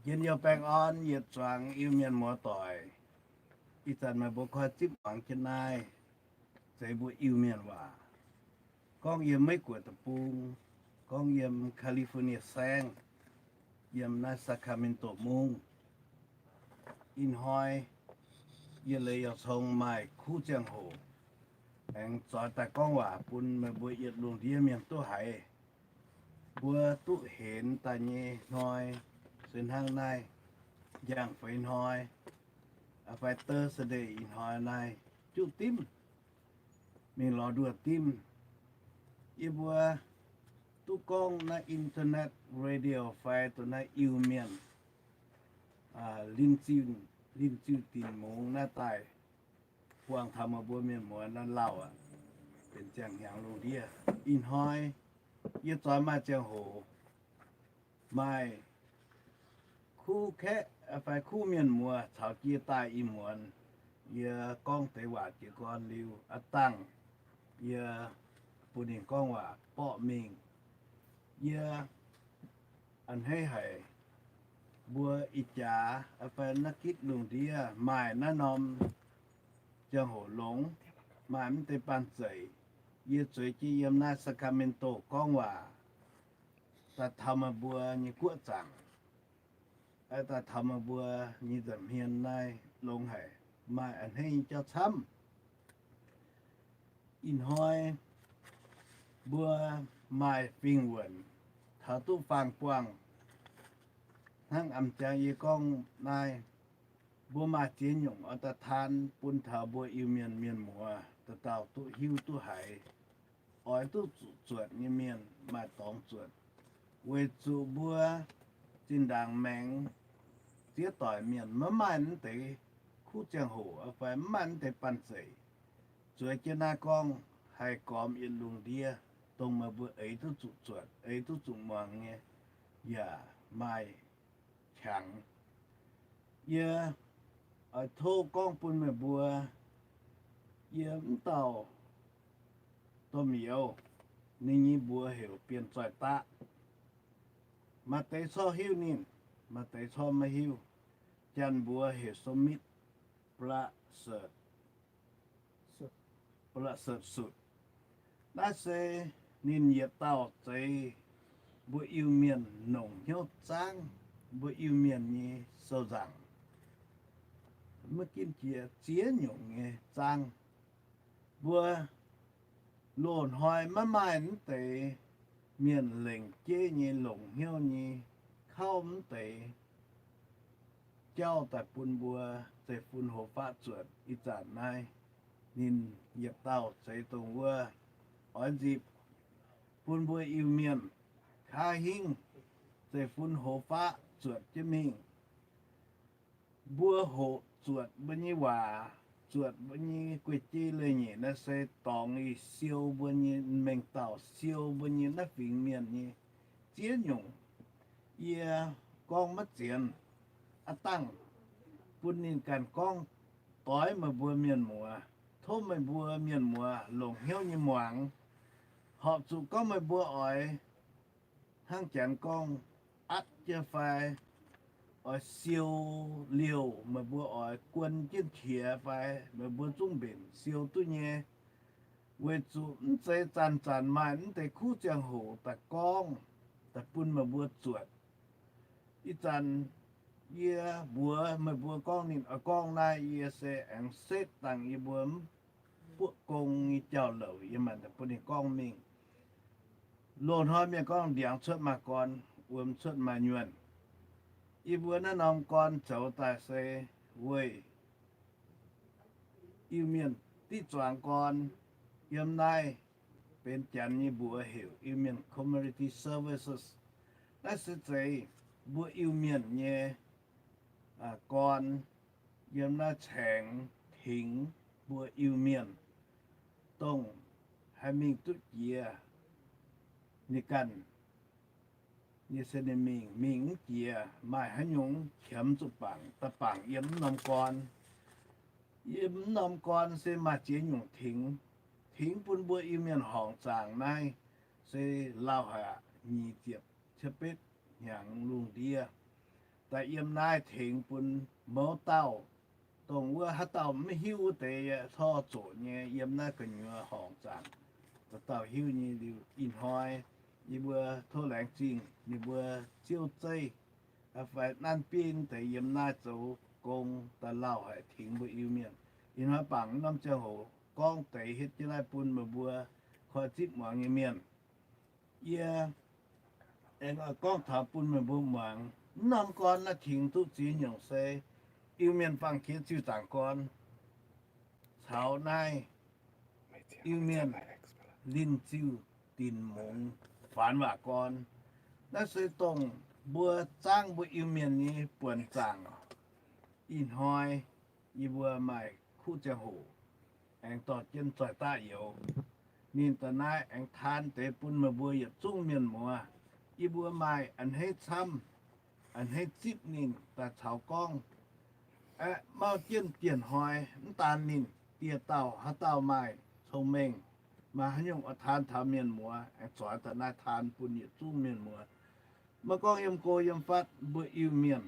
Njien-youh baengh orn yietc zuangx Iu-Mienh muoz-doic. Ih zanc meih mbuo koi zipv muangx jienv naaiv, zeiz mbuo Iu-Mienh waac, gorngv yiem Meiv Guoqv deic-bung, gorngv yiem California saengv, yiem naaiv Sacramento mungv. Ih hnoi yie leiz yaac cong maaih kuv ziangh hoc aengx zoix daaih gorngv waac bun meih mbuo yietc lungh ndiev mienh duqv haiz. Mbuo duqv henx daaih nyei hnoi se hnangv naaiv, njang feix hnoi, fai Thursday ih hnoi naaiv, juqv dimv, mingh lorz nduoh dimv. Yie mbuo duqv gorngv naaiv internet radio fai dongh naaiv Iu-Mienh, linh ziu, linh ziu dinc mungz naaiv daaih buangh taux meih mbuo mienh muoz naaiv lauh aqv, benx ziangh hnyangx lungh ndiev. Ih hnoi yie zoix maaih ziangh hoc, maaih kuv kaeqv fai kuv mienh muoz caux jienv daaih ih muonz. Yie gorngv deix waac jiez gorn liuz, a'dangh yie bun ninh gorngv waac borqv mingh. Yie a'hneiv haic, mbuo ih jaax fai naaiv gitv lungh ndiev maaih naaiv norm ziangh hoc longx, maaih mv deix banh zeic. Yie zueiz jienv yiem naaiv Sacramento gorngv waac daaih taux meih mbuo nyei guoqv zaangc, daaih taux meih mbuo nyei nza'hmien naaiv longx haic, maaih a'hneiv nyei jauv camv. Ih hnoi mbuo maaih fingx wuonc taux duqv faang-buangh. Hnangv a'jangv yie gorngv naaiv, mbuo maaih ziex nyungc oix daaih taan bun taux mbuo Iu-Mienh mienh muoz dauh dauh duqv hiuv duqv haiz. Oix duqv zuqc zuotc nyei mienh maaih dorngx zuotc, weic zuqc mbuo zinh ndaangc maengx ziex doic mienh maiv maaih mv deix kuv ziangh hoc fai mv maaih mv deix banh zeic. Zueiz jienv naaiv gorngv haih gormx yietc lungh ndiev, dongh meih mbuo eix duqv zuqc zuotc, eix duqv zuqc muangx nyei, yaac maaih qangx. Yie oix tov gorngv bun meih mbuo, yie mv dauh domh youz, ninh nyei mbuox heuc Bienh Zoih Daqv. Maaih deix corc hiuv ninh, maaih deix corc maiv hiuv. Janx mbuox heuc Smith Bla- Blasepv Sutc. Naaiv se ninh yietc dauh zeiz mbuo Iu-Mienh longc hnyouv zaangv mbuo Iu-Mienh nyei sou-nzaangc. Maiv ginv jiex ziex nyungc nyei zaangv. Mbuo loz-hnoi maiv maaih mv deix mienh lengc jeiv nyei longc hnyouv nyei kauv mv deix jauv daaih bun mbuo zeiv-fun hoz faqv zuotc. Ih zanc naaiv ninh yietc dauh zeiz dongh wuov oix nzipc bun mbuo Iu-Mienh kaav hingv zeiv-fun hoz faqv zuotc jienv mingh. Mbuo hoqc zuotc mbuo nyei waac, zuotc mbuo nyei guei-jei leiz-nyeic naaiv se dorngx siou mbuo nyei mengh dauh, siou mbuo nyei naaiv fingx mienh nyei ziex nyungc. Yie gorngv maiv zienx, aav dangh bun ninh ganh gorngv doix meih mbuo mienh muoz. Tov meih mbuo mienh muoz longc hnyouv nyei muangx. Horpc zuqc gorngv meih mbuo oix hnangv janx gorngv atv jienv fai oix siou liouh, meih mbuo oix guon jienv qiex fai meih mbuo zungv mbenc siou duqv nyei. Weic zuqc mv zeiz zanc-zanc maaih mv deix kuv ziangh hoc daaih gorngv, daaih bun meih mbuo zuotc. Ih zanc yie mbuox meih mbuo gorngv ninh oix gorngv naaiv, yie se aengx setv dangh yie mbuo mv buoqv gong nyei jauv-louc yie maanc bun ninh gorngv mingh. Loz-hnoi mienh gorngv ndiangx cuotv maaih gorn, wuom cuotv maaih nyuonh. Yie mbuo naaiv norm gorn zoux daaih se weic Iu-Mienh diqv zuangx gorn. Yiem naaiv benx janx nyei mbuox heuc Iu-Mienh Community Services. Naaiv se zeiz mbuo Iu-Mienh nyei gorn yiem naaiv caengx tengx mbuo Iu-Mienh, dongh haih mingh duqv jiex ninh ganh nyei se ninh mingh, mingh mv jiex maaih haaix nyungc qiemx zuqc bangc, daaih bangc yiem mv norm gorn. Yiem mv norm gorn se maaih ziex nyungc tengx, tengx bun mbuo Iu-Mienh horngc zaangc naaiv se lauh haic, nyic ziepc cietv betv hnyangx lungh ndiev. daaih yiem naaiv tengx bun mouz dauh, dongh wuov haaix dauh maiv hiuv wuov deix tor zoqc nyei, yiem naaiv gu'nyuoz horngc zaangc, dauh dauh hiuv nyei liuz. Ih hnoi yie mbuo tov laengz zingh ninh mbuo ziouv zeiv fai nanv bieiv deix yiem naaiv zoux gong daaih lauh haic tengx mbuo Iu-Mienh. Ih hnoi bangc norm ziangh hoc gorngv deix hietv jienv naaiv bun meih mbuo koi zipv muangx nyei mienh. Yie aengx oix gorngv taux bun meih mbuo muangx, mv norm gorn naaiv tengx duqv ziex nyungc se Iu-Mienh Fangx Jiex Ziuh Zaangc Gorn caux naaiv Iu-Mienh Linh Ziuh Dinc Mungz Faanx Waac Gorn. Naaiv se dongh mbuo zaangv mbuo Iu-Mienh nyei buonc zaangc. Ih hnoi yie mbuo maaih kuv ziangh hoc aengx dorh jienv Zoih Daqv Youz, ninh daaih naaiv aengx taan deix bun meih mbuo yietc zungv mienh muoz. Yie mbuo maaih a'hneiv camv, a'hneiv zipv ninh daaih caux gorngv. Aeqv, mauv jienv dieh hnoi mv daan ninh, dieh dauh haaix dauh maaih cong-mengh, maaih haaix nyungc oix taan taux mienh muoz, aengx zoix daaih naaiv taan bun yietc zungv mienh muoz. Maiv gorngv yiem go yiem fatv, mbuo Iu-Mienh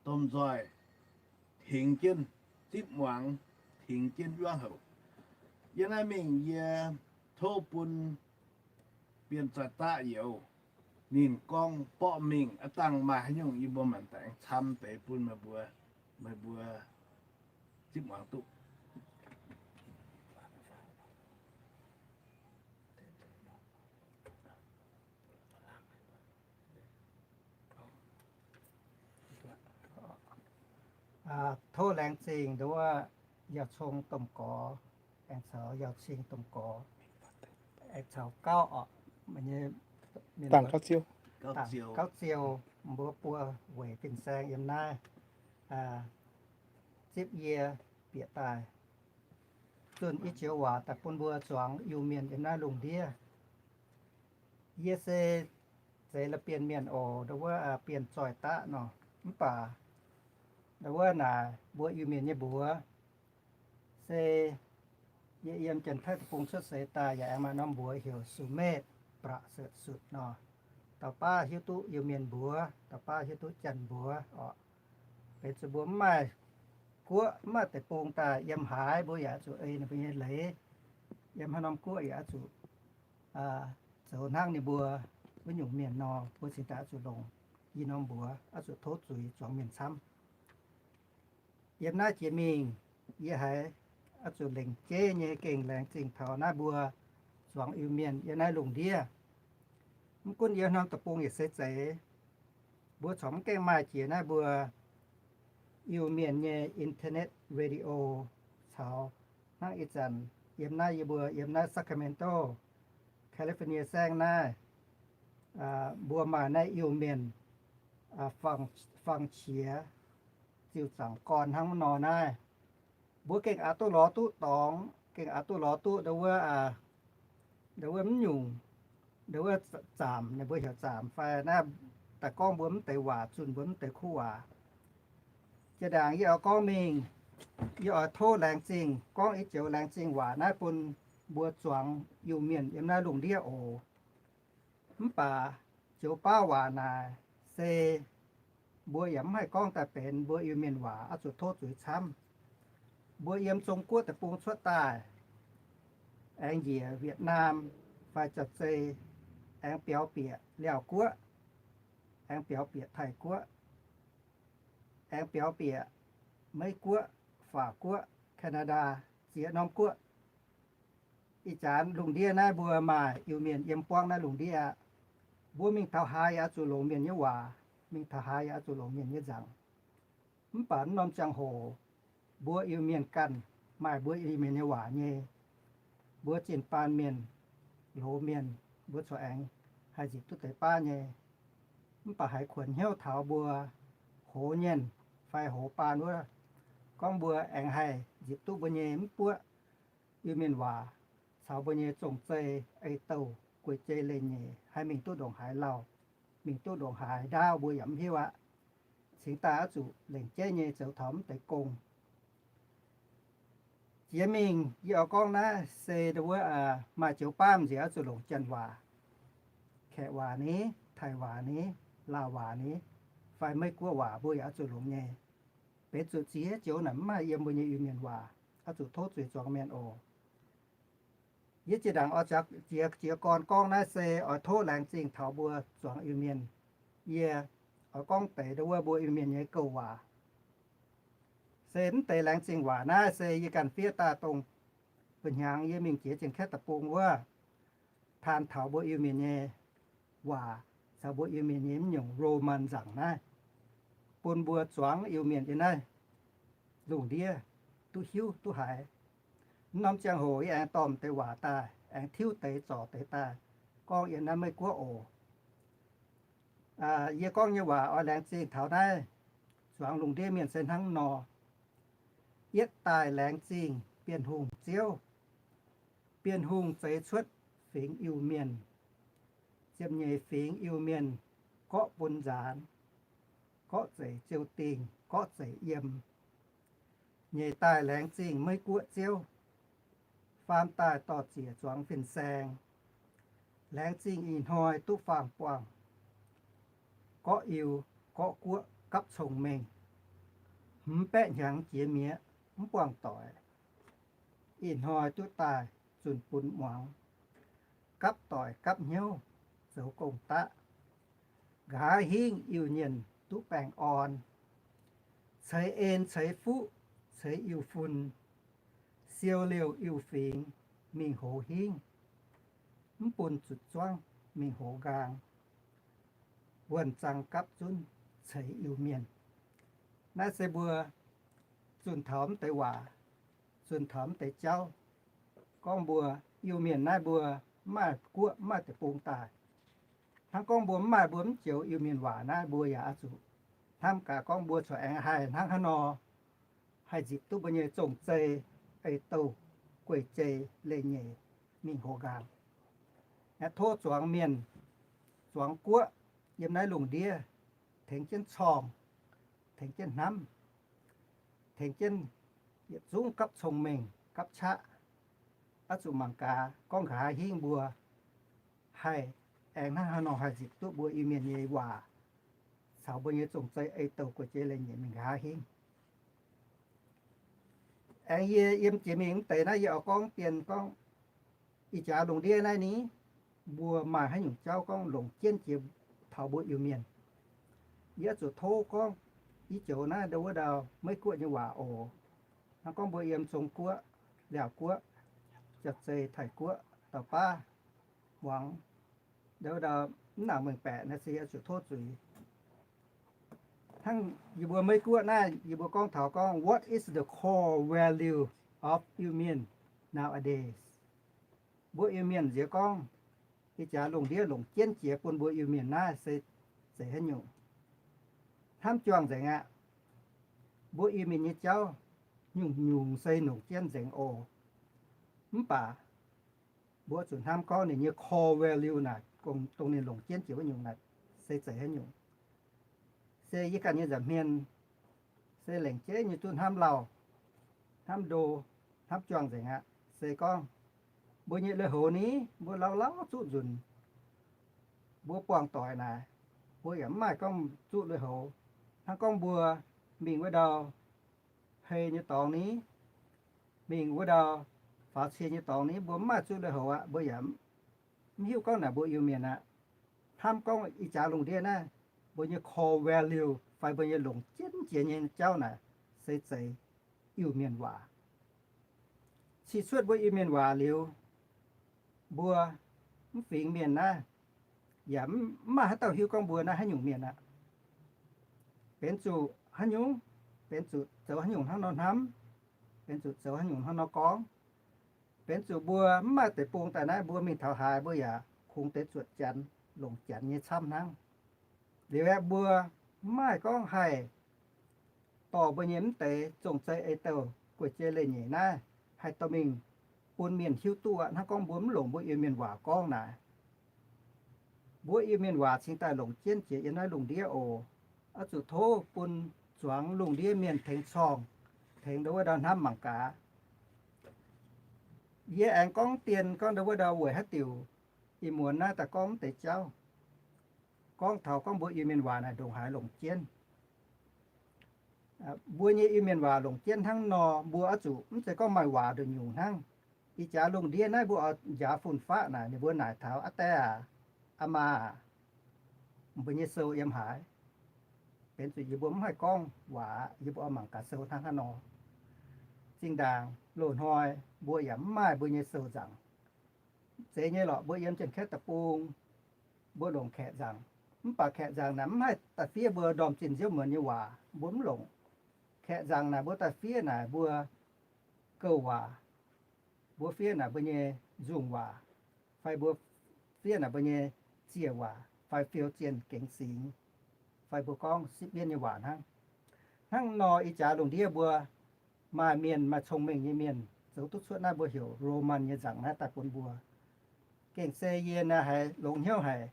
domh nzoih tengx jienv zipv muangx, tengx jienv yuangv houc. Yiem naaiv mingh yie tov bun Bienh Zoih Daqv Youz ninh gorngv borqv mingh aqv, dangh maaih haaix nyungc yie mbuo maanc daaih aengx camv deix bun meih mbuo, meih mbuo zipv muangx duqv. Tov laengz zingh nduov yauh cong domh gorx, aengx caux yauh cing domh gorx, aengx caux gauv oc, dangh gauv ziou, mbuo buo weic fin-saeng yiem naaiv zipv yie bieqc daaih zunh i joux waac daaih bun mbuo zuangx Iu-Mienh yiem naaiv lungh ndiev. Yie se zeiz la'bienh mienh oc, ndau wuov Bienh Zoih Daqv nor. Mv baac ndau wuov naaic mbuo Iu-Mienh nyei mbuox se yie yiem Janx-Taiv Deic-Bung cuotv seix daaih yaac aengx maaih norm mbuox heuc Sumetv, Ba'setv Sutv nor. Dauh baav hiuv duqv Iu-Mienh mbuox, dauh baav hiuv duqv Janx mbuox oc. Benx zuqc mbuo mv maaih guoqv, mv maaih deic-bung daaih yiem haaix, mbuo yaac oix zuqc ei ninh mbuo nyei leiz. Yiem haaix norm guoqv yaac oix zuqc zoux hnangv ninh mbuo wuov nyungc mienh nor, mbuo cingx daaih oix zuqc longc yie norm mbuox, oix zuqc tov zuiz zuangx mienh camv. Yiem naaiv jiex mingh, yie haiz oix zuqc lengc jeiv nyei gengh laengz zingh taux naaiv mbuo zuangx Iu-Mienh yiem naaiv lungh ndiev. Mv gunv yiem norm deic-bung yietc seix zeiz, mbuo corc mv gaengh maaih jiex naaiv mbuo Iu-Mienh nyei internet radio caux hnangv ih zanc yiem naaiv yie mbuo yiem naaiv Sacramento, California saengv naaiv, mbuo maaih naaiv Iu-Mienh fangx qiex ziuh zaangc gorn hnangv nor naaiv. Mbuo gengh aqc duqv lorz duqv dorngx, gengh aqc duqv lorz duqv ndau wuov, ndau wuov mv nyungc, ndau wuov zaamc, ninh mbuo heuc zaamc fai naaiv daaih gorngv mbuo mv deix waac, zunh mbuo mv deix kuv waac. Jiex ndaangc yie oix gorngv mingh, yie oix tov laengz zingh, gorngv ih joux laengz zingh waac naaiv bun mbuo zuangx Iu-Mienh yiem naaiv lungh ndiev oc. Mv baac joux baav waac naaic se mbuo yaac mv haih gorngv daaih benx mbuo Iu-Mienh waac, oix zuqc tov zuiz camv. Mbuo yiem Zong Guoqv deic-bung cuotv daaih, aengx njiec Vietnam fai Jaav-Zei, aengx biaux bieqc Laauv Guoqv, aengx biaux bieqc Taiv Guoqv, aengx biaux bieqc Meiv Guoqv, Faac Guoqv, Canada, ziex norm guoqv. Ih zanc lungh ndiev naaiv mbuo maaih Iu-Mienh yiem buangv naaiv lungh ndiev aqv. Mbuo mingh taux haaix yaac oix zuqc longc mienh nyei waac, mingh taux haaix yaac oix zuqc longc mienh nyei nzangc. Mv baac mv norm ziangh hoc mbuo Iu-Mienh ganh maaih mbuo Iu-Mienh nyei waac nyei. Mbuo zinh baanh mienh, loz mienh, mbuo corc aengx haih nzipc duqv deix baav nyei. Mv baac haiz kuonx hnyouv taux mbuo hoz nyienh fai hoz baan wuov, gorngv mbuo aengx haih nzipc duqv mbuo nyei mv buoqv Iu-Mienh waac caux mbuo nyei zong-zei ei-douh guei-jei leiz-nyeic haih mingh duqv ndongc haaix lauh, mingh duqv ndongc haaix ndaauv mbuo yaac mv hiuv aqv. Cingx daaih oix zuqc lengc jeiv nyei zoux taux mv deix gong. Jiex mingh yie oix gorngv naaiv se ndau wuov maaih joux baav nziex oix zuqc longc Janx waac, Kaeqv waac ni, Taiv waac ni, Laauv waac ni, fai Meiv-Guoqv waac mbuo yaac oix zuqc longx nyei. Benx zuqc ziex joux naaic mv maaih yiem mbuo nyei Iu-Mienh waac, oix zuqc tov zuiz zuangx mienh oc. Yie zinh ndaangc oix jiex jiez gorn gorngv naaiv se oix tov laengz zingh taux mbuo zuangx Iu-Mienh. Yie oix gorngv deix ndau wuov mbuo Iu-Mienh nyei gouv waac. Se mv deix laengz zingh waac naaiv se yie ganh fiev daaih dongh ba'hnyangx yie mingh jiex Janx-Kaeqv deic-bung wuov, taan taux mbuo Iu-Mienh nyei waac caux mbuo Iu-Mienh nyei mv nyungc Roman nzaangc naaiv, bun mbuo zuangx Iu-Mienh yiem naaiv lungh ndiev duqv hiuv duqv haiz. Mv norm ziangh hoc yie aengx dorh deix waac daaih, aengx tiuv deix zorc deix daaih gorngv yiem naaiv Meiv-Guoqv oc. Yie gorngv nyei waac oix laengz zingh taux naaiv zuangx lungh ndiev mienh se hnangv nor. Yietv daaih laengz zingh Bienh Hungh Ziouv. Bienh Hungh zeix cuotv fingx Iu-Mienh. Ziepc nyeic fingx Iu-Mienh gorqv bun nzaanx, gorqv zeix ziou-dingh, gorqv zeix yiem. Nyeic daaih laengz zingh Meiv-Guoqv Ziouv. Faam daaih dorh ziec zuangx fin-saeng. Laengz zingh ih hnoi duqv faam-buangh, gorqv Iu, gorqv Guoqv gapv cong-mengh. Hmz baeqv hnyangx jiex mi'aqv, mv buangh doic. Ih hnoi duqv daaih zunh bun muangx, gapv doic gapv hnyouv zoux gong-daqv. Nqa'haav hingv Iu-Mienh duqv baengh orn, ceix en ceix fuqv ceix Iu-fun, siou liouh Iu-fingx mingh hoz hingv, mv bun zuqc zuangv mingh hoz nqaang. Wuonh zaang gapv zunv ceix Iu-Mienh. Naaiv se mbuo zunh taux mv deix waac, zunh taux mv deix jauv, gorngv mbuo Iu-Mienh naaiv mbuo mv maaih guoqv mv maaih deic-bung daaih. Hnangv gorngv mbuo mv maaih mbuo mv joux Iu-Mienh waac naaiv, mbuo yaac oix zuqc hnamv gaax gorngv mbuo corc aengx haih hnangv haaix nor haih nzipc duqv mbuo nyei zong-zei, ei-douh, guei-jei, leiz-nyeic mingh hoz nqaang. Aengx tov zuangx mienh, zuangx guoqv yiem naaiv lungh ndiev tengx jienv corng, tengx jienv hnamv, tengx jienv yietc zungv gapv cong-mengh gapv qaqv. Oix zuqc mangc gaax gorngv nqa'haav hingv mbuo haih aengx hnangv haaix nor haih nzipc duqv mbuo Iu-Mienh nyei waac caux mbuo nyei zong-zei, ei-douh, guei-jei, leiz-nyeic mingh nqa'haav hingv. Aengx yie yiem jiex mingh mv deix naaiv yie oix gorngv dien gorngv, ih jaax lungh ndiev naaiv ni, mbuo maaih haaix nyungc jauv gorngv longc jienv jiex taux mbuo Iu-Mienh. Yie oix zuqc tov gorngv i joux naaiv ndau wuov ndau Meiv-Guoqv nyei waac oc. Hnangv gorngv mbuo yiem Zong-Guoqv, Laauv-Guoqv, Jauv-Zei, Taiv-Guoqv, dauh baav muangx ndau wuov ndau mv nangc mengh baeqc naaiv se yie oix zuqc tov zuiz. Hnangv yie mbuo Meiv-Guoqv naaiv, yie mbuo gorngv taux gorngv, what is the core value of Iu-Mienh nowadays? Mbuo Iu-Mienh nziex gorngv, ih jaax lungh ndiev longc jienv jiex bun mbuo Iu-Mienh naaiv se zeiz haaix nyungc? Hnamv juangc nzengc aqv. Mbuo Iu-Mienh nyei jauv nyungc-nyungc se longc jienv nzengc oc. Mv baac mbuo zuqc hnamv gorngv ninh nyei core value naaic, dongh ninh longc jienv jiex wuov nyungc naaic se zeiz haaix nyungc. Se yie ganh nyei nza'hmien se lengc jeiv nyei duqv hnamv lauh, hnamv ndo, hnamv juangc nzengc aqv. Se gorngv mbuo nyei lui-houx ni, mbuo lauh-lauh zuqv nzunc, mbuo buangh doic naaic, mbuo yaac mv maaih gorngv zuqv lui-houx. Hnangv gorngv mbuo mingh wuov ndau hei nyei dorngx ni, mingh wuov ndau faaux cie nyei dorngx ni, mbuo mv maaih zuqv lui-houx aqv, mbuo yaac mv hiuv gorngv naaic mbuo Iu-Mienh aqv. Hnamv gorngv ih jaax lungh ndiev naaiv, mbuo nyei core value fai mbuo nyei longc jienv jiex nyei jauv naaic se zeiz Iu-Mienh waac. Cih cuotv mbuo Iu-Mienh waac liuz, mbuo mv fingx mienh naaiv yaac mv maaih haaix dauh hiuv gorngv mbuo naaiv haaix nyungc mienh aqv. Benx zuqc haaix nyungc, benx zuqc zoux haaix nyungc hnangv nor hnamv, benx zuqc zoux haaix nyungc hnangv nor gorngv, benx zuqc mbuo mv maaih deic-bung daaih naaiv, mbuo mingh taux haaix mbuo yaac kungx deix zuotc Janx, longc Janx nyei camv hnangv. Liuz aeqv, mbuo mv maaih gorngv haih dorh mbuo nyei mv deix zong-zei, ei-douh, guei-jei, leiz-nyeic naaiv haih dorh mingh bun mienh hiuv duqv aqv, hnangv gorngv mbuo mv longc mbuo Iu-Mienh waac gorngv naaic. Mbuo Iu-Mienh waac cingx daaih longc jienv jiex yiem naaiv lungh ndiev oc. Oix zuqc tov bun zuangx lungh ndiev mienh tengx corng, tengx ndau wuov ndau hnamv mangc gaax. Yie aengx gorngv dien gorngv ndau wuov ndau weic haaix diuc ih muonz naaiv daaih gorngv mv deix jauv, gorngv taux gorngv mbuo Iu-Mienh waac naaic ndongc haaix longc jienv. Mbuo nyei Iu-Mienh waac longc jienv hnangv nor, mbuo oix zuqc mv zeiz gorngv maaih waac nduqc nyungc hnangv. Ih jaax lungh ndiev naaiv mbuo oix njaaux fun-faqv naaic, ninh mbuo naaic taux, aa die aac, aa maa aac, mbuo nyei sou yiem haaix? Benx zuqc yie mbuo mv haih gorngv waac, yie mbuo oix mangc gaax sou hnangv haaix nor. Zinh ndaangc loz-hnoi mbuo yaac mv maaih mbuo nyei sou nzaangc. Zeiz nyei lorqc, mbuo yiem Janx-Kaeqv deic-bung, mbuo longc Kaeqv nzaangc. Mv baac Kaeqv nzaangc naaic mv haih daaih fiev mbuo ndorm-zinh nziouv muonz nyei waac, mbuo mv longc. Kaeqv nzaangc naaic mbuo daaih fiev naaic mbuo gouv waac, mbuo fiev naaic mbuo nyei nzungh waac, fai mbuo fiev naaic mbuo nyei ziec waac, fai fiou zienh gengx singx, fai mbuo gorngv sipv mienv nyei waac hnangv. Hnangv nor ih jaax lungh ndiev mbuo maaih mienh, maaih cong-mengh nyei mienh zoux duqv cuotv naaiv mbuo heuc Roman nyei nzaangc naaiv daaih bun mbuo. Gengh se yie naaiv haiz longx hnyouv haic,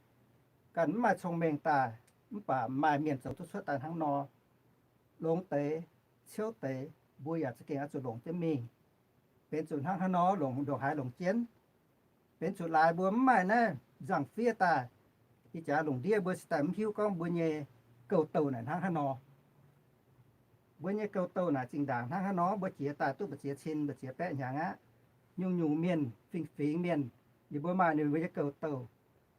ganh mv maaih cong-mengh daaih, mv baac maaih mienh zoux duqv cuotv daaih hnangv nor. Longx deix, ciouv deix, mbuo yaac za'gengh oix zuqc longc jienv mingh. Benx zuqc hnangv haaix nor longc ndongc haaix longc jienv? Benx zuqc laaix mbuo mv maaih naaiv nzangc-fiev daaih, ih jaax lungh ndiev mbuo cingx daaih mv hiuv gorngv mbuo nyei gouv-douh naaic hnangv haaix nor. Mbuo nyei gouv-douh naaic zinh ndaangc hnangv haaix nor, mbuo jiex daaih duqv mbu'ziex cin, mbu'ziex baeqv hnyangx aqv. Nyungc-nyungc mienh, fingx-fingx mienh, ninh mbuo maaih ninh mbuo nyei gouv-douh.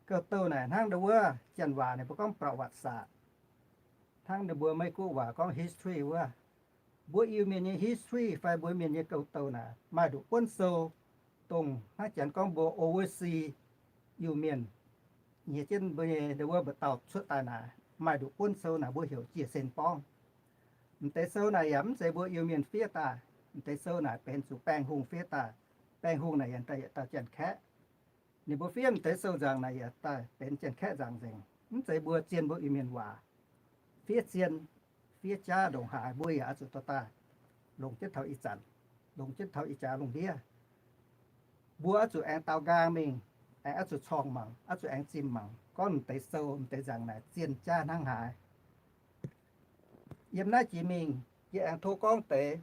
Gouv-douh naaic hnangv ndau wuov janx waac ninh mbuo gorngv ประวัติศาสตร์, hnangv ninh mbuo Meiv-Guoqv waac gorngv history wuov. Mbuo Iu-Mienh nyei history fai mbuo Mienh nyei gouv-douh naaic maaih nduqc buonv sou, dongh hnangv janx gorngv mbuo oversea Iu-Mienh nyei jienv mbuo nyei ndau wuov mba'dauh cuotv daaih naaic, maaih nduqc buonv sou naaic mbuo heuc Jiex Sen Borngv. M'deix sou naaic yaac mv zeiz mbuo Iu-Mienh fiev daaih. M'deix sou naaic benx zuqc Baengh Hungh fiev daaih. Baengh Hungh naaic yaac daaih yietc dauh Janx-Kaeqv. Ninh mbuo fiev m'deix sou nzaangc naaic yaac daaih benx Janx-Kaeqv nzaangc nzengc. Mv zeiz mbuo zien mbuo Iu-Mienh waac. Fiev zien, fiev jaav ndongc haaix mbuo yaac oix zuqc dorh daaih longc jienv taux ih zanc, longc jienv taux ih jaax lungh ndiev. Mbuo oix zuqc aengx daaux nqaang mingh, aengx oix zuqc corngh mangc, oix zuqc aengx zimh mangc gorngv m'deix sou, m'deix nzaangc naaic zien jaav hnangv haaix. Yiem naaiv jiex mingh yie aengx tov gorngv deix,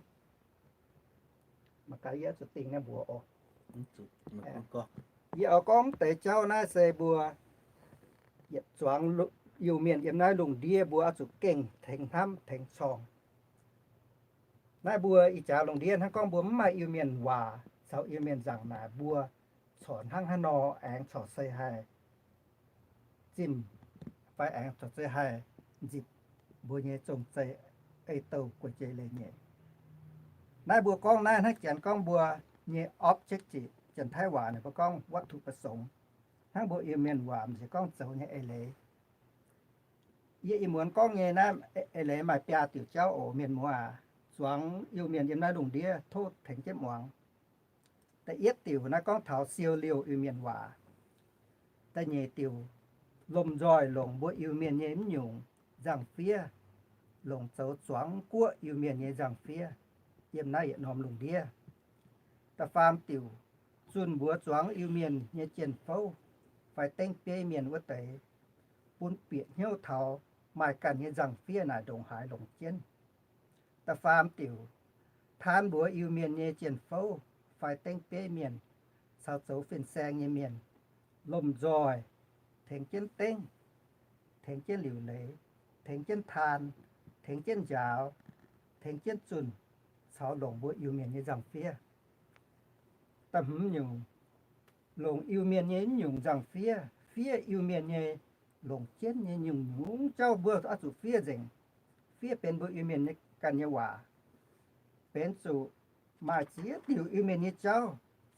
mangc gaax yie zuqc dingh naaiv mbuox oc. Yie oix gorngv deix jauv naaiv se mbuo yietc zuangx Iu-Mienh yiem naaiv lungh ndiev mbuo oix zuqc gengh tengx hnamv tengx corngh. Naaiv mbuo ih jaax lungh ndiev hnangv gorngv mbuo mv maaih Iu-Mienh waac caux Iu-Mienh nzaangc naaic, mbuo corc hnangv haaix nor aengx corc se haih zimh fai aengx corc se haih nzipc mbuo nyei zong-zei ei-douh guei-jei leiz-nyeic. Naaiv mbuo gorngv naaiv hnangv janx gorngv mbuo nyei object, janx-taiv waac ninh mbuo gorngv วัตถุประสงค์. Hnangv mbuo Iu-Mienh waac m'sieqv gorngv zoux nyei eix leiz. Yie ih muonz gorngv nyei naaiv eix leiz maaih biaa diuc jauv oc mienh muoz aac. Zuangx Iu-Mienh yiem naaiv lungh ndiev tov tengx jienv muangx. Da'yietv diuc naaiv gorngv taux siou liouh Iu-Mienh waac. Da'nyeic diuc, lomh nzoih longc mbuo Iu-Mienh nyei mv nyungc nzangc-fiev, longc zoux zuangx guoqv Iu-Mienh nyei nzangc-fiev yiem naaiv yietc norm lungh ndiev. Da'faam diuc, zunh mbuox zuangx Iu-Mienh nyei jien-fouv fai dengv bieiv mienh wuov deix, bun bieqc hnyouv taux maaih ganh nyei nzangc-fiev naaic ndongc haaix longc jienv. Da'faam diuc, taan mbuox Iu-Mienh nyei jien-fouv fai dengv bieiv mienh caux zoux fin-saeng nyei mienh, lomh nzoih tengx jienv dengv, tengx jienv liuc leiz, tengx jienv taan, tengx jienv njaaux, tengx jienv zunh, caux longc mbuo Iu-Mienh nyei nzangc-fiev. Da'hmz nyungc, longc Iu-Mienh nyei mv nyungc nzangc-fiev, fiev Iu-Mienh nyei longc jienv nyei nyungc-nyungc jauv mbuo oix zuqc fiev nzengc, fiev benx mbuo Iu-Mienh nyei ganh nyei waac. Benx zuqc maaih ziex diuc Iu-Mienh nyei jauv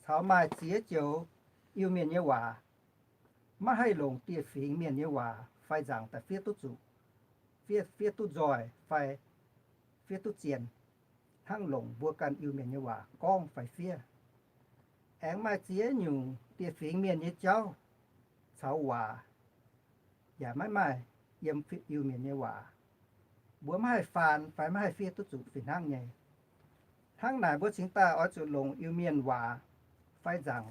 caux maaih ziex joux Iu-Mienh nyei waac. Maiv haih longc dieh fingx mienh nyei waac fai nzaangc daaih fiev duqv zuqc, fiev, fiev duqv nzoih fai fiev duqv zien, hnangv longc mbuo ganh Iu-Mienh nyei waac gorngv fai fiev. Aengx maaih ziex nyungc dieh fingx mienh nyei jauv caux waac yaac maiv maaih yiem Iu-Mienh nyei waac. Mbuo maiv haih faan fai maiv haih fiev duqv zuqc fih hnangv nyei. Hnangv naaic mbuo cingx daaih oix zuqc longc Iu-Mienh waac fai nzaangc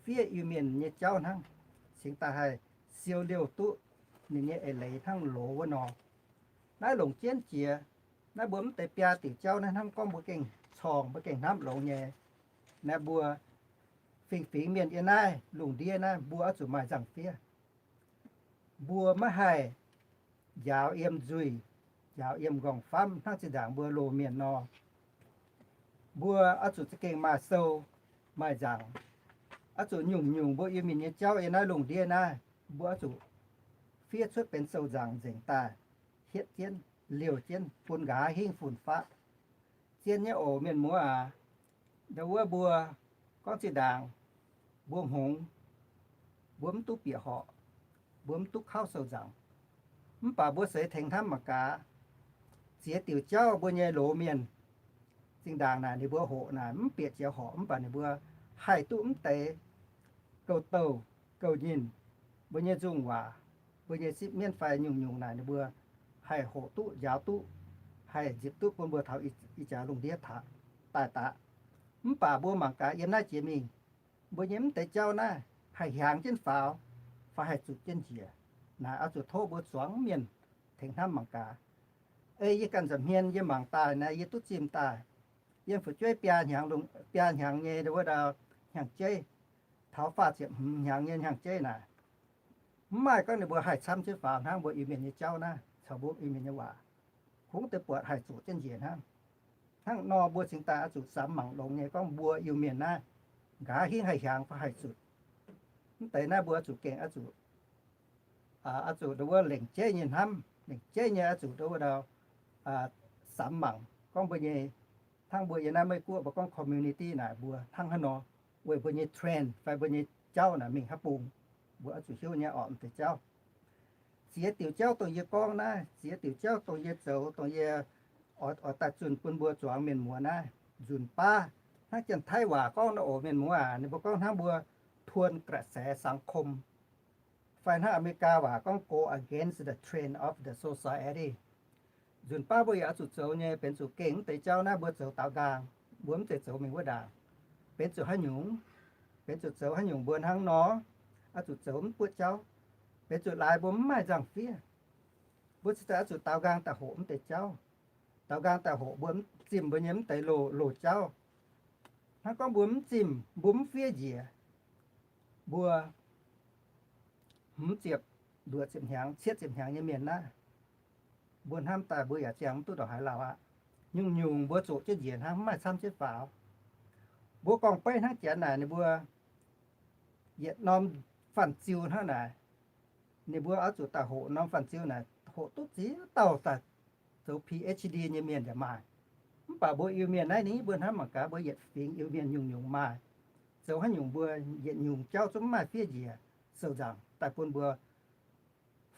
fiev Iu-Mienh nyei jauv hnangv, cingx daaih haih siou liouh duqv ninh nyei eix leiz hnangv loz wuov nor. Naaiv longc jienv jiex, naaiv mbuo mv deix biaa diuc jauv naaiv hnamv gorngv mbuo gengh corngh, mbuo gengh hnamv longx nyei. Naaiv mbuo fingx-fingx mienh yiem naaiv lungh ndiev naaiv mbuo oix zuqc maaih nzangc-fiev. Mbuo maiv haih njaaux yiem nzuih, njaaux yiem nqorngv-famv hnangv zinh ndaangc mbuo loz-mienh nor. Mbuo oix zuqc za'gengh maaih sou, maaih nzaangc. Oix zuqc nyungc-nyungc mbuo Iu-Mienh nyei jauv yiem naaiv lungh ndiev naaiv, mbuo oix zuqc fiev cuotv benx sou nzaangc nzengc daaih, hietv jienv, liouh jienv bun nqa'haav hingv fun-faqv. Zien nyei oc mienh muoz aac. Ndau wuov mbuo gorngv zinh ndaangc, mbuo hngongx, mbuo mv duqv bieqc horqc, mbuo mv duqv kauv sou nzaangc, mv baac mbuo seix tengx hnamv mangc gaax, ziex diuc jauv mbuo nyei loz-mienh, zinh ndaangc naaic ninh mbuo hoqc naaic mv bieqc jiex horqc, mv baac ninh mbuo haih duqv mv deix gouv-douh, gouv-nyinh, mbuo nyei nzung waac, mbuo nyei sipv mienv fai nyungc-nyungc naaic ninh mbuo haih hoqc duqv, njaaux duqv, haih nzipc duqv bun mbuo taux ih jaax lungh ndiev daaih daqc. Mv baac mbuo mangc gaax yiem naaiv jiex mingh, mbuo nyei mv deix jauv naaiv haih hiaangx jienv faaux fai haih zuqc jienv njiec. Naaic oix zuqc tov mbuo zuangx mienh tengx hnamv mangc gaax. Ei yie ganh nza'hmien yie mangc daaih naaiv, yie duqv zimh daaih, yiem fu'jueiv biaa hnyangx, biaa hnyangx nyei wuov ndau hnyangx-jeiv, taux faah ziepc hmz hnyangx nyei hnyangx-jeiv naaic, mv maaih gorngv ninh mbuo haih camv jienv faaux hnangv mbuo Iu-Mienh nyei jauv naaiv caux mbuo Iu-Mienh nyei waac. Kungx deix buatc haih zuqc jienv njiec hnangv. Hnangv nor mbuo cingx daaih oix zuqc samx mangc longx nyei gorngv mbuo Iu-Mienh naaiv nqa'haav hingv haih hiaangx fai haih zutc. Mv deix naaiv mbuo oix zuqc gengh oix zuqc, oix zuqc ndau wuov lengc jeiv nyei hnamv, lengc jeiv nyei oix zuqc ndau wuov ndau samx mangc gorngv mbuo nyei, hnangv mbuo yiem naaiv Meiv Guoqv mbuo gorngv community naaic mbuo hnangv haaix nor, weic mbuo nyei trend fai mbuo nyei jauv naaic mingh haaix bung, mbuo oix zuqc hiuv nyei orqc mv deix jauv. Ziex diuc jauv dongh yie gorngv naaiv, ziex diuc jauv dongh yie zoux, dongh yie oix daaih zunh bun mbuo zuangx mienh muoz naaiv, nzunc baav hnangv Janx-Taiv waac gorngv naaiv oc mienh muoz aac, ninh mbuo gorngv hnangv mbuo ทวนกระแสสังคม fai hnangv Aa^me^li^gaa waac gorngv go against the trend of the society. Nzunc baav mbuo yaac oix zuqc zoux nyei, benx zuqc gengh mv deix jauv naaiv mbuo zoux daaux nqaang, mbuo mv zeiz zoux mingh wuov ndaangc. Benx zuqc haaix nyungc, benx zuqc zoux haaix nyungc mbuo hnangv nor, oix zuqc zoux mv buoqv jauv. Benx zuqc laaix mbuo mv maaih nzangc-fiev, mbuo cingx daaih oix zuqc daaux nqaang daaih hoqc mv deix jauv. Daaux nqaang daaih hoqc mbuo mv zimh mbuo nyei mv deix loz-loz jauv. Hnangv gorngv mbuo mv zimh, mbuo mv fiev njiec, mbuo hmz ziepc, luoqc ziepc hnyangx, cietv ziepc hnyangx nyei mienh naaiv, mbuo hnamv daaih mbuo yaac ziangh mv duqv ndongc haaix lauh aqv. Nyungc-nyungc mbuo zoqc jienv njiec hnangv, mv maaih camv jienv faaux. Mbuo gorngv-beiv hnangv Janx naaic ninh mbuo yietc norm fanh-ziu hnangv naaic, ninh mbuo oix zuqc daaih hoqc norm fanh-ziu naaic, hoqc duqv ziex dauh daaih zoux P H D nyei mienh yaac maaih. Mv baac mbuo Iu-Mienh naaiv ni, mbuo hnamv mangc gaax, mbuo yietc fingx Iu-Mienh nyungc-nyungc maaih. Zoux haaix nyungc mbuo yietc nyungc jauv zungv mv maaih fiev njiec sou nzaangc daaih bun mbuo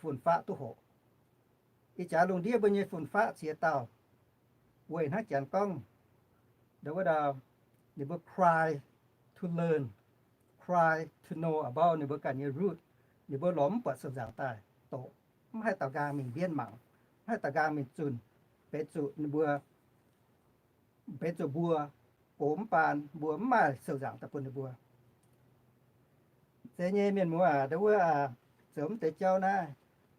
fun-faqv duqv hoqc. Ih jaax lungh ndiev mbuo nyei fun-faqv ziex dauh, weic hnangv Janx gorngv, ndau wuov ndau, ninh mbuo cry to learn, cry to know about ninh mbuo ganh nyei root. Ninh mbuo lorz mv buatc sou nzaangc daaih doqc, mv haih daaux nqaang mingh mbienv mangc, mv haih daaux nqaang mingh zunh. Benx zuqc ninh mbuo, benx zuqc mbuo gox mv baan, mbuo mv maaih sou nzaangc daaih bun ninh mbuo. Zeiz nyei mienh muoz aac, ndau wuov aac, zoux mv deix jauv naaiv,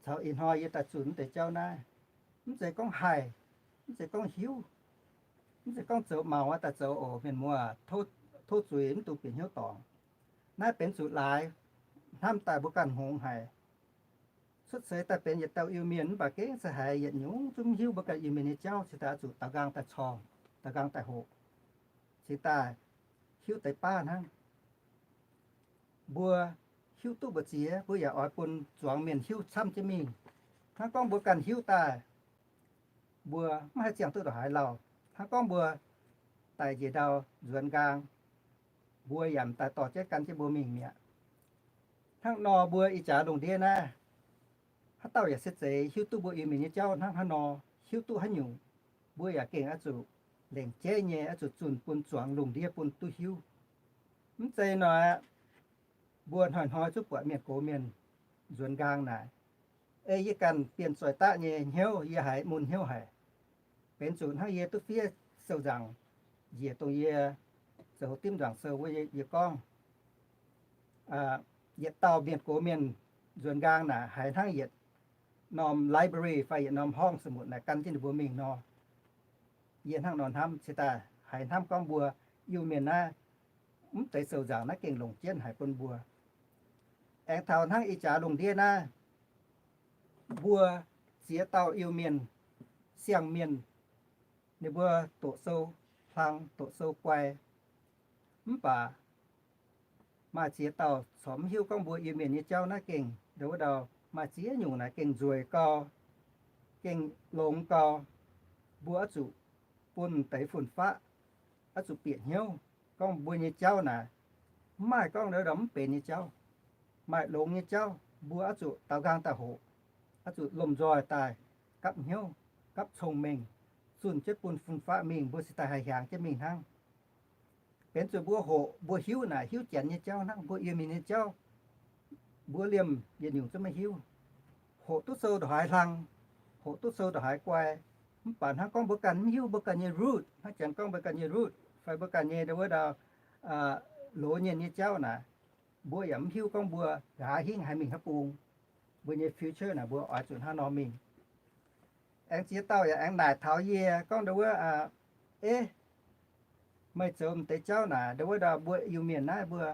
caux ih hnoi yie daaih zunh mv deix jauv naaiv, mv zeiz gorngv haih, mv zeiz gorngv hiuv, mv zeiz gorngv zoux maux daaih zoux oc mienh muoz aac. Tov zuiz mv dungx bieqc hnyouv dorngc. Naaiv benx zuqc laaix hnamv daaih mbuo ganh hngongx haic. Cuotv seix daaih benx yietc dauh Iu-Mienh mv baac gengh se haiz yietc nyungc zungv mv hiuv mbuo ganh Iu-Mienh nyei jauv, cingx daaih oix zuqc daaux nqaang daaih corng, daaux nqaang daaih hoqc, cingx daaih hiuv deix baav hnangv. Mbuo hiuv duqv mbu'ziex, mbuo yaac oix bun zuangx mienh hiuv camv jienv mingh. Hnangv gorngv mbuo ganh hiuv daaih, mbuo mv haih ziangh duqv ndongc haaix lauh. Hnangv gorngv mbuo daic njiec ndau nzuonx nqaang, mbuo yaac m'daaih dorh jienv gan jienv mbuo mingh mi'aqv. Hnangv nor mbuo ih jaax lungh ndiev naaiv, haaix dauh yaac se zeiz hiuv duqv mbuo Iu-Mienh nyei jauv hnangv haaix nor, hiuv duqv haaix nyungc, mbuo yaac gengh oix zuqc lengc jeiv nyei oix zuqc zunh bun zuangx lungh ndiev bun duqv hiuv. Mv zeiz nor aqv, mbuo hnoi-hnoi zuqc buatc mienh gox mienh nzuonx nqaang naaic. Ei yie ganh bienh zoih daqv nyei hnyouv yie haiz mun hnyouv haic. Benx zuqc hnangv yie duqv fiev sou nzaangc njiec dongh yie zoux dimv nzaangc sou wuov yie gorngv, yietc dauh mienh gox mienh nzuonx nqaang naaic haiz hnangv yietc norm library fai yietc norm ห้องสมุด naaic gan jienv ninh mbuo mingh nor. Yie hnangv nor hnamv cingx daaih haiz hnamv gorngv mbuo Iu-Mienh naaiv mv deix sou nzaangc naaiv gengh longc jienv haic bun mbuo. Aengx taux hnangv ih jaax lungh ndiev naaiv, mbuo ziex dauh Iu-Mienh siang-mienh, ninh mbuo doqc sou hlang, doqc sou guai. Mv baac maaih ziex dauh corc mv hiuv gorngv mbuo Iu-Mienh nyei jauv naaiv gengh ndo wuov ndau, maaih ziex nyungc naaic gengh nzueic gau, gengh longx gau. Mbuo oix zuqc bun m'deix fun-faqv oix zuqc bieqc hnyouv gorngv mbuo nyei jauv naaic mv maaih gorngv ndo wuov ndau mv benx nyei jauv, maaih longx nyei jauv. Mbuo oix zuqc daaux nqaang daaih hoqc, oix zuqc lomh nzoih daaih gapv hnyouv, gapv cong-mengh, zunh jienv bun fun-faqv mingh, mbuo cingx daaih haih hiaangx jienv mingh hnangv. Benx zuqc mbuo hoqc, mbuo hiuv naaic hiuv Janx nyei jauv hnangv, mbuo Iu-Mienh nyei jauv. Mbuo liemh yietc nyungc zungv maiv hiuv. Hoqc duqv sou ndongc haaix hlang, hoqc duqv sou ndongc haaix guai, mv baac hnangv gorngv mbuo ganh mv hiuv mbuo ganh nyei root, hnangv Janx gorngv mbuo ganh nyei root fai mbuo ganh nyei ndo wuov ndau, loz-nyienh nyei jauv naaic, mbuo yaac mv hiuv gorngv mbuo nqa'haav hingv haih mingh haaix bung. Mbuo nyei future naaic mbuo oix zuqc hnangv nor mingh. Aengx ziex dauh yaac aengx naaic taux yie gorngv ndo wuov, Ov, meih zoux m'deix jauv naaic ndo wuov ndau mbuo Iu-Mienh naaiv mbuo,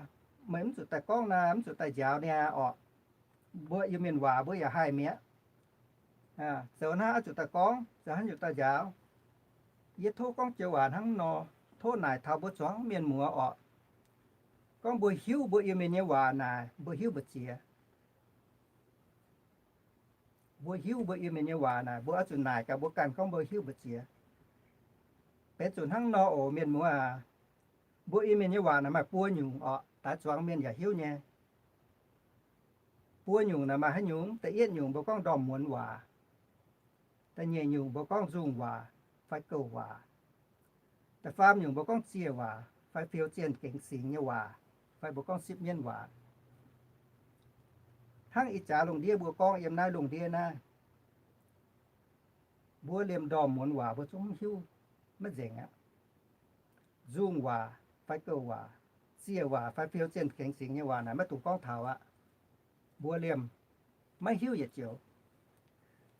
meih mv zuqc daaih gorngv naaic, mv zuqc daaih njaaux niaa orqc. Mbuo Iu-Mienh waac mbuo yaac haih mi'aqv. Zoux hnangv oix zuqc daaih gorngv, zoux hnangv zuqc daaih njaaux. Yie tov gorngv joux waac hnangv nor, tov naaic taux mbuo zuangx mienh muoz orqc. Gorngv mbuo hiuv mbuo Iu-Mienh nyei waac naaic mbuo hiuv mbu'ziex. Mbuo hiuv mbuo Iu-Mienh nyei waac naaic mbuo oix zuqc naaic gaax mbuo ganh gorngv mbuo hiuv mbu'ziex. Benx zuqc hnangv nor oc mienh muoz aac, mbuo Iu-Mienh nyei waac naaic maaih buo nyungc orqc, daaix zuangx mienh yaac hiuv nyei. Buo nyungc naaic maaih haaix nyungc? Da'yietv nyungc mbuo gorngv ndorm-muonz waac. Da'nyeic nyungc mbuo gorngv nzung waac fai gouv waac. Da'faam nyungc mbuo gorngv ziec waac fai fiou zienh gengx singx nyei waac, fai mbuo gorngv sipv mienv waac. Hnangv ih jaax lungh ndiev mbuo gorngv yiem naaiv lungh ndiev naaiv, mbuo liemh ndorm-muonz waac mbuo zungv mv hiuv, maiv nzengc aqv. Nzung waac fai gouv waac, ziec waac fai fiou zienh gengx singx nyei waac naaic maiv dungx gorngv taux aqv. Mbuo liemh maiv hiuv yietc joux.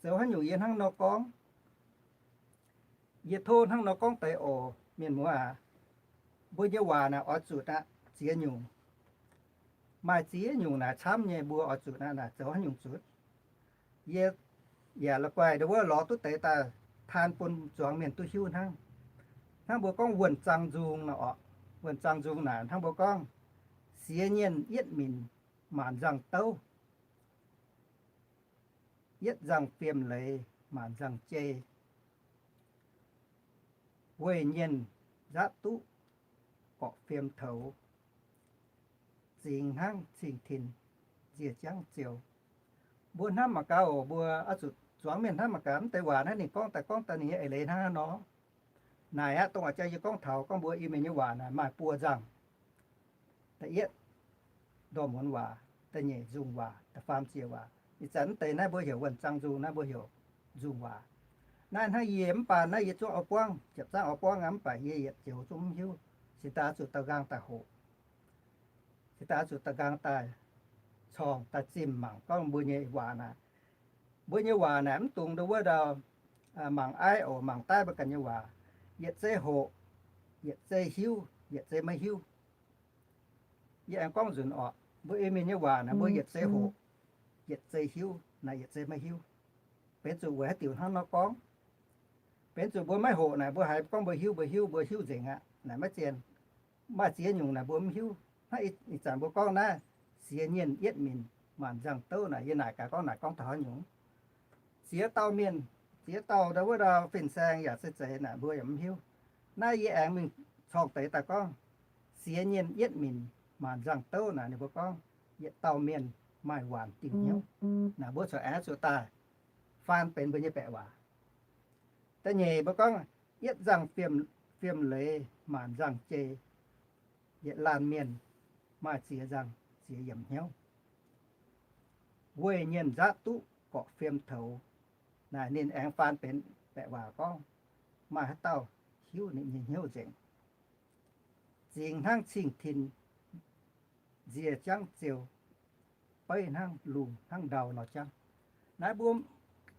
Zoux haaix nyungc yie hnangv nor gorngv? Yie tov hnangv nor gorngv deix oc mienh muoz aac. Mbuo nyei waac naaic oix zuqc aqv ziex nyungc. Maaih ziex nyungc naaic camv nyei mbuo oix zuqc aqv. Naaic zoux haaix nyungc zuqc? Yie yaac la'guaih ndo wuov lorz duqv deix daaih taan bun zuangx mienh duqv hiuv hnangv. Hnangv mbuo gorngv wuonh zaang nzung nor orqc. Wuonh zaang nzung naaic hnangv mbuo gorngv, siex nyienh yietv minc maanc nzangc douv, yietv nzangc fiem leiz maanc nzangc jei, weih nyienh nzatv duqv gorqv fiem toux, zingx hnangv cing-tin nziec jangv ziou. Mbuo hnamv mangc gaax oc, mbuo oix zuqc zuangx mienh hnamv mangc gaax, mv deix waac naaiv ninh gorngv daaih gorngv daaih ninh nyei eix leiz hnangv haaix nor. Naaic aqv, dongh a'jang yie gorngv taux gorngv mbuo Iu-Mienh nyei waac naaic maaih buo nzangc. Da'yietv, ndorm-muonz waac. Da'nyeic, nzung waac. Da'faam, ziec waac. Ih zanc mv deix naaiv mbuo heuc wuonh zaang nzung, naaiv mbuo heuc nzung waac. Naaiv hnangv yie mv baac naaiv yie zungv oix buangv, ziepc zangv oix buangv aqv, mv baac yie yietc joux zungv mv hiuv. Cingx daaih oix zuqc da'nqaang daaih hoqc. Cingx daaih oix zuqc da'nqaang daaih corngh daaih zimh mangc gorngv mbuo nyei waac naaic. Mbuo nyei waac naaic mv dungx ndo wuov ndau mangc aiv oc, mangc daiv mbuo ganh nyei waac. Yietc zei hoqc, yietc zei hiuv, yietc zei maiv hiuv. Yie aengx gorngv nzunc orqc, mbuo Iu-Mienh nyei waac naaic mbuo yietc zei hoqc, yietc zei hiuv, naaic yietc zei maiv hiuv. Benx zuqc weic haaix diuc hnangv nor gorngv? Benx zuqc mbuo maiv hoqc naaic mbuo haiz gorngv mbuo hiuv, mbuo hiuv, mbuo hiuv nzengc aqv. Naaic maiv zien. Maaih ziex nyungc naaic mbuo mv hiuv. Hnangv ih zanc mbuo gorngv naaiv, siex nyienh yietv minc maanc nzangc douv naaic, yie naaic gaax gorngv naaic gorngv taux haaix nyungc. Ziex dauh mienh, ziex dauh ndo wuov ndau fin-saeng yaac se zeiz naaic mbuo yaac mv hiuv. Naaiv yie aengx mingh corngh deix daaih gorngv, siex nyienh yietv minc maanc nzangc douv naaic ninh mbuo gorngv, yietc dauh mienh maaih waanc diuh hnyouv. Naaic mbuo corc aengx zuqc daaih faan benx mbuo nyei baeqc waac. Da'nyeic mbuo gorngv, yietv nzangc fiem, fiem leiz maanc nzangc jei, yietc laanh mienh maaih ziex nzangc ziex yiemc hnyouv. Weih nyienh nzatv duqv gorqv fiem toux. Naaic ninh aengx faan benx baeqc waac gorngv, maaih haaix dauh hiuv ninh nyei hnyouv nzengc. Zingx hnangv cing-tin nziec jangv ziou, beiv hnangv lungh hnangv ndau nor jangv. Naaiv mbuo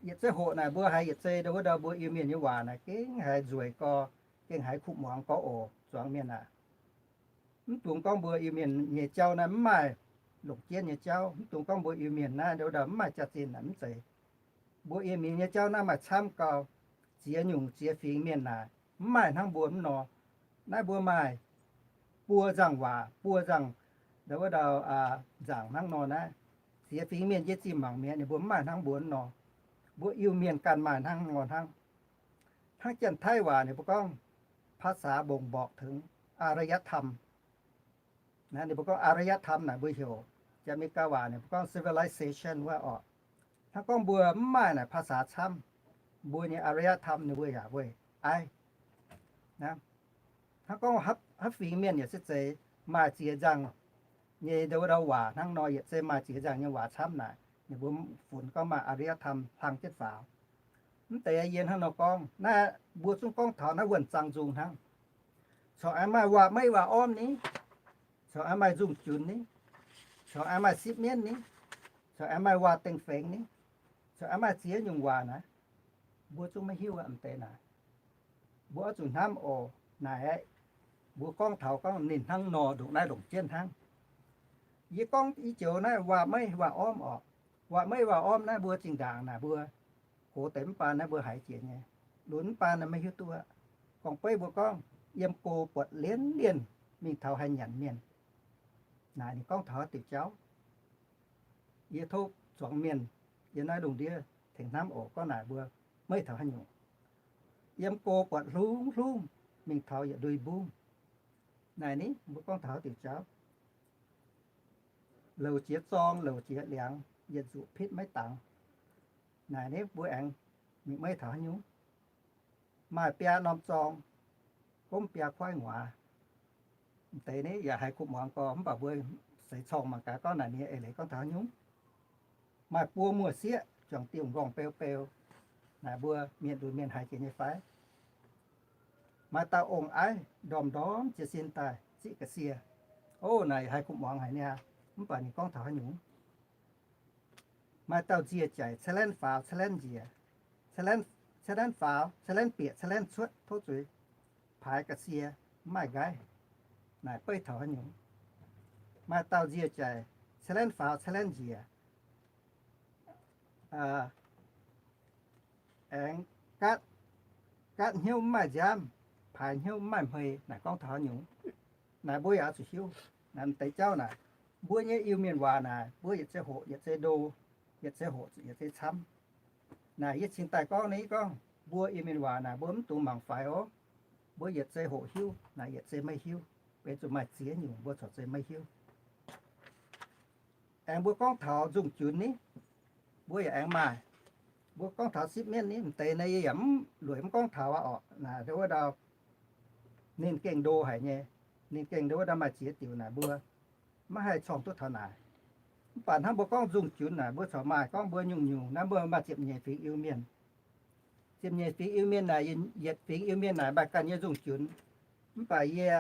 yietc zei hoqc naaic mbuo haiz yietc zei ndo wuov ndau mbuo Iu-Mienh nyei waac naaic gengh haiz nzueic gau, gengh haiz kuv muangx gau oc, zuangx mienh aac. Mv dungx gorngv mbuo Iu-Mienh nyei jauv naaiv mv maaih longc jienv nyei jauv, mv dungx gorngv mbuo Iu-Mienh naaiv ndo wuov ndau mv maaih jaax-zinh naaic mv zeiz. Mbuo Iu-Mienh nyei jauv naaiv maaih camv gau. ziex nyungc ziex fingx mienh naaic, mv maaih hnangv mbuo mv nor. Naaiv mbuo maaih buo nzangc waac, buo nzangc, ndau wuov ndau, nzangc hnangv nor naaiv. Ziex fingx mienh yie zinh mangc mi'aqv, ninh mbuo mv maaih hnangv mbuo mv nor. Mbuo Iu-Mienh ganh maaih hnangv nor hnangv. Hnangv Janx-Taiv waac ninh mbuo gorngv ภาษาบ่งบอกถึงอารยธรรม naaiv. Ninh mbuo gorngv อารยธรรม naaic mbuo heuc, Janx-Meigaa waac ninh mbuo gorngv civilization wuov orqc. Hnangv gorngv mbuo mv maaih naaic ภาษา camv, mbuo nyei อารยธรรม ninh mbuo yaac weih aiv. Hnangv gorngv haaix fingx mienh yaac se zeiz maaih ziex nzangc nyei ndau wuov ndau waac hnangv nor, yietc zei maaih ziex nzangc nyei waac camv naaic, ninh mbuo funx gorngv maaih อารยธรรม hlang jienv faaux. Mv deix yie hnangv nor gorngv naaiv, mbuo zungv gorngv taux naaiv wuonh zaang nzung hnangv. Corc aengx maaih waac-meiv waac-orm ni, corc aengx maaih nzungh junx ni, corc aengx maaih sipv mienv ni, corc aengx maaih waac-dengh fengx ni, corc aengx maaih ziex nyungc waac naaiv, mbuo zungv maiv hiuv aqv. M'deix naaic, mbuo oix zuqc hnamv oc. Naaic aeqv, mbuo gorngv taux gorngv ninh hnangv nor ndongc naaiv longc jienv hnangv. Yie gorngv i joux naaiv waac-meiv waac-orm orqc. Waac-meiv waac-orm naaiv mbuo zinh ndaangc naaic mbuo gox deix mv baan naaiv mbuo haiz jiex nyei. Lunx mv baan naaiv maiv hiuv duqv aqv. Gorngv beiv mbuo gorngv yiem go buatc lienh lienh mingh taux haih nyanc mienh. Naaic ninh gorngv taux haaix diuc jauv? Yie tov zuangx mienh yiem naaiv lungh ndiev tengx hnamv oc. Gorngv naaic mbuo maiv taux haaix nyungc. Yiem go buatc hlungv hlungv mingh taux yietc ndui mbungv. Naaic ni mbuo gorngv taux haaix diuc jauv? Louc jiex zorng, louc jiex liangx, yietc nzuqc pitv maiv dangx. Naaic ni mbuo aengx mingh maiv taux haaix nyungc. Maaih biaa norm zorng, gomv biaa kuaaiv nguaaz. M'deix ni yaac haiz kuv muangx gorx, mv baac mbuo seix corngh mangc gaax gorngv naaic ninh nyei eix leiz gorngv taux haaix nyungc. Maaih buo muoz-sieqv juangc diuh nqorngv beu beu. Naaic mbuo mienh lunx mienh haiz jiex nyei fai? Maaih dauh ong-aiv ndorm-ndorm jiez sin daaih ziqv ga'sie. Ov, naaic haiz kuv muangx haic niaa, mv baac ninh gorngv taux haaix nyungc? Maaih dauh nziec jaic cav laenv faaux cav laenv njiec, cav laenv faaux cav laenv bieqc cav laenv cuotv tov zuiz, paaix ga'sie mv maaih nqaiv. Naaic beiv taux haaix nyungc? Maaih dauh nziec jaic cav laenv faaux cav laenv njiec, aengx gaatv, gaatv hnyouv mv maaih nziaamv, paaix hnyouv mv maaih hmei. Naaic gorngv taux haaix nyungc? Naaic mbuo yaac oix zuqc hiuv. Naaic m'deix jauv naaic, mbuo nyei Iu-Mienh waac naaic mbuo yietc zei hoqc yietc zei ndo, yietc zei hoqc yietc zei camv. Naaic yie cingx daaih gorngv ni gorngv mbuo Iu-Mienh waac naaic mbuo mv dungx mangc faix oc. Mbuo yietc zei hoqc hiuv naaic yietc zei maiv hiuv, benx zuqc maaih ziex nyungc mbuo corc zei maiv hiuv. Aengx mbuo gorngv taux nzungh junx ni, mbuo yaac aengx maaih. Mbuo gorngv taux sipv mienv ni, m'deix naaiv yie yaac mv lueic mv gorngv taux aqv orqc. Naaic ndau wuov ndau ninh gengh ndo haic nyei. Ninh gengh ndau wuov ndau maaih ziex diuc naaic mbuo maiv haih corngh duqv taux naaic. Mv baac hnangv mbuo gorngv nzungh junx naaic mbuo corc maaih gorngv mbuo nyungc-nyungc naaiv mbuo maaih ziepc nyeic fingx Iu-Mienh. Ziepc nyeic fingx Iu-Mienh naaic, yietc fingx Iu-Mienh naaic maaih ganh nyei nzungh junx. Mv baac yie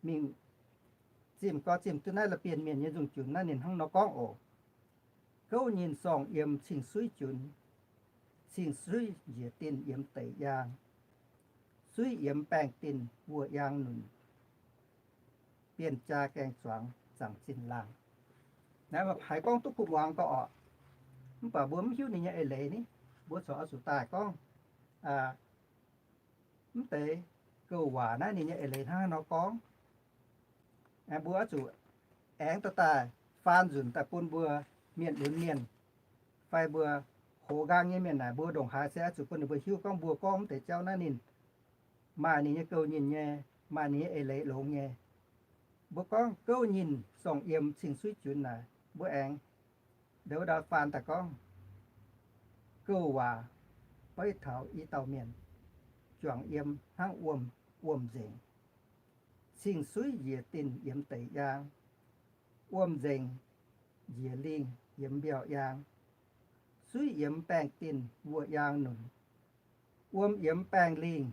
mingh zimh gorx zimh duqv naaiv la'bienh mienh nyei nzungh junx naaiv ninh hnangv nor gorngv oc. Gouv nyinh sorng yiem cing-suiv junx, cing-suiv njiec dinh yiem deic yaang, suiv yiemx baengh dinh wuoh yaang nunc, bienh jaa gaeng-zuangx zaangc zinh laangh. Naaiv haiz gorngv duqv kuv muangx gorx orqc. Mv baac mbuo mv hiuv ninh nyei eix leiz ni, mbuo corc oix zuqc daaih gorngv mv deix gouv waac naaiv ninh nyei eix leiz hnangv haaix nor gorngv. Aengx mbuo oix zuqc aengx daaih daaih faan nzunc daaih bun mbuo mienh lunx mienh fai mbuo hoz nqaang nyei mienh naaic, mbuo ndongc haaix se oix zuqc bun ninh mbuo hiuv gorngv mbuo gorngv mv deix jauv naaiv ninh maaih ninh nyei gouv nyinh nyei, maaih ninh nyei eix leiz longx nyei. Mbuo gorngv gouv nyinh sorng yiem cing-suiv junx naaic, mbuo aengx ndau wuov ndau faan daaih gorngv, gouv waac beiv taux i dauh mienh, juangc yiem hnangv wuom, wuom-nzengc. Cing-suiv njiec dinh yiem deic yaang, wuom-nzengc njiec lingh yiem mbiauh yaang, suiv yiemx baengh dinh wuoh yaang nunc, wuom yiemx baengh lingh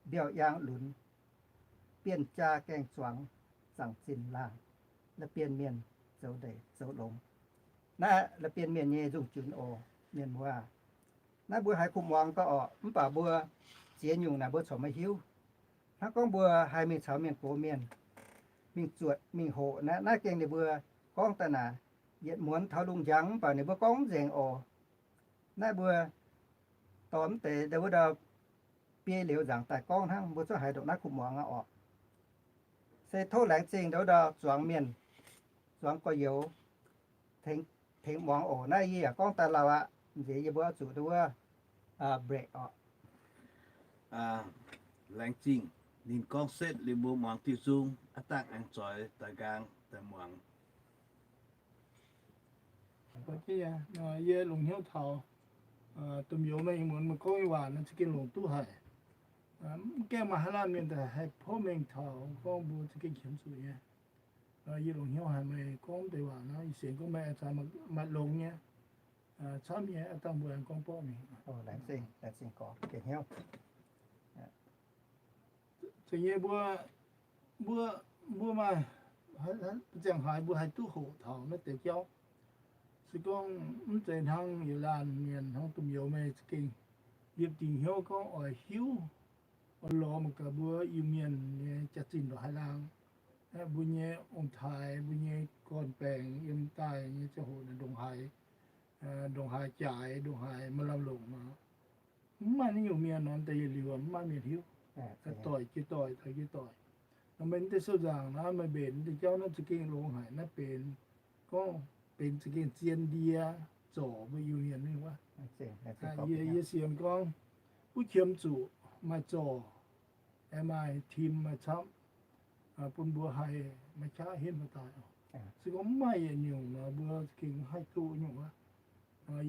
mbiauh yaang lunx, bienh jaa gaeng-zuangx zaangc zinh laangh. La'bienh mienh zoux ndeic zoux longx. Naaiv la'bienh mienh nyei nzungh junx oc, mienh muoz. Naaiv mbuo haiz kuv muangx gau orqc, mv baac mbuo ziex nyungc naaic mbuo corc maiv hiuv. Hnangv gorngv mbuo haih mingh caux mienh gox mienh mingh zuotc mingh hoqc naaiv, naaiv gengh ninh mbuo gorngv daaih naaic, yietc muonz taux lungh njang mv baac ninh mbuo gorngv mv nzengc oc. Naaiv mbuo dorh mv deix ndau wuov ndau biei liuz nzaangc daaih gorngv hnangv, mbuo zungv haiz ndongc naaiv kuv muangx aqv orqc. Se tov laengz zingh ndau ndau zuangx mienh, zuangx gorx-youz, tengx, tengx muangx oc. Naaiv yie yaac gorngv daaih lauh aqv. Nziex yie mbuo oix zuqc ndau wuov break orqc. Laengz zingh ninh gorngv setv liuz mbuo muangx diuh nzung, aav dangh aengx zoix daaih nqaang daaih muangx. Yie longc hnyouv taux domh youz meih muonz meih gorngv nyei waac naaiv za'gengh longc duqv haic. Mv gaengh maaih haaix laanh mienh daaih haih pov mengh taux gorngv mbuo za'gengh qiemx zuqc nyei. Yie longc hnyouv haic meih gorngv deix waac naaiv, yie sienx gorngv meih maaih longx nyei, camv nyei, aav dangh mbuo aengx gorngv borqv mingh. Zeiz nyei mbuo, mbuo, mbuo maaih, ziangh haaix mbuo haih duqv hoqc taux naaiv deix jauv. Se gorngv mv zeiz hnangv yietc laanh mienh hnangv domh youz meih za'gengh liepc dingc hnyouv gorngv oix hiuv, oix lorz mangc gaax mbuo Iu-Mienh nyei jaax-zinh ndongc haaix laangz. Mbuo nyei ong-taaix, mbuo nyei gorn-baengx yiem daaih nyei ziangh hoc ndongc haaix, ndongc haaix jaaix, ndongc haaix maaih lamh longc nor. Mv maaih naaiv nyungc mienh nor, da'yietv liuz mv maaih mienh hiuv. Doic jiex doic, doic jiex doic. Nor meih mv deix sou nzaangc naaiv, meih mbenc mv deix jauv naaiv za'gengh longx haic. Naaiv benx, gorngv benx za'gengh zien ndie zorc mbuo Iu-Mienh mingh wuov. Yie, yie sienx gorngv buov qiemx zuqc maaih zorc, aengx maaih tim maaih camv, bun mbuo haih maiv qaqv henv maiv daaih oc. Se gorngv mv maaih yietc nyungc nor, mbuo za'gengh haih duqv nyungc aqv.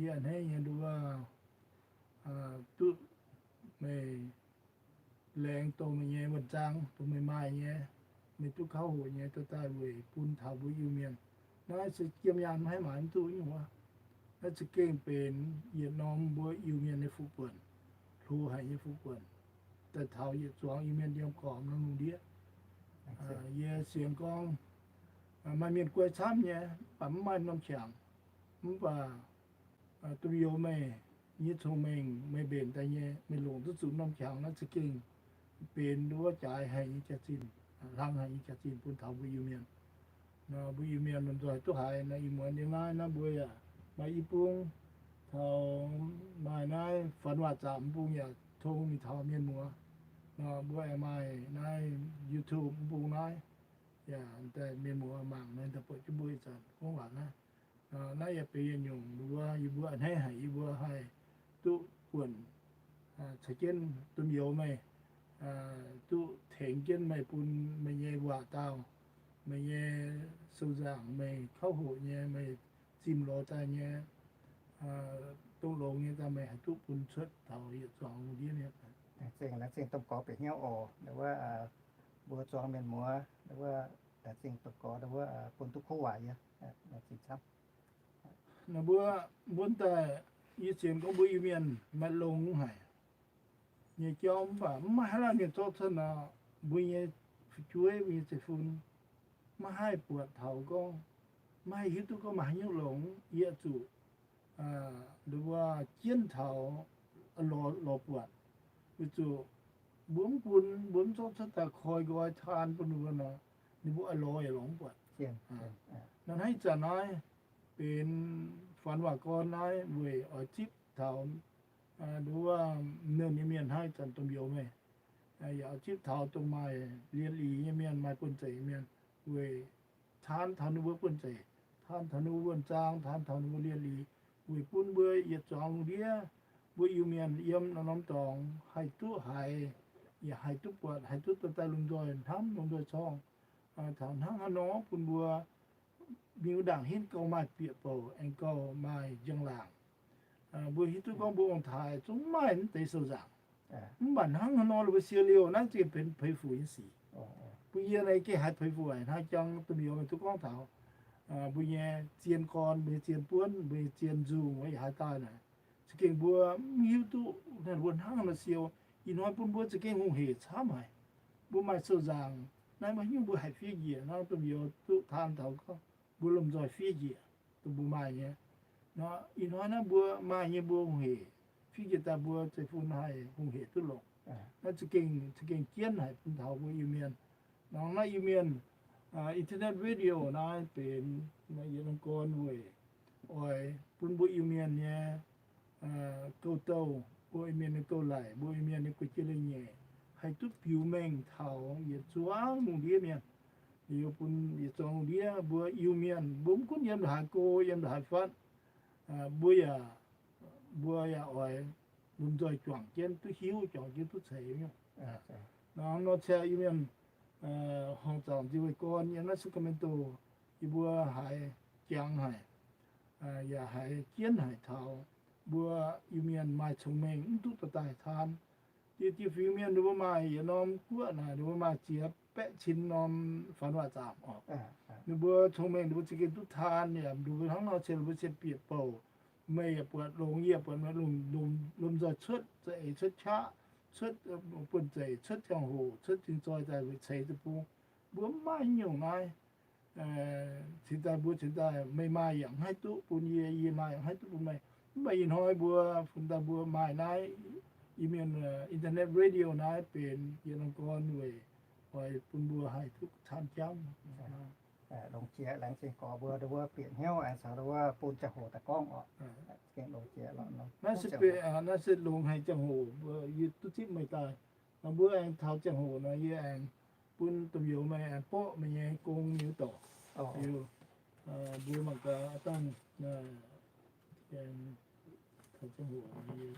Yie a'hneiv nyei nduov, duqv meih laengz dongh meih nyei wuonh zaang, dongh meih maaih nyei, meih duqv kauv hoqc nyei, dorh daaih weic bun taux mbuo Iu-Mienh. Naaiv se jiem nyaanh maiv haih maaiz mv duqv nyungc wuov. Naaiv za'gengh benx yietc norm mbuo Iu-Mienh nyei fuqv buonc, hlo haic nyei fuqv buonc, daaih taux yietc zuangx Iu-Mienh yiem gormx norm lungh ndiev. Yie sienx gorngv maaih mienh guai camv nyei, mv baac mv maaih norm qangx. Mv baac domh youz meih nyei cong-mengh meih mbenc daaih nyei, meih longc duqv zuqc norm qangx naaiv za'gengh benx wuov jaaix haic nyei jaax-zinh, hlang haic nyei jaax-zinh bun taux mbuo Iu-Mienh. Nor mbuo Iu-Mienh lomh nzoih duqv haiz naaiv ih muonz yiem naaiv, naaiv mbuo yaac maaih i bung taux maaih naaiv Fanx Waac Zaamc bung yaac tong mingh taux mienh muoz. Nor mbuo aengx maaih naaiv YouTube bung naaiv, yaac daaih mienh muoz mangc naaiv daaih buatc jienv mbuo ih zanc gorngv waac naaiv. Naaiv yaac benx yietc nyungc wuov yie mbuo a'hneiv haic yie mbuo haih duqv buonc caux jienv domh youz meih, duqv tengx jienv meih bun meih nyei waac daauh, meih nyei sou nzaangc, meih kauv hoqc nyei, meih zimh lorz daaih nyei, dongh longx nyei daaih meih haih duqv bun cuotv taux yietc zuangx lungh ndiev mienh. Laengz zingh, laengz zingh domh gorx bieqc hnyouv oc. Wuov mbuo zuangx mienh muoz wuov, laengz zingh domh gorx wuov bun duqv kuv waac yie. Laengz zingh camv. Naaiv mbuo, mbuo daaih, yie sienx gorngv mbuo Iu-Mienh maaih longx haic nyei jauv, mv baac mv maaih haaix laanh mienh zorqv cuotv nor, mbuo nyei fu'jueiv, mbuo nyei zeiv-fun maiv haih buatc taux gorngv, maiv haih hiuv duqv gorngv maaih haaix nyungc longx. Yie zuqc nduov jienv taux lorz, lorz buatc, weic zuqc mbuo mv bun, mbuo mv zorqv cuotv daaih koi nqoi taan bun ninh mbuo nor, ninh mbuo oix lorz yaac lorz mv buatc. Nor hnangv ih zanc naaiv benx Fanx Waac Gorn naaiv weic oix zipv taux nduov wuov nernh nyei mienh hnangv ih zanc domh youz meih, yaac oix zipv taux dongh maaih lienh liz nyei mienh, maaih buonv-zeic nyei mienh, weic taan taux ninh mbuo buonv-zeic, taan taux ninh mbuo wuonh zaang, taan taux ninh mbuo lienh liz, weic bun mbuo yietc zuangx lungh ndiev mbuo Iu-Mienh yiem norm-norm dorngx haih duqv haiz, yaac haih duqv buatc, haih duqv dorh daaih lomh nzoih hnamv, lomh nzoih corngh, taux hnangv haaix nor bun mbuo mingh wuov ndaangc henv gauh maaih bieqc bouc, aengx gauh maaih njang-laangc. Mbuo hiuv duqv gorngv mbuo ong-taaix zungv maaih mv deix sou nzaangc. Mv baac hnangv haaix nor mbuo siou liouh naaiv zungv benx peix fuc nyei sic. Bun yie naaiv gengh haiz peix fuc haic hnangv jangx domh youz meih duqv gorngv taux mbuo nyei zien gorn, mbuo nyei zien buonv, mbuo nyei zien nzungh wuov yaac haaix daaih naaic, za'gengh mbuo mv hiuv duqv mbuo hnangv haaix nor siou. Ih hnoi bun mbuo za'gengh hungh hec camv haic. Mbuo maaih sou nzaangc naaiv maiv hiuv mbuo haiz fiev njiec hnangv domh youz duqv taan taux gorngv mbuo lomh nzoih fiev njiec dongh mbuo maaih nyei. Nor ih hnoi naaiv mbuo maaih nyei mbuo hungh hec, fiev njiec daaih mbuo zeiv-fun haih hungh hec duqv longc. Naaiv za'gengh, za'gengh jienv haic bun taux mbuo Iu-Mienh. Nor naaiv Iu-Mienh internet radio naaiv benx yietc norm gorn weic oix bun mbuo Iu-Mienh nyei gouv-douh mbuo Iu-Mienh nyei gouv-laic, mbuo Iu-Mienh nyei guei-jei leiz-nyeic, haih duqv biux mengh taux yietc zungv lungh ndiev mienh. Liuz bun yietc zungv lungh ndiev mbuo Iu-Mienh, mbuo mv gunv yiem ndongc haaix go, yiem ndongc haaix fatv, mbuo yaac, mbuo yaac oix lomh nzoih juangc jienv duqv hiuv, juangc jienv duqv ceix nyei. Nor, nor ziouc Iu-Mienh horngc zaangc nziex weih gorn yiem naaiv Sacramento, yie mbuo haiz jangx haic, yaac haiz jienv haic taux mbuo Iu-Mienh maaih cong-mengh mv duqv dorh daaih taan. Dieh, dieh fingx mienh ninh mbuo maaih yietc norm guoqv naaic, ninh mbuo maaih ziex baeqv cin norm fanx waac zaamc oc. Ninh mbuo cong-mengh ninh mbuo za'gengh duqv taan yaac mv nduqc hnangv nor, cien mbuo cien bieqc bouc. Meih yaac buatc longx, yie buatc meih longx, lomh nzoih cuotv za'eix, cuotv qaqv, cuotv buonv-zeic, cuotv ziangh hoc, cuotv zingh zoih daaih weic ceix deic-bung. Mbuo mv maaih nyungc naaiv. Cingx daaih mbuo cingx daaih meih maaih yaac mv haih duqv bun yie, yie maaih yaac mv haih duqv bun meih. Mv baac ih hnoi mbuo funx daaih mbuo maaih naaiv Iu-Mienh internet radio naaiv benx yietc norm gorn weic oix bun mbuo haih duqv caan jamv. Longx jiex, laengz zingh gorx mbuo, mbuo bieqc hnyouv aengx caux wuov bun ziangh hoc daaih gorngv oc. Naaiv se longx haic ziangh hoc mbuo yie duqv zipv meih daaih. Nor mbuo aengx taux ziangh hoc nor yie aengx bun domh youz meih aengx borqv meih nyei gong nyei dorc. Liuz mbuo mangc gaax dangh taux ziangh hoc yie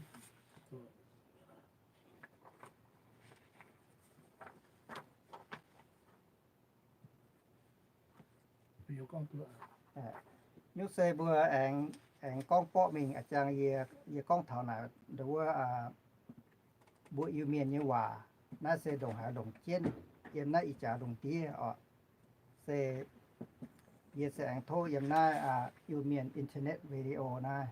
Nyungc se mbuo aengx, aengx gorngv borqv mingh a'jang yie, yie gorngv taux naaic ndau wuov mbuo Iu-Mienh nyei waac, naaiv se ndongc haaix longc jienv yiem naaiv ih jaax lungh ndiev oc. Se yie se aengx tov yiem naaiv Iu-Mienh internet radio naaiv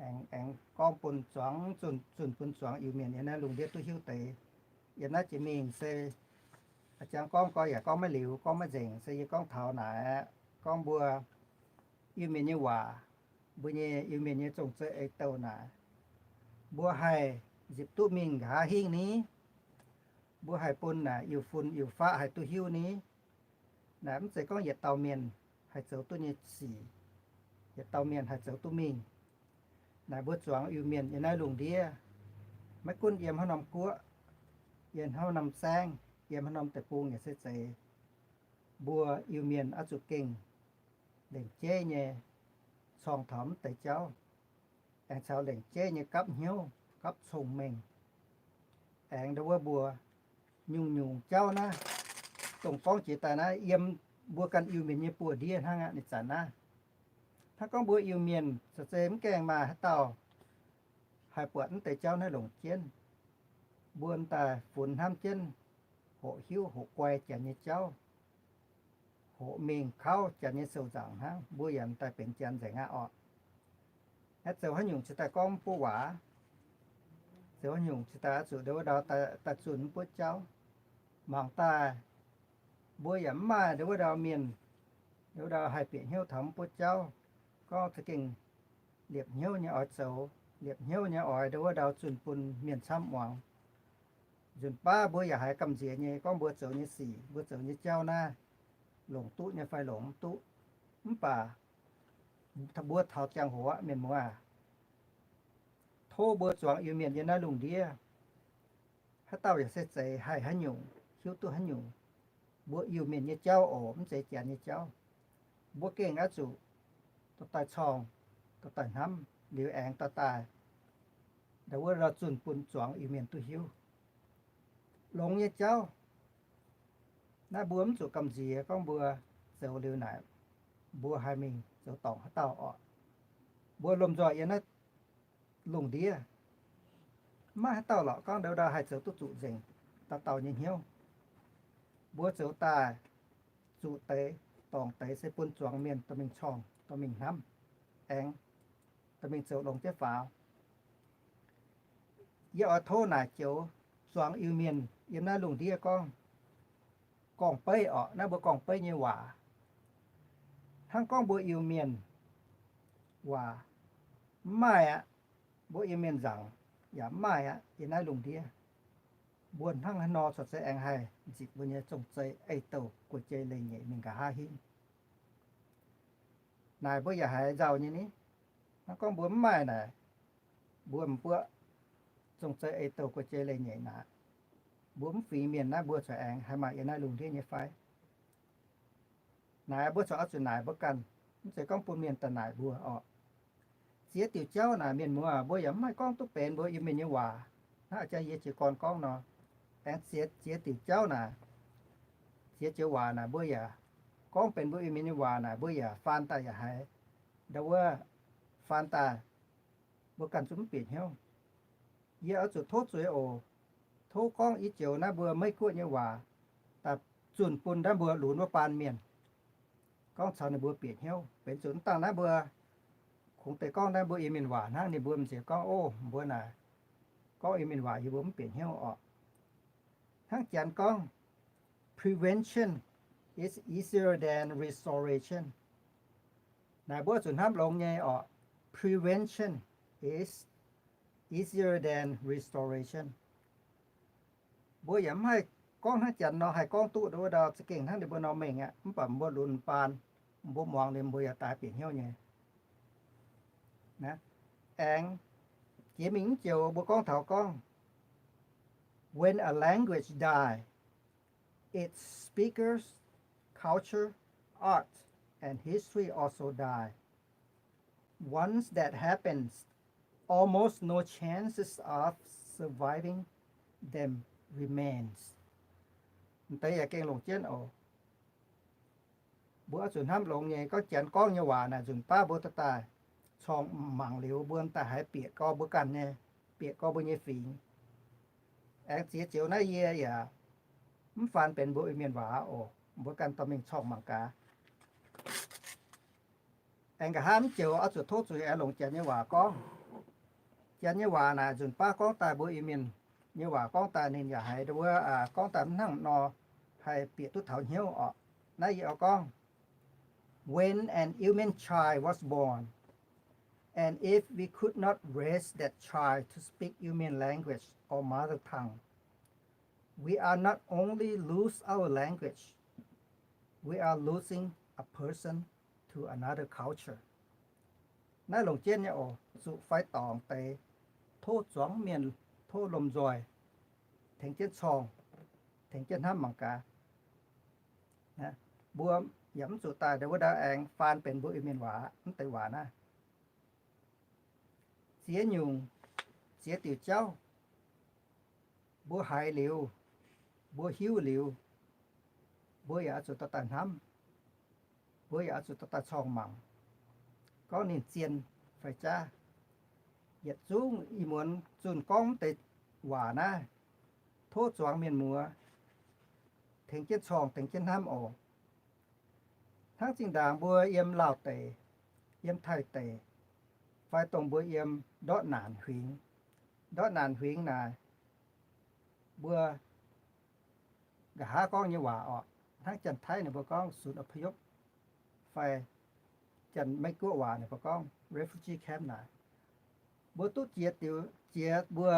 aengx, aengx gorngv bun zuangx, zunh, zunh bun zuangx Iu-Mienh yiem naaiv lungh ndiev duqv hiuv deix. Yiem naaiv jiex mingh se a'jang gorngv gorx yaac gorngv maiv liuz, gorngv maiv nzengc, se yie gorngv taux naaic aqv, gorngv mbuo Iu-Mienh nyei waac, mbuo nyei Iu-Mienh nyei zong-zei ei-douh naaic, mbuo haih nzipc duqv mingh nqa'haav hingv ni? Mbuo haih bun naaic Iu-fun Iu-faqv haih duqv hiuv ni? Naaic mv zeiz gorngv yietc dauh mienh haih zoux duqv nyei sic, yietc dauh mienh haih zoux duqv mingh. Naaic mbuo zuangx Iu-Mienh yiem naaiv lungh ndiev, maiv gunv yiem haaix norm guoqv, yiem haaix norm saengv, yiem haaix norm deic-bung yaac se zeiz, mbuo Iu-Mienh oix zuqc gengh lengc jeiv nyei corng taux mv deix jauv, aengx caux lengc jeiv nyei gapv hnyouv, gapv cong-mengh. Aengx ndau wuov mbuo nyungc-nyungc jauv naaiv, dongh gorngv jiex daaih naaiv, yiem mbuo ganh Iu-Mienh nyei buoz-ndiev hnangv aqv. Ninh zanc naaiv, hnangv gorngv mbuo Iu-Mienh caux zeiz mv gaengh maaih haaix dauh haih buatc mv deix jauv naaiv longc jienv, mbuo m'daaih funx hnamv jienv hoqc hiuv hoqc guai janx nyei jauv, hoqc mingh kauv janx nyei sou nzaangc hnangv, mbuo yaac m'daaih benx janx nzengc aqv orqc. Naaiv zoux haaix nyungc cingx daaih gorngv mv buoqv waac, zoux haaix nyungc cingx daaih oix zuqc ndau wuov ndau daaih zunh mv buoqv jauv. Mangc daaih mbuo yaac mv maaih ndau wuov ndau mienh, ndau wuov ndau haih bieqc hnyouv taux mv buoqv jauv, gorngv za'gengh liepc hnyouv nyei oix zoux, liepc hnyouv nyei oix ndau wuov ndau zunh bun mienh camv muangx. Nzunc baav mbuo yaac haiz gamh nziex nyei gorngv mbuo zoux nyei sic, mbuo zoux nyei jauv naaiv longc duqv nyei fai longc mv duqv. Mv baac mbuo taux ziangh hoc aqv, mienh muoz aac, tov mbuo zuangx Iu-Mienh yiem naaiv lungh ndiev, haaix dauh yaac se zeiz haih haaix nyungc, hiuv duqv haaix nyungc. Mbuo Iu-Mienh nyei jauv oc, mv zeiz janx nyei jauv. Mbuo gengh oix zuqc dorh daaih corng, dorh daaih hnamv liuz aengx dorh daaih ndau wuov ndau zunh bun zuangx Iu-Mienh duqv hiuv. Longx nyei jauv naaiv mbuo mv zuqc gamh nziex gorngv mbuo zoux liuz naaic, mbuo haih mingh zoux dorngc haaix dauh orqc. Mbuo lomh nzoih yiem naaiv lungh ndiev, maiv haaix dauh lorqc gorngv ndau ndau haih zoux duqv zuqc nzengc dauh dauh nyei hnyouv. Mbuo zoux daaih zuqc deix dorngc deix se bun zuangx mienh dorh mingh corng, dorh mingh hnamv, aengx dorh mingh zoux longx jienv faaux. Yie oix tov naaic joux zuangx Iu-Mienh yiem naaiv lungh ndiev gorngv, gorngv-beiv orqc, naaiv mbuo gorngv-beiv nyei waac. Hnangv gorngv mbuo Iu-Mienh waac mv maaih aqv, mbuo Iu-Mienh nzaangc yaac mv maaih aqv yiem naaiv lungh ndiev, mbuo hnangv haaix nor corc se aengx haih nzipc mbuo nyei zong-zei ei-douh guei-jei leiz-nyeic mingh nqa'haav hingv? Naaic mbuo yaac haiz nzauh nyei ni. Hnangv gorngv mbuo mv maaih naaic, mbuo m'buoqv zong-zei ei-douh guei-jei leiz-nyeic naaic, mbuo mv fingx mienh naaiv mbuo corc aengx haih maaih yiem naaiv lungh ndiev nyei fai? Naaiv mbuo corc oix zuqc naaic mbuo ganh, mv zeiz gorngv bun mienh daaih naaic mbuo orqc. Ziex diuc jauv naaic mienh muoz, mbuo yaac mv haih gorngv duqv benx mbuo Iu-Mienh nyei waac. Hnangv jang yie jiez gorn gorngv nor, aengx ziex, ziex diuc jauv naaic, ziex joux waac naaic mbuo yaac gorngv benx mbuo Iu-Mienh nyei waac naaic mbuo yaac faan daaih yaac haiz ndau wuov faan daaih, mbuo ganh zungv mv bieqc hnyouv. Yie oix zuqc tov zuiz oc. Tov gorngv i joux naaiv mbuo Meiv Guoqv nyei waac daaih zunh bun naaiv mbuo lunx wuov baan mienh, gorngv caux ninh mbuo bieqc hnyouv. Benx zuqc mv dangh naaiv mbuo kungx deix gorngv naaiv mbuo Iu-Mienh waac hnangv, ninh mbuo m'nziex gorngv, Ov, mbuo naaic gorngv Iu-Mienh waac yie mbuo mv bieqc hnyouv orqc. Hnangv Janx gorngv, Prevention is easier than restoration. Naaic mbuo zuqc hnamv longx nyei orqc. Prevention is easier than restoration. Mbuo yaac mv haih gorngv hnangv Janx nor haih gorngv duqv wuov ndau za'gengh hnangv ninh mbuo nor mengh aqv. Mv baac mbuo lunx baan, mbuo muangx liuz mbuo yaac daaih bieqc hnyouv nyei. Aengx jiex mingh mv joux mbuo gorngv taux gorngv, When a language die, its speakers, culture, art, and history also die. Once that happens, almost no chances of surviving them remains. M'deix yaac gengh longc jienv oc. Mbuo oix zuqc hnamv longx nyei, gorngv Janx gorngv nyei waac naaic nzunc baav mbuo daaih daaih corngh mangc liuz mbuo daaih haiz bieqc gorx mbuo ganh nyei, bieqc gorx mbuo nyei fingx. Aengx ziex joux naaiv yie yaac mv faan benx mbuo Iu-Mienh waac oc. Mbuo ganh dorh mingh corngh mangc gaax. Aengx nqa'haav mv joux oix zuqc tov zuiz aengx longc Janx nyei waac gorngv. Janx nyei waac naaic nzunc baav gorngv daaih mbuo Iu-Mienh nyei waac gorngv daaih ninh yaac haiz wuov, gorngv daaih mv hnangv nor haih bieqc duqv taux hnyouv orqc. Naaiv yie oix gorngv, When an Iu-Mien child was born, and if we could not raise that child to speak Iu-Mien language or mother tongue, we are not only lose our language, we are losing a person to another culture. Naaiv longc jienv nyei oc, zuqc fai dorngc deix, tov zuangx mienh, tov lomh nzoih tengx jienv corngh, tengx jienv hnamv mangc gaax. Mbuo yaac mv zuqc daaih ndau wuov ndau aengx faan benx mbuo Iu-Mienh waac mv deix waac naaiv. Ziex nyungc, ziex diuc jauv, mbuo haiz liuz, mbuo hiuv liuz, mbuo yaac oix zuqc dorh daaih hnamv, mbuo yaac oix zuqc dorh daaih corngh mangc, gorngv ninh zien fai jaav. Yietc zungv ih muonz zunh gorngv mv deix waac naaiv, tov zuangx mienh muoz tengx jienv corngh, tengx jienv hnamv oc. Hnangv zinh ndaangc mbuo yiem Laauh deic, yiem Taiv deic, fai dongh mbuo yiem ndortv naanc huingx. Ndortv naanc huingx naaic, mbuo nqa'haav gorngv nyei waac orqc, hnangv Janx-Taiv ninh mbuo gorngv ศูนย์อพยพ, fai Janx-Meiv-Guoqv waac ninh mbuo gorngv refugee camp naaic. Mbuo duqv jiex diuc, jiex mbuo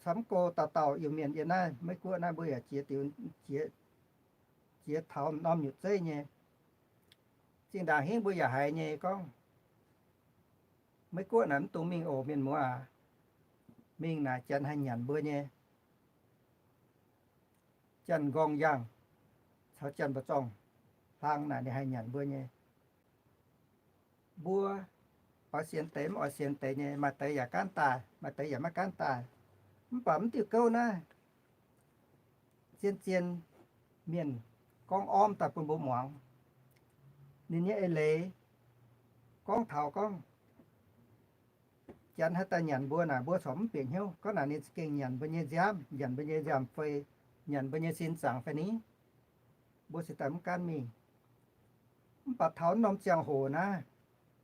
camv go dauh dauh Iu-Mienh yiem naaiv Meiv-Guoqv naaiv mbuo yaac jiex diuc, jiex, jiex taux norm nyutc zeiv nyei. Zinh ndaangc hingv mbuo yaac haiz nyei gorngv, Meiv-Guoqv naaic mv dungx mingh oc, mienh muoz aac. Mingh naaic Janx haih nyanc mbuo nyei. Janx-Nqorngv Yangh caux Janx-Mbu'zorng Hlang naaic ninh haih nyanc mbuo nyei. Mbuo oix sienx deix mv oix sienx deix nyei, maaih deix yaac gaanv daaih, maaih deix yaac maiv gaanv daaih. Mv baac mv diuh gouv naaiv, zien-zien mienh gorngv ormv daaih bun mbuo muangx. Ninh nyei eix leiz gorngv taux gorngv Janx haaix daaih nyanc mbuo naaic, mbuo corc mv bieqc hnyouv. Gorngv naaic ninh za'gengh nyanc mbuo nyei nziaamv, nyanc mbuo nyei nziaamv-fei, nyanc mbuo nyei sin zaangc fai ni, mbuo se daaih mv gaanv mingh. Mv baac taux norm ziangh hoc naaiv,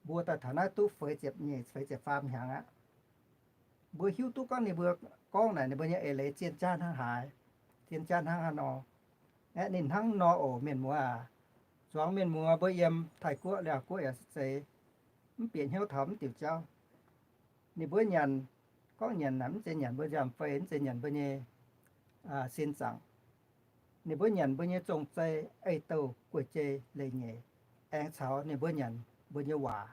mbuo daaih taux naaiv duqv feix ziepc nyeic, feix ziepc faam hnyangx aqv. Mbuo hiuv duqv gorngv ninh mbuo gorngv naaic ninh mbuo nyei eix leiz zien jaav hnangv haaix, zien jaav hnangv haaix nor. Aeqv, ninh hnangv nor oc, mienh muoz aac. Zuangx mienh muoz mbuo yiem Taiv-Guoqv, Laauh-Guoqv yaac se zeiz, mv bieqc hnyouv taux mv diuc jauv. Ninh mbuo nyanc, gorngv nyanc naaic mv zeiz nyanc mbuo nziaamv-fei, mv zeiz nyanc mbuo nyei sin zaangc. Ninh mbuo nyanc mbuo nyei zong-zei, ei-douh, guei-jei, leiz-nyeic, aengx caux ninh mbuo nyanc mbuo nyei waac.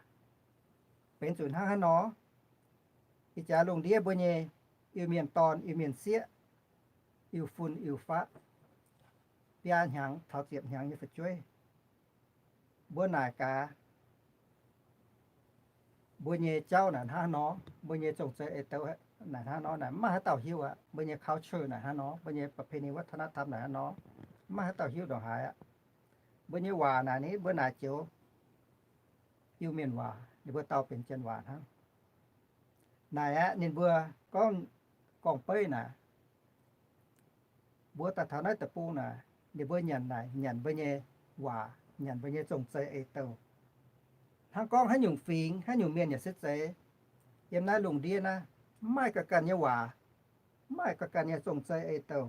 Benx zuqc hnangv haaix nor? Ih jaax lungh ndiev mbuo nyei Iu-Mienh dorn, Iu-Mienh sieqv, Iu-Fun, Iu-Faqv, biaa hnyangx taux ziepc hnyangx nyei fu'jueiv. Mbuo naaic gaax, mbuo nyei jauv naaic hnangv nor, mbuo nyei zong-zei ei douh naaic hnangv nor, naaic mv maaih haaix dauh hiuv aqv. Mbuo nyei culture naaic hnangv nor, mbuo nyei ประเพณีวัฒนธรรม naaic hnangv nor, mv maaih haaix dauh hiuv ndongc haaix aqv. Mbuo nyei waac naaic, ninh mbuo naaic joux Iu-Mienh waac, ninh mbuo dau benx Janx waac hnangv. Naaic aqv, ninh mbuo gorngv, gorngv-beiv naaic, mbuo daaih taux naaiv deic-bung naaic, ninh mbuo nyanc naaic, nyanc mbuo nyei waac, nyanc mbuo nyei zong-zei ei douh. Hnangv gorngv haaix nyungc fingx, haaix nyungc mienh yaac se zeiz, yiem naaiv lungh ndiev naaiv, mv maaih ganh ganh nyei waac, mv maaih ganh ganh nyei zong-zei ei douh.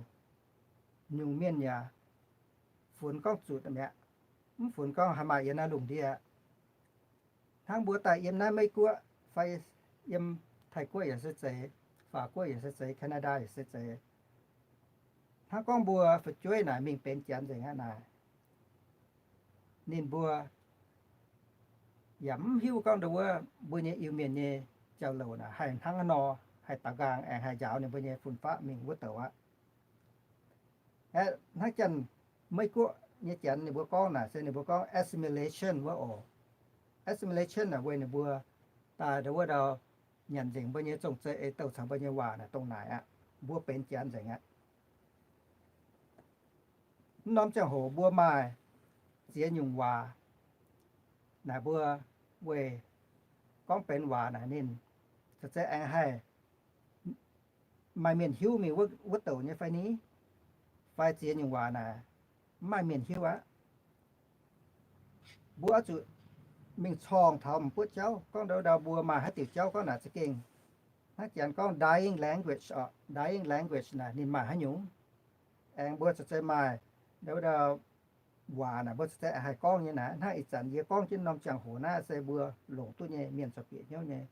Nyungc mienh yaac funx gorngv zuqc mi'aqv, mv funx gorngv haih maaih yiem naaiv lungh ndiev aqv. Hnangv mbuo daaih yiem naaiv Meiv-Guoqv fai yiem Taiv-Guoqv yaac se zeiz, Faac-Guoqv yaac se zeiz, Canada yaac se zeiz, hnangv gorngv mbuo fu'jueiv naaic mingh benx Janx nzengc aqv naaic, ninh mbuo yaac mv hiuv gorngv ndo wuov mbuo nyei Iu-Mienh nyei jauv-louc naaic haih hnangv haaix nor haih daaux nqaang aengx haih njaaux ninh mbuo nyei fun-faqv mingh wuov douc aqv. Aeqv, hnangv janx Meiv-Guoqv nyei Janx ninh mbuo gorngv naaic se ninh mbuo gorngv assimilation wuov oc. Assimilation naaic weic ninh mbuo daaih ndo wuov ndau nyanc nzengc mbuo nyei zong-zei ei douh caux mbuo nyei waac naaic dongh naaic aqv. Mbuo benx Janx nzengc aqv. Mv norm ziangh hoc mbuo maaih ziex nyungc waac naaic, mbuo weic gorngv benx waac naaic ninh caux zeiz aengx haih maaih mienh hiuv mingh wuov douc nyei fai ni? Fai ziex nyungc waac naaic mv maaih mienh hiuv aqv. Mbuo oix zuqc mingh corngh taux m'buoqv jauv, gorngv ndau ndau mbuo maaih haaix diuc jauv gorngv naaic za'gengh, hnangv Janx gorngv dying language oc, dying language naaic ninh maaih haaix nyungc? Aengx mbuo caux zeiz maaih ndau ndau waac naaic mbuo caux zeiz haih gorngv nyei naaic. Hnangv ih zanc yie gorngv jienv norm ziangh hoc naaiv se mbuo longc duqv nyei, mienh corc bieqc hnyouv nyei.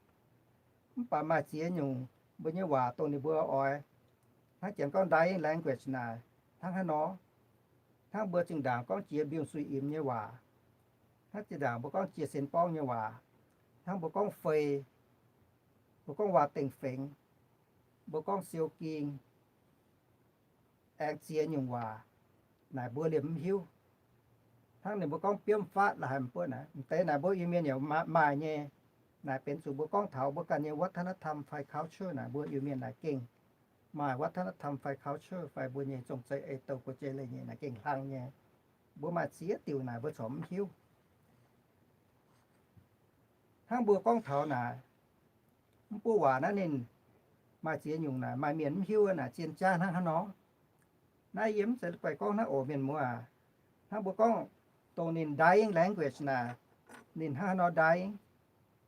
Mv baac maaih ziex nyungc mbuo nyei waac dongh ninh mbuo oix, hnangv Janx gorngv dying language naaic, hnangv haaix nor? Hnangv mbuo zinh ndaangc gorngv jiex mbiungc-suiv-imx nyei waac, hnangv zinh ndaangc mbuo gorngv jiex sinx borngv nyei waac, hnangv mbuo gorngv fei, mbuo gorngv waac-dengh fengx, mbuo gorngv siou ging, aengx ziex nyungc waac naaic mbuo liemh mv hiuv. Hnangv ninh mbuo gorngv biomv fatv la'haic m'buoqv naaic, m'deix naaic mbuo Iu-Mienh yaac maaih nyei. Naaic benx zuqc mbuo gorngv taux mbuo ganh nyei วัฒนธรรม fai culture naaic, mbuo Iu-Mienh naaic gengh maaih วัฒนธรรม fai culture fai mbuo nyei zong-zei ei douh guei jei leiz nyei naaic gengh hlang nyei. Mbuo maaih ziex diuc naaic mbuo corc mv hiuv. Hnangv mbuo gorngv taux naaic, mv buo waac naaiv ninh maaih ziex nyungc naaic maaih mienh mv hiuv naaic zien jaav hnangv haaix nor. Naaiv yie mv zeiz guaih gorngv hnangv oc mienh muoz aac. Hnangv mbuo gorngv dongh ninh dying language naaic, ninh hnangv haaix nor dying?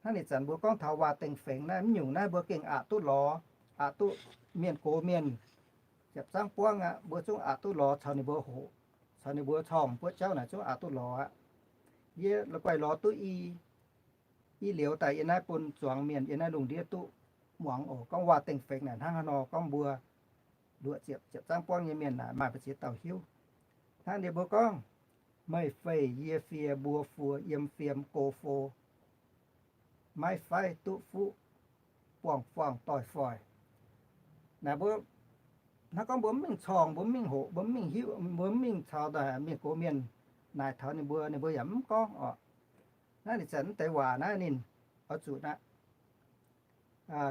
Hnangv ih zanc mbuo gorngv taux waac-dengh fengx naaiv, mv nyungc naaiv mbuo gengh aqc duqv lorz, aqc duqv mienh gox mienh, ziepc zangv buangv aqv, mbuo zungv aqc duqv lorz caux ninh mbuo hoqc, caux ninh mbuo corngh buoqv jauv naaic zungv aqc duqv lorz aqv. Yie la'guaih lorz duqv i, i liuz daaih yie naaiv bun zuangx mienh yiem naaiv lungh ndiev duqv muangx oc. Gorngv waac-dengh fengx naaic hnangv haaix nor, gorngv mbuo luoqc ziepc, ziepc zangv buangv nyei mienh naaic maaih mbu'ziex dauh hiuv. Hnangv ninh mbuo gorngv, meih fei yie fie mbuo fuo yiem fiem go fo, maiv faix duqv fuqv buangh fuangh doix-foix. Naaic mbuo hnangv gorngv mbuo mv mingh corngh, mbuo mv mingh hoqc, mbuo mv mingh hiuv, mbuo mv mingh caux daaih mienh gox mienh naaic taux ninh mbuo, ninh mbuo yaac mv gorngv oc. Naaiv ninh zanc mv deix waac naaiv ninh oix zuqc aqv.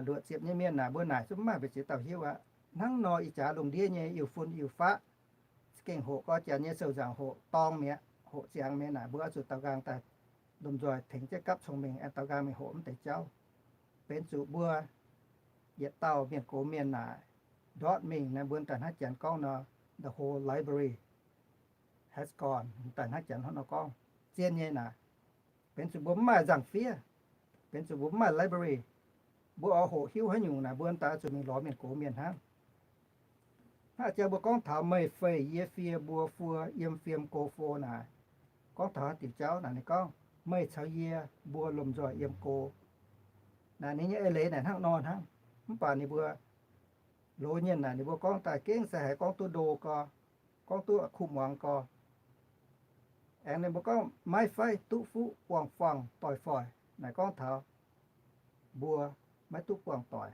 Luoqc ziepc nyei mienh naaic mbuo naaic zungv mv maaih mbu'ziex dauh hiuv aqv. Hnangv nor ih jaax lungh ndiev nyei Iu-Fun Iu-Faqv za'gengh hoqc gorx Janx nyei sou nzaangc hoqc dorng mi'aqv, hoqc ziangx mi'aqv naaic, mbuo oix zuqc daaux nqaang daaih lomh nzoih tengx jienv gapv cong-mengh aengx daaux nqaang mingh hoqc mv deix jauv. Benx zuqc mbuo yietc dauh mienh gox mienh naaic ndortv mingh naaiv, mbuo daaih hnangv Janx gorngv nor, the whole library has gone, daaih hnangv Janx hnangv nor gorngv. Zien nyei naaic, benx zuqc mbuo mv maaih nzangc-fiev, benx zuqc mbuo mv maaih library, mbuo oix hoqc hiuv haaix nyungc naaic, mbuo daaih zuqc mingh lorz mienh gox mienh hnangv. Hnangv jang mbuo gorngv taux meih fei yie fie mbuo fuo yiem fiem go fo naaic, gorngv taux haaix diuc jauv naaic, ninh gorngv, meih caux yie mbuo lomh nzoih yiem go. Naaic ninh nyei eix leiz naaic hnangv nor hnangv. Mv baac ninh mbuo loz nyienh naaic ninh mbuo gorngv daaih gengh se haiz gorngv duqv ndo gorx, gorngv duqv kuv muangx gorx. Aengx ninh mbuo gorngv maiv faix duqv fuqv buangh fuangh doix-foix naaic, gorngv taux mbuo maiv duqv buangh doic.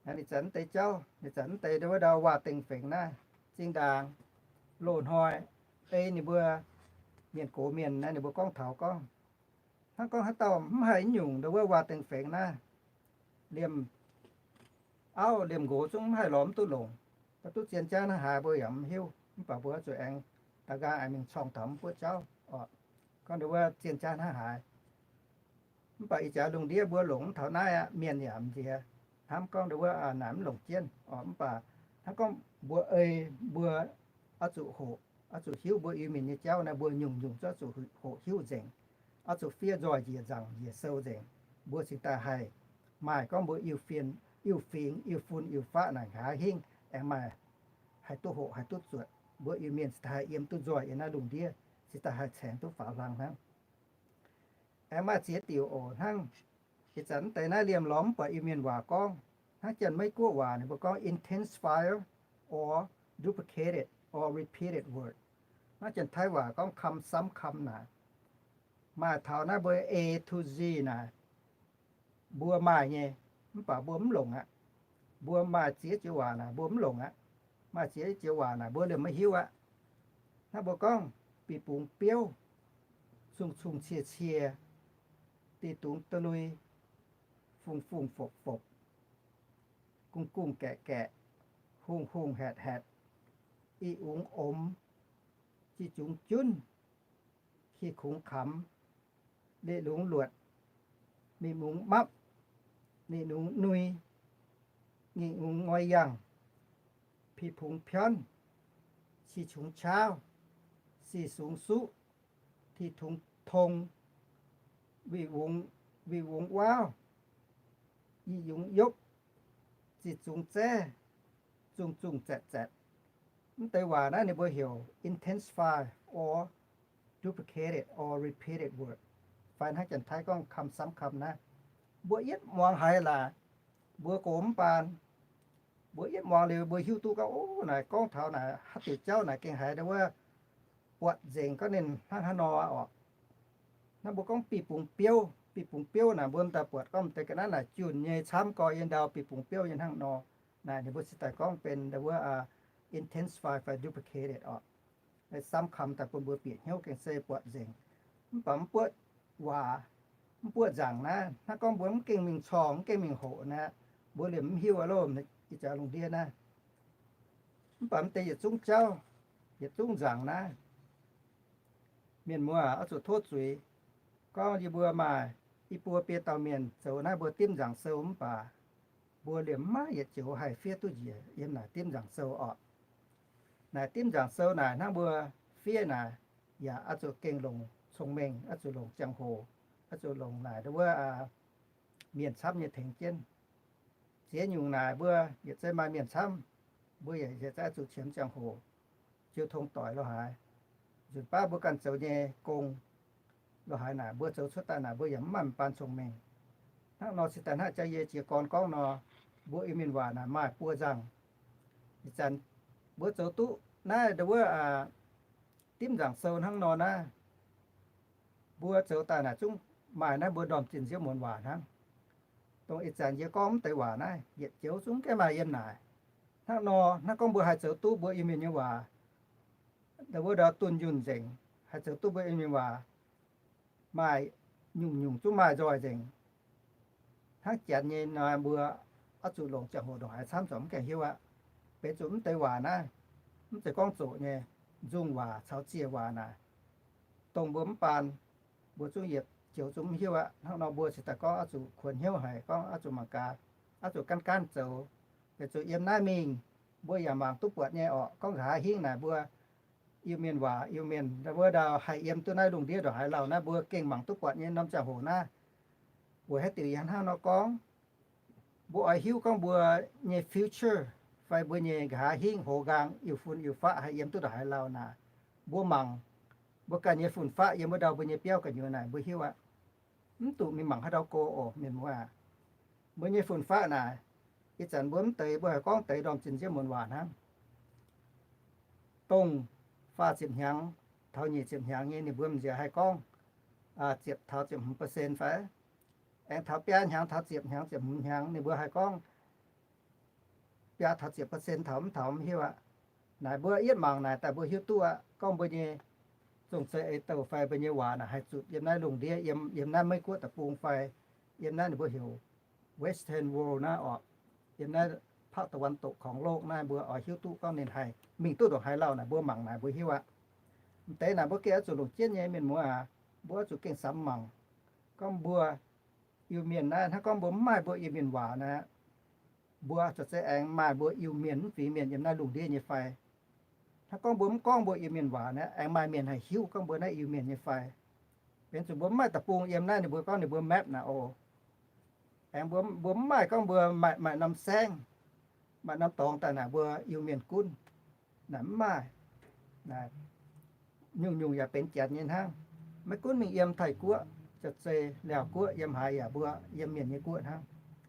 Ih zanc mv deix jauv, ih zanc mv deix ndau wuov ndau waac-dengh fengx naaiv, zinh ndaangc loz-hnoi ei ninh mbuo mienh gox mienh naaiv, ninh mbuo gorngv taux gorngv, hnangv gorngv haaix dauh mv haih nyungc ndau wuov waac-dengh fengx naaiv, liemh auv liemh nqox zungv mv haih lorz mv duqv longc. Mv duqv zien jaav hnangv haaix mbuo yaac mv hiuv, mv baac mbuo zuqc aengx da'nqaang aengx mingh corng taux mv buoqv jauv oc. Gorngv ndau wuov zien jaav hnangv haaix, mv baac ih jaax lungh ndiev mbuo longc mv taux naaiv aqv, mienh yaac m'nziex hnamv gorngv ndau wuov naaic mv longc jienv oc. Mv baac hnangv gorngv mbuo ei, mbuo oix zuqc hoqc, oix zuqc hiuv mbuo Iu-Mienh nyei jauv naaiv, mbuo nyungc-nyungc zuqc oix zuqc hoqc hiuv nzengc, oix zuqc fiev nzoih njiec nzaangc njiec sou nzengc, mbuo cingx daaih haih maaih gorngv mbuo iu-fingx, iu-fun, iu-faqv naaic nqa'haav hingv aengx maaih haih duqv hoqc haih duqv zuotc. Mbuo Iu-Mienh cingx daaih haih yiem duqv nzoih yiem naaiv lungh ndiev, cingx daaih haih caengx duqv faaux hlang hnangv. Aengx maaih ziex diuc oc hnangv. Ih zanc mv deix naaiv liemh lorz mv buatc Iu-Mienh waac gorngv, hnangv Janx-Meiv-Guoqv waac ninh mbuo gorngv intensifier or duplicated or repeated word. Hnangv Janx-Taiv waac gorngv คำซ้ำคำ naaic. Maaih taux naaiv mbuo A to Z naaic, mbuo maaih nyei, mv baac mbuo mv longc aqv. Mbuo maaih ziex joux waac naaic mbuo mv longc aqv. Maaih ziex joux waac naaic mbuo liemh maiv hiuv aqv. Hnangv mbuo gorngv, bih bungx biouv, cung-cung cie-cie, dih dungx da'lui, fungh-fungh fopv-fopv, gungh-gungh gaeqv-gaeqv, hungh-hungh haetv-haetv, i ungx omx, jiv jungx junv, ki kungx kamx, liz lungx luotc, mingh mungx mapv, ninh lungx nui, ngingh lungx ngoi yangh, pih pungx pianv, ci qungx qaauv, si sungx suqv, ti tungx tong, wih wungx, wih wungx wuauv, i yungz yopv, zi zungx zaev, zungh zungh zaetc zaetc. Mv deix waac naaiv ninh mbuo heuc intensifier or duplicated or repeated word, fai hnangv Janx-Taiv gorngv คำซ้ำคำ naaiv. Mbuo yietv muangx haiz laaix, mbuo gox mv baan, mbuo yietv muangx liuz mbuo hiuv duqv gorngv, ov, naaic gorngv taux naaic haaix diuc jauv naaic gengh haiz ndau wuov buatc nzengc gorngv ninh hnangv haaix nor oc. Hnangv mbuo gorngv bih bungx biouv, bih bungx biouv naaic mbuo m'daaih buatc gorngv m'deix ga'naaiv naaic junh nyei camv gorx yiem ndau bih bungx biouv nyei hnangv nor. Naaic ninh mbuo cingx daaih gorngv benx ndau wuov intensified fai duplicated oc. ซ้ำคำ daaih bun mbuo bieqc hnyouv gengh se buatc nzengc. Mv baac mv buoqv waac, mv buoqv nzaangc naaiv, hnangv gorngv mbuo mv gengh mingh corng, mv gengh mingh hoqc naaiv, mbuo liemh mv hiuv aqv loh, ih jaax lungh ndiev naaiv. Mv baac mv deix yietc zungv jauv, yietc zungv nzaangc naaiv, mienh muoz oix zuqc tov zuiz. Gorngv yie mbuo maaih i buo biei dauh mienh zoux naaiv mbuo dimv nzaangc sou mv baac mbuo liemh maiv yietc joux haih fiev duqv njiec yiem naaic dimv nzaangc sou orqc. Naaic dimv nzaangc sou naaic hnangv mbuo fiev naaic yaac oix zuqc gengh longc cong-mengh, oix zuqc longc ziangh hoc, oix zuqc longc naaic ndau wuov mienh camv nyei tengx jienv. Ziex nyungc naaic mbuo yietc zeiz maaih mienh camv, mbuo yaac yietc zeiz oix zuqc qiemx ziangh hoc, jiu tong doic lo haaix. Nzunc baav mbuo ganh zoux nyei gong lo haaix naaic mbuo zoux cuotv daaih naaic mbuo yaac mv maaih m'baan cong-mengh. Hnangv nor cingx daaih hnangv jaax yie jiez gorn gorngv nor, mbuo Iu-Mienh waac naaic maaih buo nzangc. Ih zanc mbuo zoux duqv naaiv ndau wuov dimv nzaangc sou hnangv nor naaiv, mbuo zoux daaih naaic zungv maaih naaiv mbuo ndorm zinh nziouv muonz waac hnangv. Dongh ih zanc yie gorngv mv deix waac naaiv yietc joux zungv gaengh maaih yiem naaic. Hnangv nor hnangv gorngv mbuo haih zoux duqv mbuo Iu-Mienh nyei waac, ndau wuov ndau dunh yunh nzengc, haih zoux duqv mbuo Iu-Mienh waac maaih nyungc-nyungc zungv maaih nzoih nzengc. Hnangv Janx nyei nor mbuo oix zuqc longc ziangh hoc ndongc haaix camv zuqc mv gaengh hiuv aqv. Benx zuqc mv deix waac naaiv, mv zeiz gorngv zoqc nyei, nzung waac caux ziec waac naaic, dongh mbuo mv baan, mbuo zungv yietc joux zungv mv hiuv aqv. Hnangv nor mbuo cingx daaih gorngv oix zuqc kuonx hnyouv haic, gorngv oix zuqc mangc gaax, oix zuqc gaanv gaanv zoux. Benx zuqc yiem naaiv mingh mbuo yaac mangc duqv buatc nyei orqc. Gorngv nqa'haav hingv naaic mbuo Iu-Mienh waac, Iu-Mienh ndau wuov ndau haih yiem duqv naaiv lungh ndiev ndongc haaix lauh naaiv mbuo gengh mangc duqv buatc nyei norm ziangh hoc naaiv. Weic haaix diuc yie hnangv nor gorngv, mbuo oix hiuv gorngv mbuo nyei future fai mbuo nyei nqa'haav hingv hoz nqaang iu-fun iu-faqv haih yiem duqv ndongc haaix lauh naaic, mbuo mangc mbuo ganh nyei fun-faqv yiem wuov ndau mbuo nyei biauv gu'nyuoz naaic mbuo hiuv aqv. Mv duqv mingh mangc haaix ndau go oc mienh muoz aac. Mbuo nyei fun-faqv naaic, ih zanc mbuo mv deix mbuo haih gorngv deix ndorm zinh nziouv muonz waac hnangv. Dongh faah ziepc hnyangx taux nyic ziepc hnyangx nyei ninh mbuo m'nziex haih gorngv ziepc taux ziepc hmz percent fai? Aengx taux biaa hnyangx taux ziepc hnyangx ziepc hmz hnyangx ninh mbuo haih gorngv biaa taux ziepc percent taux mv taux mv hiuv aqv. Naaic mbuo yietv mangc naaic daaih mbuo hiuv duqv aqv. Gorngv mbuo nyei zong-zei ei-douh fai mbuo nyei waac naaic haih zutc yiem naaiv lungh ndiev, yiem, yiem naaiv Meiv-Guoqv deic-bung fai yiem naaiv ninh mbuo heuc Western world naaiv orqc, yiem naaiv ภาคตะวันตกของโลก naaiv mbuo oix hiuv duqv gorngv ninh haih mingh duqv ndongc haaix lauh naaic mbuo mangc naaic mbuo hiuv aqv. M'deix naaic mbuo gengh oix zuqc longc jienv nyei mienh muoz aac, mbuo oix zuqc gengh samx mangc gorngv mbuo Iu-Mienh naaiv hnangv gorngv mbuo mv maaih mbuo Iu-Mienh waac naaiv, mbuo zuqc zeiz aengx maaih mbuo Iu-Mienh mv fingx mienh yiem naaiv lungh ndiev nyei fai? Hnangv gorngv mbuo mv gorngv mbuo Iu-Mienh waac naaiv, aengx maaih mienh haih hiuv gorngv mbuo naaiv Iu-Mienh nyei fai? Benx zuqc mbuo mv maaih deic-bung yiem naaiv, ninh mbuo gorngv ninh mbuo map naaic oc. Aengx mbuo, mbuo mv maaih gorngv mbuo maaih, maaih norm saengv, maaih norm dorngx daaih naaic mbuo Iu-Mienh gunv. Naaic mv maaih. Nyungc-nyungc yaac benx janx nyei hnangv. Maiv gunv mingh yiem Taiv-Guoqv, Jaa-Zei, Laauv-Guoqv, yiem haaix yaac mbuo yiem mienh nyei guoqv hnangv.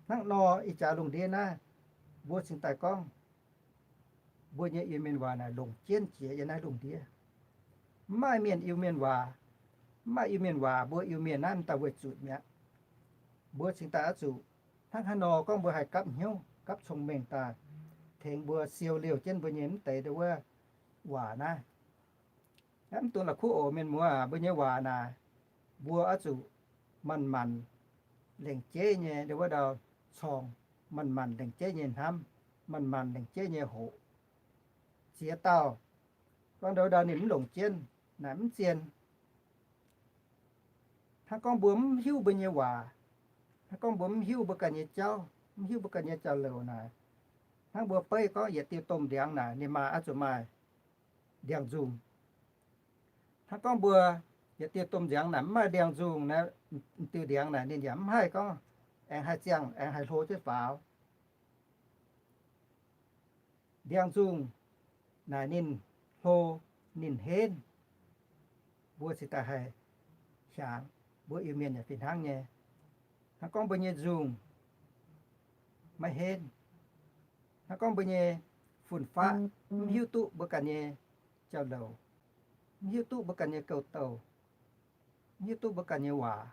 Hnangv nor ih jaax lungh ndiev naaiv, mbuo cingx daaih gorngv mbuo nyei Iu-Mienh waac naaic longc jienv jiex yiem naaiv lungh ndiev. Mv maaih mienh Iu-Mienh waac, mv maaih Iu-Mienh waac mbuo Iu-Mienh naaiv m'daaih weic zuqc mi'aqv. Mbuo cingx daaih oix zuqc hnangv haaix nor gorngv mbuo haih gapv hnyouv gapv cong-mengh daaih tengx mbuo siou liouh jienv mbuo nyei mv deix ndau wuov waac naaiv. Mv dungx la'kuqv oc mienh muoz aac, mbuo nyei waac naaic, mbuo oix zuqc manc-manc lengc jeiv nyei ndau wuov ndau corng, manc-manc lengc jeiv nyei hnamv, manc-manc lengc jeiv nyei hoqc. Ziex dauh gorngv ndau wuov ndau ninh mv longc jienv naaic mv zien. Hnangv gorngv mbuo mv hiuv mbuo nyei waac, hnangv gorngv mbuo mv hiuv mbuo ganh nyei jauv, mv hiuv mbuo ganh nyei jauv-louc naaic, hnangv mbuo beiv gorngv yietc diuh domh ndiangx naaic ninh maaih, oix zuqc maaih ndiangx-nzungh. Hnangv gorngv mbuo yietc diuh domh ndiangx naaic mv maaih ndiangx-nzungh naaic, diuh ndiangx naaic ninh yaac mv haih gorngv aengx haih ziangh aengx haih hlo jienv faaux. Ndiangx-nzungh naaic ninh hlo, ninh henv, mbuo cingx daaih haih hiaangx. Mbuo Iu-Mienh yaac fih hnangv nyei. Hnangv gorngv mbuo nyei nzungh maiv henv, hnangv gorngv mbuo nyei fun-faqv mv hiuv duqv mbuo ganh nyei jauv-louc, mv hiuv duqv mbuo ganh nyei gouv-douh, mv hiuv duqv mbuo ganh nyei waac,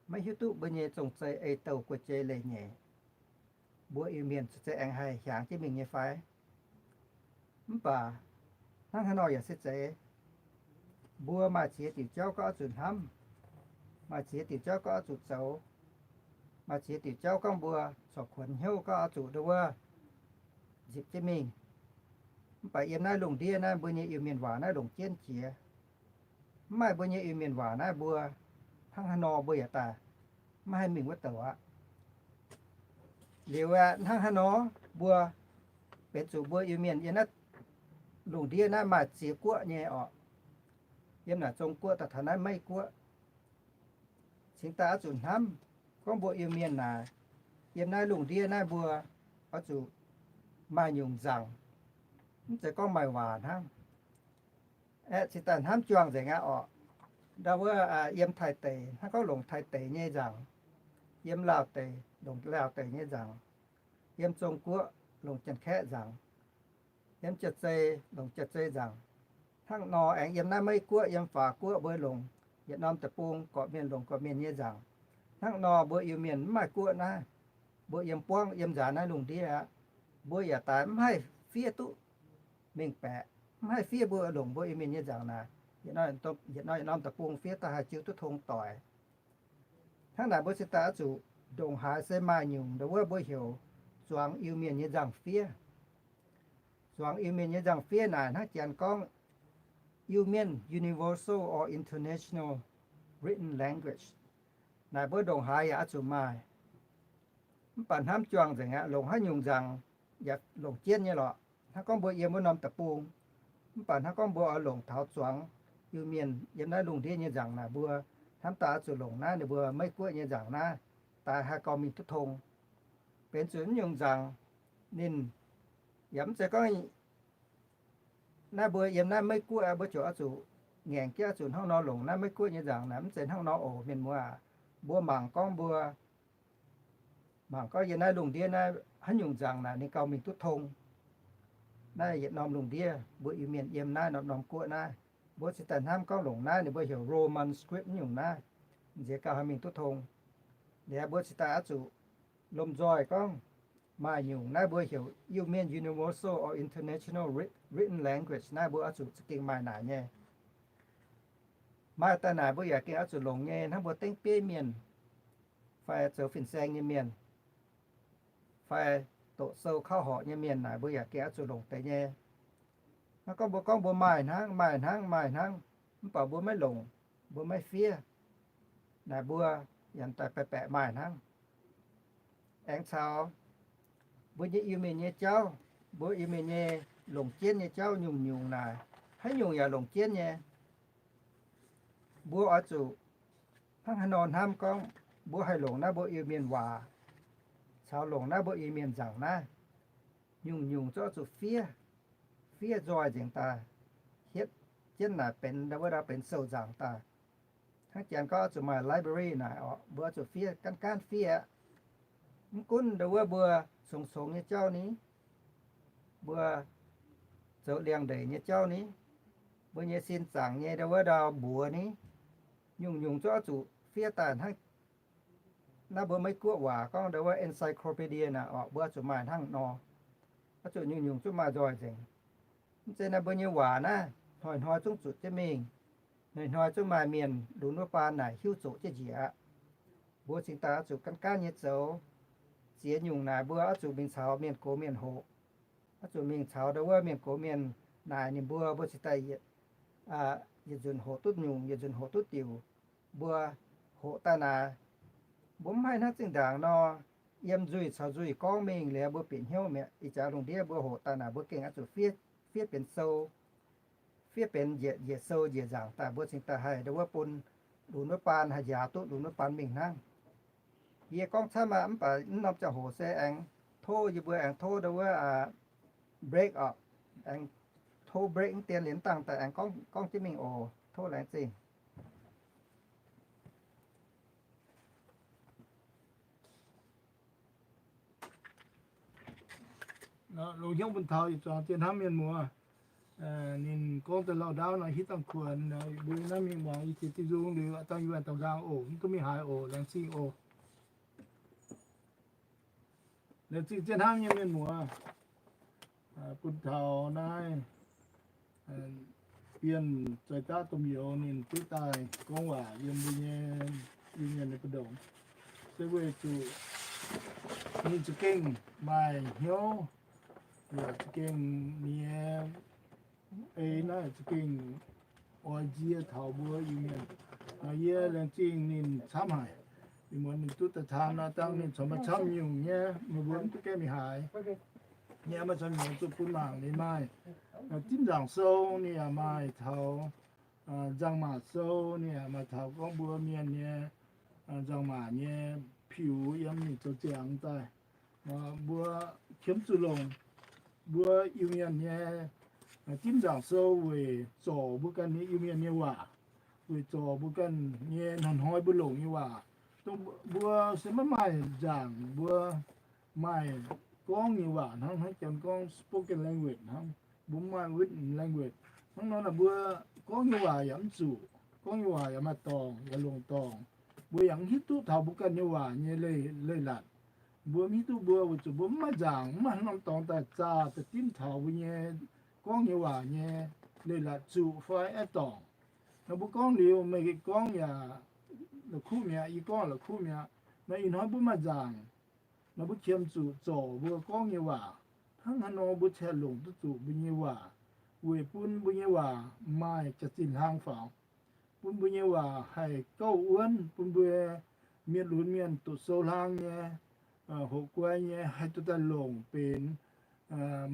maiv hiuv duqv mbuo nyei zong-zei ei-douh guei-jeiv leiz-nyeic, mbuo Iu-Mienh zuqc zeiz aengx haih hiaangx jienv mingh nyei fai? Mv baac hnangv haaix nor yaac se zeiz, mbuo maaih ziex diuc jauv gorngv oix zuqc hnamv, maaih ziex diuc jauv gorngv oix zuqc zoux, maaih ziex diuc jauv gorngv mbuo corc kuonx hnyouv gorngv oix zuqc ndau wuov nzipc jienv mingh. Mv baac yiem naaiv lungh ndiev naaiv mbuo nyei Iu-Mienh waac naaiv longc jienv jiex. Mv maaih mbuo nyei Iu-Mienh waac naaiv mbuo hnangv haaix nor mbuo yaac daaih maiv haih mingh wuov douc aqv. Liuz aeqv, hnangv haaix nor mbuo benx zuqc mbuo Iu-Mienh yiem naaiv lungh ndiev naaiv maaih ziex guoqv nyei orqc. Yiem naaic Zong-Guoqv daaih taux naaiv Meiv-Guoqv, cingx daaih oix zuqc hnamv gorngv mbuo Iu-Mienh naaic, yiem naaiv lungh ndiev naaiv mbuo oix zuqc maaih nyungc nzaangc, mv zeiz gorngv maaih waac hnangv. Aeqv, cingx daaih hnamv juangc nzengc aqv orqc. Ndau wuov yiem Taiv deic hnangv gorngv longc Taiv deic nyei nzaangc, yiem Laauv deic longc Laauv deic nyei nzaangc, yiem Zong-Guoqv longc Janx-Kaeqv nzaangc, yiem Jaav-Zei longc Jaav-Zei nzaangc. Hnangv nor aengx yiem naaiv Meiv-Guoqv, yiem Faax Guoqv mbuo longc yietc norm deic-bung, gorqv-mienh longc gorqv-mienh nyei nzaangc. Hnangv nor mbuo Iu-Mienh mv maaih guoqv naaiv, mbuo yiem buangv yiem nzaanx naaiv lungh ndiev aqv. Mbuo yaac daaih mv haih fiev duqv mengh baeqc, mv haih fiev mbuo longc mbuo Iu-Mienh nyei nzaangc naaic, yietc norm deic-bung fiev daaih haih jiu duqv tong doic. Hnangv naaic mbuo cingx daaih oix zuqc ndongc haaix se maaih nyungc ndau wuov mbuo heuc zuangx Iu-Mienh nyei nzangc-fiev. Zuangx Iu-Mienh nyei nzangc-fiev naaic hnangv Janx gorngv Iu-Mienh Universal or International Written Language. Naaic mbuo ndongc haaix yaac oix zuqc maaih. Mv baac hnamv juangc nzengc aqv, longc haaix nyungc nzaangc yaac longc jienv nyei lorqc. Hnangv gorngv mbuo yiem wuov norm deic-bung, mv baac hnangv gorngv mbuo oix longc taux zuangx Iu-Mienh yiem naaiv lungh ndiev nyei nzaangc naaic, mbuo hnamv daaih oix zuqc longc naaiv ninh mbuo Meiv-Guoqv nyei nzaangc naaiv daaih haih gauh mingh duqv tong. Benx zuqc naaiv nyungc nzaangc ninh yaac mv zeiz gorngv naaiv mbuo yiem naaiv Meiv-Guoqv mbuo ziouc oix zuqc ngaengc jienv oix zuqc hnangv nor longc naaiv Meiv-Guoqv nyei nzaangc naaic, mv zeiz hnangv nor oc mienh muoz aac. Mbuo mangc gorngv mbuo mangc gorngv yiem naaiv lungh ndiev naaiv haaix nyungc nzaangc naaic ninh gauh mingh duqv tong. Naaiv yietc norm lungh ndiev mbuo Iu-Mienh yiem naaiv norm-norm guoqv naaiv, mbuo cingx daaih hnamv gorngv longc naaiv ninh mbuo heuc Roman script nyungc naaiv, nziex gauh haih mingh duqv tong. Liuz mbuo cingx daaih oix zuqc lomh nzoih gorngv maaih nyungc naaiv mbuo heuc Iu-Mienh universal or international writ- written language naaiv mbuo oix zuqc za'gengh maaih naaic nyei. Maaih daaih naaic mbuo yaac gengh oix zuqc longc nyei. Hnangv mbuo dengv bieiv mienh, fai zoux fin-saeng nyei mienh, fai doqc sou kauv horqc nyei mienh naaic mbuo yaac gengh oix zuqc longc deix nyei. Hnangv gorngv mbuo gorngv mbuo maaih hnangv, maaih hnangv, maaih hnangv, mv baac mbuo maiv longc, mbuo maiv fiev, naaic mbuo yaac daaih baeqc baeqc maaih hnangv. Aengx caux mbuo nyei Iu-Mienh nyei jauv, mbuo Iu-Mienh nyei longc jienv nyei jauv nyungc-nyungc naaic, haaix nyungc yaac longc jienv nyei. Mbuo oix zuqc hnangv haaix nor hnamv gorngv mbuo haih longc naaiv mbuo Iu-Mienh waac caux longc naaiv mbuo Iu-Mienh nzaangc naaiv, nyungc-nyungc zungv oix zuqc fiev, fiev nzoih nzengc daaih, hietv jienv naaic benx ndau wuov ndau benx sou nzaangc daaih. Hnangv janx gorngv oix zuqc maaih library naaic orqc, mbuo oix zuqc fiev, gaanv gaanv fiev aqv. Mv gunv ndau wuov mbuo congx-congx nyei jauv ni, mbuo zoux liangx-ndeic nyei jauv ni, mbuo nyei sin zaangc nyei ndau wuov ndau mbuox ni, nyungc-nyungc zungv oix zuqc fiev daaih hnangv naaiv mbuo Meiv Guoqv waac gorngv ndau wuov encyclopedia naaic orqc, mbuo oix zuqc maaih hnangv nor. Oix zuqc nyungc-nyungc zungv maaih nzoih nzengc. Mv zeiz naaiv mbuo nyei waac naaiv hnoi-hnoi zungv zuqc jienv mingh, hnoi-hnoi zungv maaih mienh lunx wuov baan naaic hiuv zoqc jienv njiec aqv. Mbuo cingx daaih oix zuqc gaanv gaanv nyei zoux. Ziex nyungc naaic mbuo oix zuqc mingh caux mienh gox mienh hoqc. Oix zuqc mingh caux ndau wuov mienh gox mienh naaic ninh mbuo, mbuo cingx daaih yietc nzunc hoqc duqv nyungc, yietc nzunc hoqc duqv diuc. Mbuo hoqc daaih naaic, mbuo mv haih hnangv zinh ndaangc nor, yiem nzuih caux nzuih gorngv mingh liuz mbuo bieqc hnyouv mi'aqv. Ih jaax lungh ndiev mbuo hoqc daaih naaic mbuo gengh oix zuqc fiev, fiev benx sou, fiev benx njiec, njiec sou njiec nzaangc daaih mbuo cingx daaih haih ndau wuov bun lunx wuov baan haih njaaux duqv lunx wuov baan mingh hnangv. Yie gorngv camv aqv, mv baac mv norm ziangh hoc se aengx tov yie mbuo aengx tov ndau wuov break orqc, aengx tov break mv dien liuz mv dangh daaih aengx gorngv, gorngv jienv mingh oc. Tov laengz zingh. Longc hnyouv bun taux ih zuangx zien hnamv mienh muoz. Ninh gorngv daaih lauh ndaauv nor hitv dangh kuonx, mbuo hnamv mingh muangx i ziex diuh nzung liuz, dangh yie waaic daux nqaang oc, mv duqv mingh haaix oc, laengz zingh oc. Laengz zingh zien hnamv nyei mienh muoz, bun taux naaiv Bienh Zoih Daqv domh youz ninh duqv daaih gorngv waac yiem mbuo nyei, yiem mienh nyei mbu'ndongx. Se weic zuqc ninh za'gengh maaih hnyouv, yaac za'gengh ninh nyei eix naaiv za'gengh oix nzie taux mbuo Iu-Mienh. Nor yie laengz zingh ninh camv haic. Ih muonz ninh duqv daaih taan nor, dangh ninh corc maaih camv nyungc nyei, meih mbuo mv duqv gaengh mingh haaix. Ninh yaac maaih camv nyungc zuqc bun mangc ninh maaih Dimv Nzaangc Sou, ninh yaac maaih taux Nzangc-Maac Sou, ninh yaac maaih taux gorngv mbuo mienh nyei nzangc-maac nyei piux yiem ninh zoux ziangx daaih. Mbuo qiemx zuqc longc mbuo Iu-Mienh nyei Dimv Nzaangc Sou weic zorc mbuo ganh nyei Iu-Mienh nyei waac, weic zorc mbuo ganh nyei hnoi-hnoi mbuo longc nyei waac. Dongh mbuo se maiv maaih nzaangc, mbuo maaih gorngv nyei waac hnangv, hnangv janx gorngv spoken language hnangv, mbuo mv maaih written language. Hnangv nor naaic mbuo gorngv nyei waac yaac mv zuqc, gorngv nyei waac yaac maaih dorngc, yaac longc dorngc. Mbuo yaac mv hiuv duqv taux mbuo ganh nyei waac nyei leiz-latc. Mbuo mv hiuv duqv mbuo weic zuqc mbuo mv maaih nzaangc, mv maaih haaix norm dorngx daaih zaah daaih dimv taux mbuo nyei gorngv nyei waac nyei leiz-latc zuqc fai aeqv, dorngc. Nor mbuo gorngv liuz, meih gorngv yaac la'kuqv mi'aqv, yie gorngv la'kuqv mi'aqv. Nor ih hnoi mbuo maaih nzaangc, nor mbuo qiemx zuqc zorc mbuo gorngv nyei waac. Hnangv haaix nor mbuo cingx longc duqv zuqc mbuo nyei waac, weic bun mbuo nyei waac maaih jaax-zinh hlang faaux, bun mbuo nyei waac haih gauh wuonv, bun mbuo mienh lunx mienh doqc sou hlang nyei, hoqc guai nyei, haih duqv daaih longc benx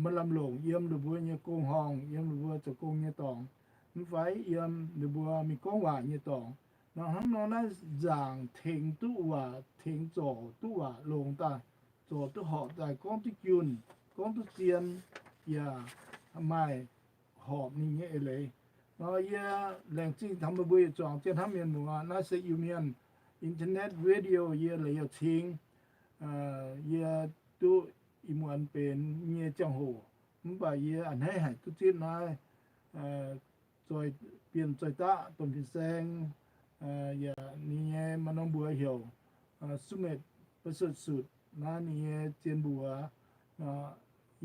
maaih lamh longc yiem ninh mbuo nyei gong-horngh, yiem ninh mbuo zoux gong nyei dorngx, mv fai yiem ninh mbuo mingh gorngv waac nyei dorngx. Nor hnangv nor naaiv nzaangc tengx duqv waac, tengx zorc duqv waac longx daaih, zorc duqv horpc daaih, gorngv duqv junh, gorngv duqv zien, yaac maaih horpc ninh nyei eix leiz. Nor yie laengz zingh taux meih mbuo yietc zuangx zien hnamv mienh muoz. Naaiv se Iu-Mienh internet radio yie leiz youh cingx, yie duqv ih muonz benx nyei ziangh hoc, mv baac yie a'hneiv haic duqv zipv naaiv Bienh Zoih Daqv domh fin-saeng, yaac ninh nyei maaih norm mbuox heuc Sumit Pasut Sut. naaiv ninh nyei zien mbuox.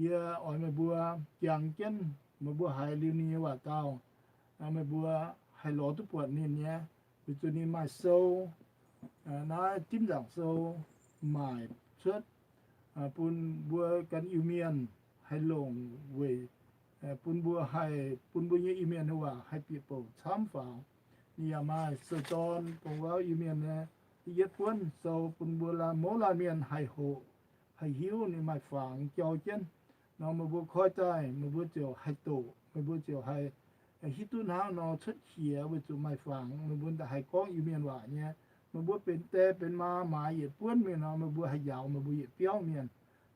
Yie oix meih mbuo jangx jienv, meih mbuo haiz liuz ninh nyei waac dauh, meih mbuo haih lorz duqv buatc ninh nyei, weic zuqc ninh maaih sou, naaiv Dimv Nzaangc Sou maaic cuotv bun mbuo ganh Iu-Mienh haih longc weic, bun mbuo haih, bun mbuo nyei Iu-Mienh nyei waac haih bieqc bouc camv faaux. Ninh yaac maaih sou-dorn dongh wuov Iu-Mienh nyei da'yietv buonv sou bun mbuo laanh, mouz laanh mienh haih hoqc, haih hiuv. Ninh maaih fangx jauv jienv nor, meih mbuo koi daaih meih mbuo ziouc haih doqc, meih mbuo ziouc haih hiuv duqv hnangv nor cuotv qiex, weic zuqc maaih fangx meih mbuo daaih haih gorngv Iu-Mienh waac nyei. Meih mbuo benx die benx maa maaiz yietc buonv mingh nor, meih mbuo haih njaaux meih mbuo yietc biauv mienh,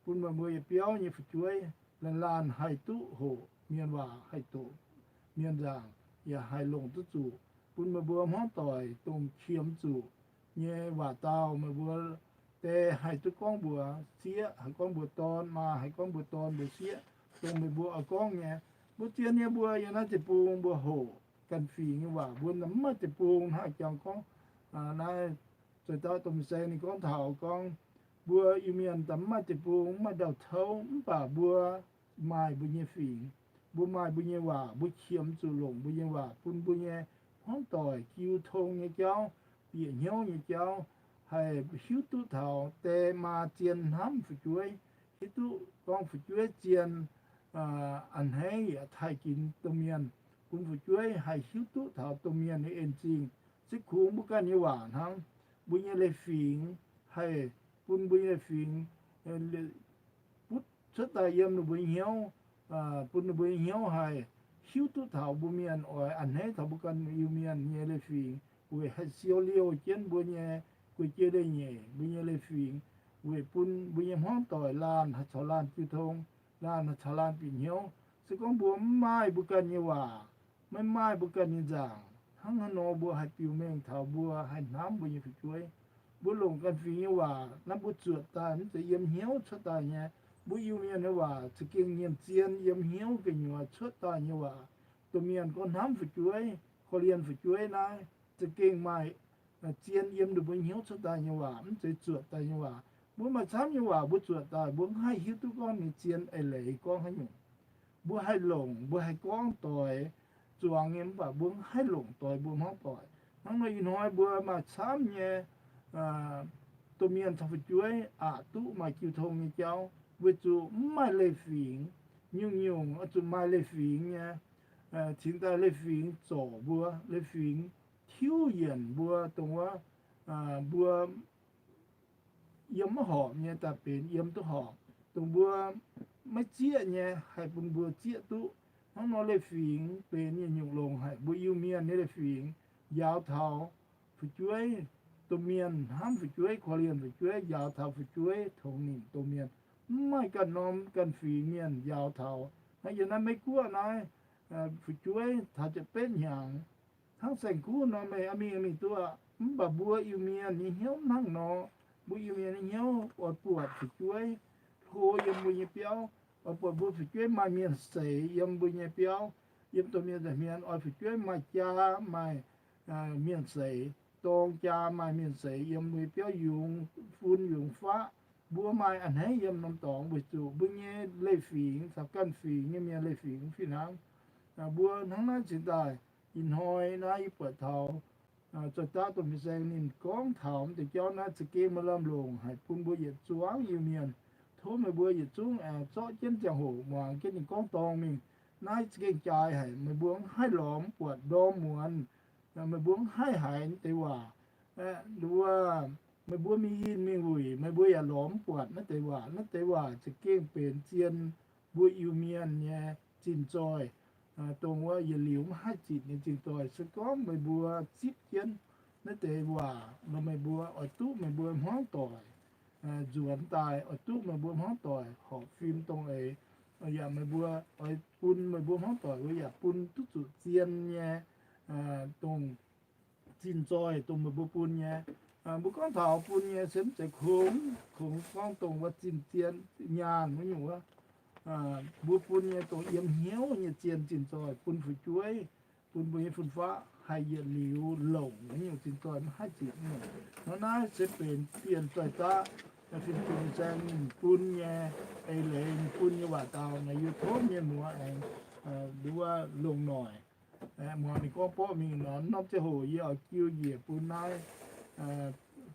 bun meih mbuo yietc biauv nyei fu'jueiv laanh laanh haih duqv hoqc mienh waac, haih doqc mienh nzaangc, yaac haih longc duqv zuqc, bun meih mbuo hmuangv doic dongh qiemx zuqc nyei waac dauh meih mbuo die haih duqv gorngv mbuox sieqv, haih gorngv mbuox dorn, maa haih gorngv mbuox dorn mbuox sieqv, dongh meih mbuo oix gorngv nyei. Mbuo zien nyei mbuo yiem naaiv deic-bung mbuo hoqc ganh fingx nyei waac, mbuo mv maaih deic-bung hnangv jangx gorngv naaiv zoih dauh domh mienh saeng ninh gorngv taux gorngv, mbuo Iu-Mienh daaih mv maaih deic-bung, mv maaih ndau-touv, mv baac mbuo maaih mbuo nyei fingx, mbuo maaih mbuo nyei waac, mbuo qiemx zuqc longc mbuo nyei waac bun mbuo nyei hmuangv doic jiu tong nyei jauv, bieqc hnyouv nyei jauv, haih hiuv duqv taux die maa zien hnamv fu'jueiv, hiuv duqv gorngv fu'jueiv zien a'hneiv yaac taaih ginx domh mienh, bun fu'jueiv haih hiuv duqv taux domh mienh nyei en-zingh. Se kungx mbuo ganh nyei waac hnangv, mbuo nyei leiz-fingx haih bun mbuo nyei leiz-fingx butv cuotv daaih yiem ninh mbuo nyei hnyouv, bun ninh mbuo nyei hnyouv haih hiuv duqv taux mbuo mienh oix a'hneiv taux mbuo ganh Iu-Mienh nyei leiz-fingx, weic haih siou liouh jienv mbuo nyei guei-jei leiz-nyeic, mbuo nyei leiz-fingx, weic bun mbuo nyei hmuangv doic laanh haih caux laanh jiu tong, laanh haih caux laanh bieqc hnyouv. Se gorngv mbuo mv maaih mbuo ganh nyei waac, maiv maaih mbuo ganh nyei nzaangc, hnangv haaix nor mbuo haih biux mengh taux mbuo haih hnamv mbuo nyei fu'jueiv? Mbuo longc ganh fingx nyei waac naaiv mbuo zuotc daaih mv zeiz yiem hnyouv cuotv daaih nyei. Mbuo Iu-Mienh nyei waac za'gengh nyiemc zien yiem hnyouv gu'nyuoz cuotv daaih nyei waac. Domh mienh gorngv hnamv fu'jueiv, korv-lienh fu'jueiv naaiv za'gengh maaih zien yiem ninh mbuo hnyouv cuotv daaih nyei waac, mv zeiz zuotc daaih nyei waac. Mbuo maaih camv nyei waac mbuo zuotc daaih mbuo mv haih hiuv duqv gorngv ninh zien eix leiz gorngv haaix nyungc. Mbuo haih longc, mbuo haih gorngv doix zuangx nyei, mv baac mbuo mv haih longc doix mbuo hmuangv doic. Hnangv nor ih hnoi mbuo maaih camv nyei domh mienh caux fu'jueiv aqc duqv maaih jiu tong nyei jauv weic zuqc mv maaih leiz-fingx. Nyungc-nyungc oix zuqc maaih leiz-fingx nyei. Cingx daaih leiz-fingx zorc mbuo, leiz-fingx tiuv yienc mbuo, dongh wuov mbuo yiem maiv horpc nyei daaih benx yiem duqv horpc, dongh mbuo maiv zieqv nyei haih bun mbuo zieqv duqv. Hnangv nor leiz-fingx benx nyungc-nyungc longc haic. Mbuo Iu-Mienh nyei leiz-fingx njaaux taux fu'jueiv, domh mienh hnamv fu'jueiv, korv-lienh fu'jueiv, njaaux taux fu'jueiv tongx nimc domh mienh. Mv maaih ganh norm ganh fingx mienh njaaux taux. Hnangv yiem naaiv Meiv Guoqv naaiv, fu'jueiv taux ziepc betv hnyangx, hnangv saeng-kuv nor meih mingh mingh duqv aqv. Mv baac mbuo Iu-Mienh nyei hnyouv hnangv nor, mbuo Iu-Mienh nyei hnyouv oix buatc fu'jueiv hlo yiem mbuo nyei biauv, oix buatc mbuo fu'jueiv maaih mienh seix yiem mbuo nyei biauv, yiem domh mienh nza'hmien oix fu'jueiv maaih jaa maaih mienh seix, dorng jaa maaih mienh seix yiem mbuo nyei biauv yungz fun yungz faqv. Mbuo maaih a'hneiv yiem norm dorngx weic zuqc mbuo nyei leiz-fingx caux ganh fingx nyei mienh leiz-fingx fih hnangv. Mbuo hnangv naaiv cingx daaih ih hnoi naaiv yie buatc taux zoih daav domh mienh saeng ninh gorngv taux m'deix jauv naaiv za'gengh maaih lamh longc haic bun mbuo yietc zungv Iu-Mienh. Tov meih mbuo yietc zungv aengx zorqv jienv ziangh hoc muangx jienv ninh gorngv dorngx mingh. Naaiv za'gengh jaaix haic, meih mbuo mv haih lorz mv buatc ndorm muonz, meih mbuo mv haih haiz naaiv deix waac. Wuov, meih mbuo mingh yinh mingh wuic meih mbuo yaac lorz mv buatc naaiv deix waac. Naaiv deix waac za'gengh benx zien mbuo Iu-Mienh nyei zinh zoih, dongh wuov yietc liuz mv haih zitc nyei zinh zoih. Se gorngv meih mbuo zipv jienv naaiv deix waac nor, meih mbuo oix duqv meih mbuo hmuangv doic nzuonx daaih, oix duqv meih mbuo hmuangv doic horpc fim dongh eix, yaac meih mbuo oix bun meih mbuo hmuangv doic wuov yaac bun duqv zuqc zien nyei dongh zinh zoih dongh meih mbuo bun nyei. Mbuo gorngv taux bun nyei se mv zeiz kungx, kungx gorngv dongh wuov zinh zien nyaanh wuov nyungc wuov. Mbuo bun nyei dongh yiem hnyouv nyei zien zinh zoih bun fu'jueiv, bun mbuo nyei fun-faqv haih yietc liuz longc wuov nyungc zinh zoih mv haih zitc nyungc. Nor naaiv se benx bienh zoih daav Fin-Saeng ninh bun nyei, eix leiz ninh bun nyei waac dauh naaiv, yie tov mienh muoz aengx nduov longc noic. Muangx ninh gorngv borqv mingh nor, norm ziangh hoc yie oix jiu njiec bun naaiv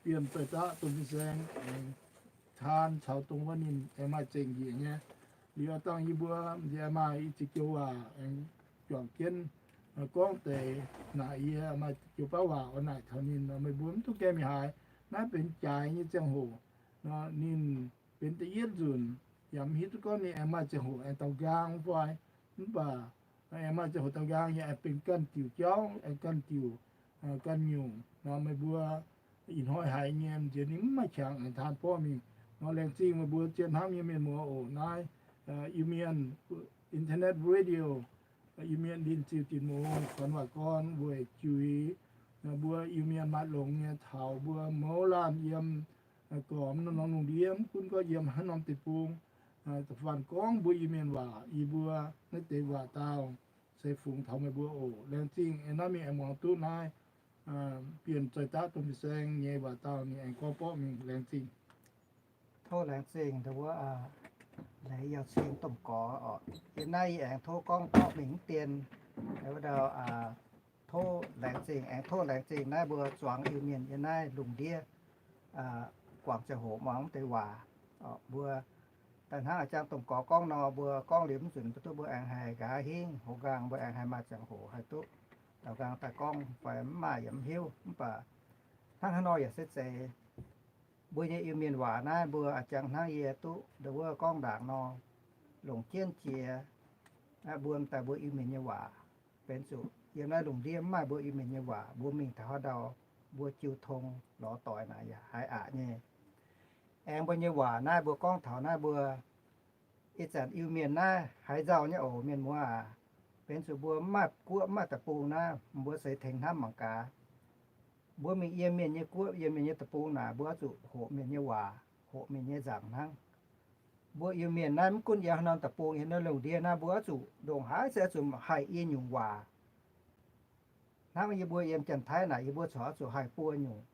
Bienh Zoih Daqv Domh Fin-Saeng aengx taan caux dongh wuov ninh aengx maaih zengc njiec nyei. Liuz dangh yie mbuo nziex maaih i ziex joux waac aengx juangc jienv gorngv deix naaic, yie maaih joux baav waac oix naaic taux ninh, meih mbuo mv duqv gaengh mingh haaix. Naaiv benx jaaix nyei ziangh hoc nor, ninh benx da'yietv nzunc, yaac mv hiuv duqv gorngv ninh aengx maaih ziangh hoc aengx daaux nqaang fai. Mv baac aengx maaih ziangh hoc daaux nqaang yaac aengx benx ganh diuc jauv, aengx ganh diuc, ganh nyungc nor, meih mbuo ih hnoi haiz nyei nziex ninh mv maaih qangx aengx taan borqv mingh nor. Laengz zingh meih mbuo zien hnamv nyei mienh muoz oc. Naaiv Iu-Mienh Internet Radio, Iu-Mienh Linh Ziu Dinh Mungz, Guanx Waac Gorn weic juix mbuo Iu-Mienh maaih longx nyei taux mbuo mouz laanh yiem gormx norm lungh ndiev, mv gunv gorngv yiem haaix norm deic-bung, da'faanh gorngv mbuo Iu-Mienh waac, yie mbuo naaiv deix waac dauh se fungx taux meih mbuo oc. Laengz zingh naaiv mingh aengx muangx duqv naaiv Bienh Zoih Daqv Domh Fin-Saeng nyei waac dauh ninh aengx gorngv borqv mingh. Laengz zingh. Tov laengz zingh ndau wuov leiz yaac cing domh gorx oc. Yiem naaiv yie aengx tov gorngv borqv mingh mv dien, wuov ndau tov laengz zingh, aengx tov laengz zingh naaiv mbuo zuangx Iu-Mienh yiem naaiv lungh ndiev guangc ziangh hoc muangx mv deix waac. Mbuo daaih hnangv a'jang domh gorx gorngv nor, mbuo gorngv liuz mv zunc mbuo duqv mbuo aengx haih nqa'haav hingv, hoz nqaang mbuo aengx haih maaih ziangh hoc haih duqv daaux nqaang daaih gorngv fai mv maaih yaac mv hiuv. Mv baac hnangv haaix nor yaac se zeiz, mbuo nyei Iu-Mienh waac naaiv mbuo a'jang hnangv yie duqv ndau wuov gorngv ndaangc nor, longc jienv jiex, mbuo m'daaih mbuo Iu-Mienh nyei waac. Benx zuqc yiem naaiv lungh ndiev mv maaih mbuo Iu-Mienh nyei waac, mbuo mingh taux haaix ndau, mbuo jiu tong lorz doic naaic yaac haiz aqc nyei. Aengx mbuo nyei waac naaiv mbuo gorngv taux naaiv mbuo ih zanc Iu-Mienh naaiv haiz nzauh nyei oc, mienh muoz aac. Benx zuqc mbuo mv maaih guoqv mv maaih deic-bung naaiv, mbuo seix tengx hnamv mangc gaax. Mbuo mingh yiem mienh nyei guoqv, yiem mienh nyei deic-bung naaic, mbuo oix zuqc hoqc mienh nyei waac, hoqc mienh nyei nzaangc hnangv. Mbuo Iu-Mienh naaiv mv gunv yiem haaix norm deic-bung, yiem naaiv lungh ndiev naaiv, mbuo oix zuqc ndongc haaix se oix zuqc haih yie nyungc waac. Hnangv yie mbuo yiem Janx-Taiv naaic, yie mbuo corc oix zuqc haih buo nyungc.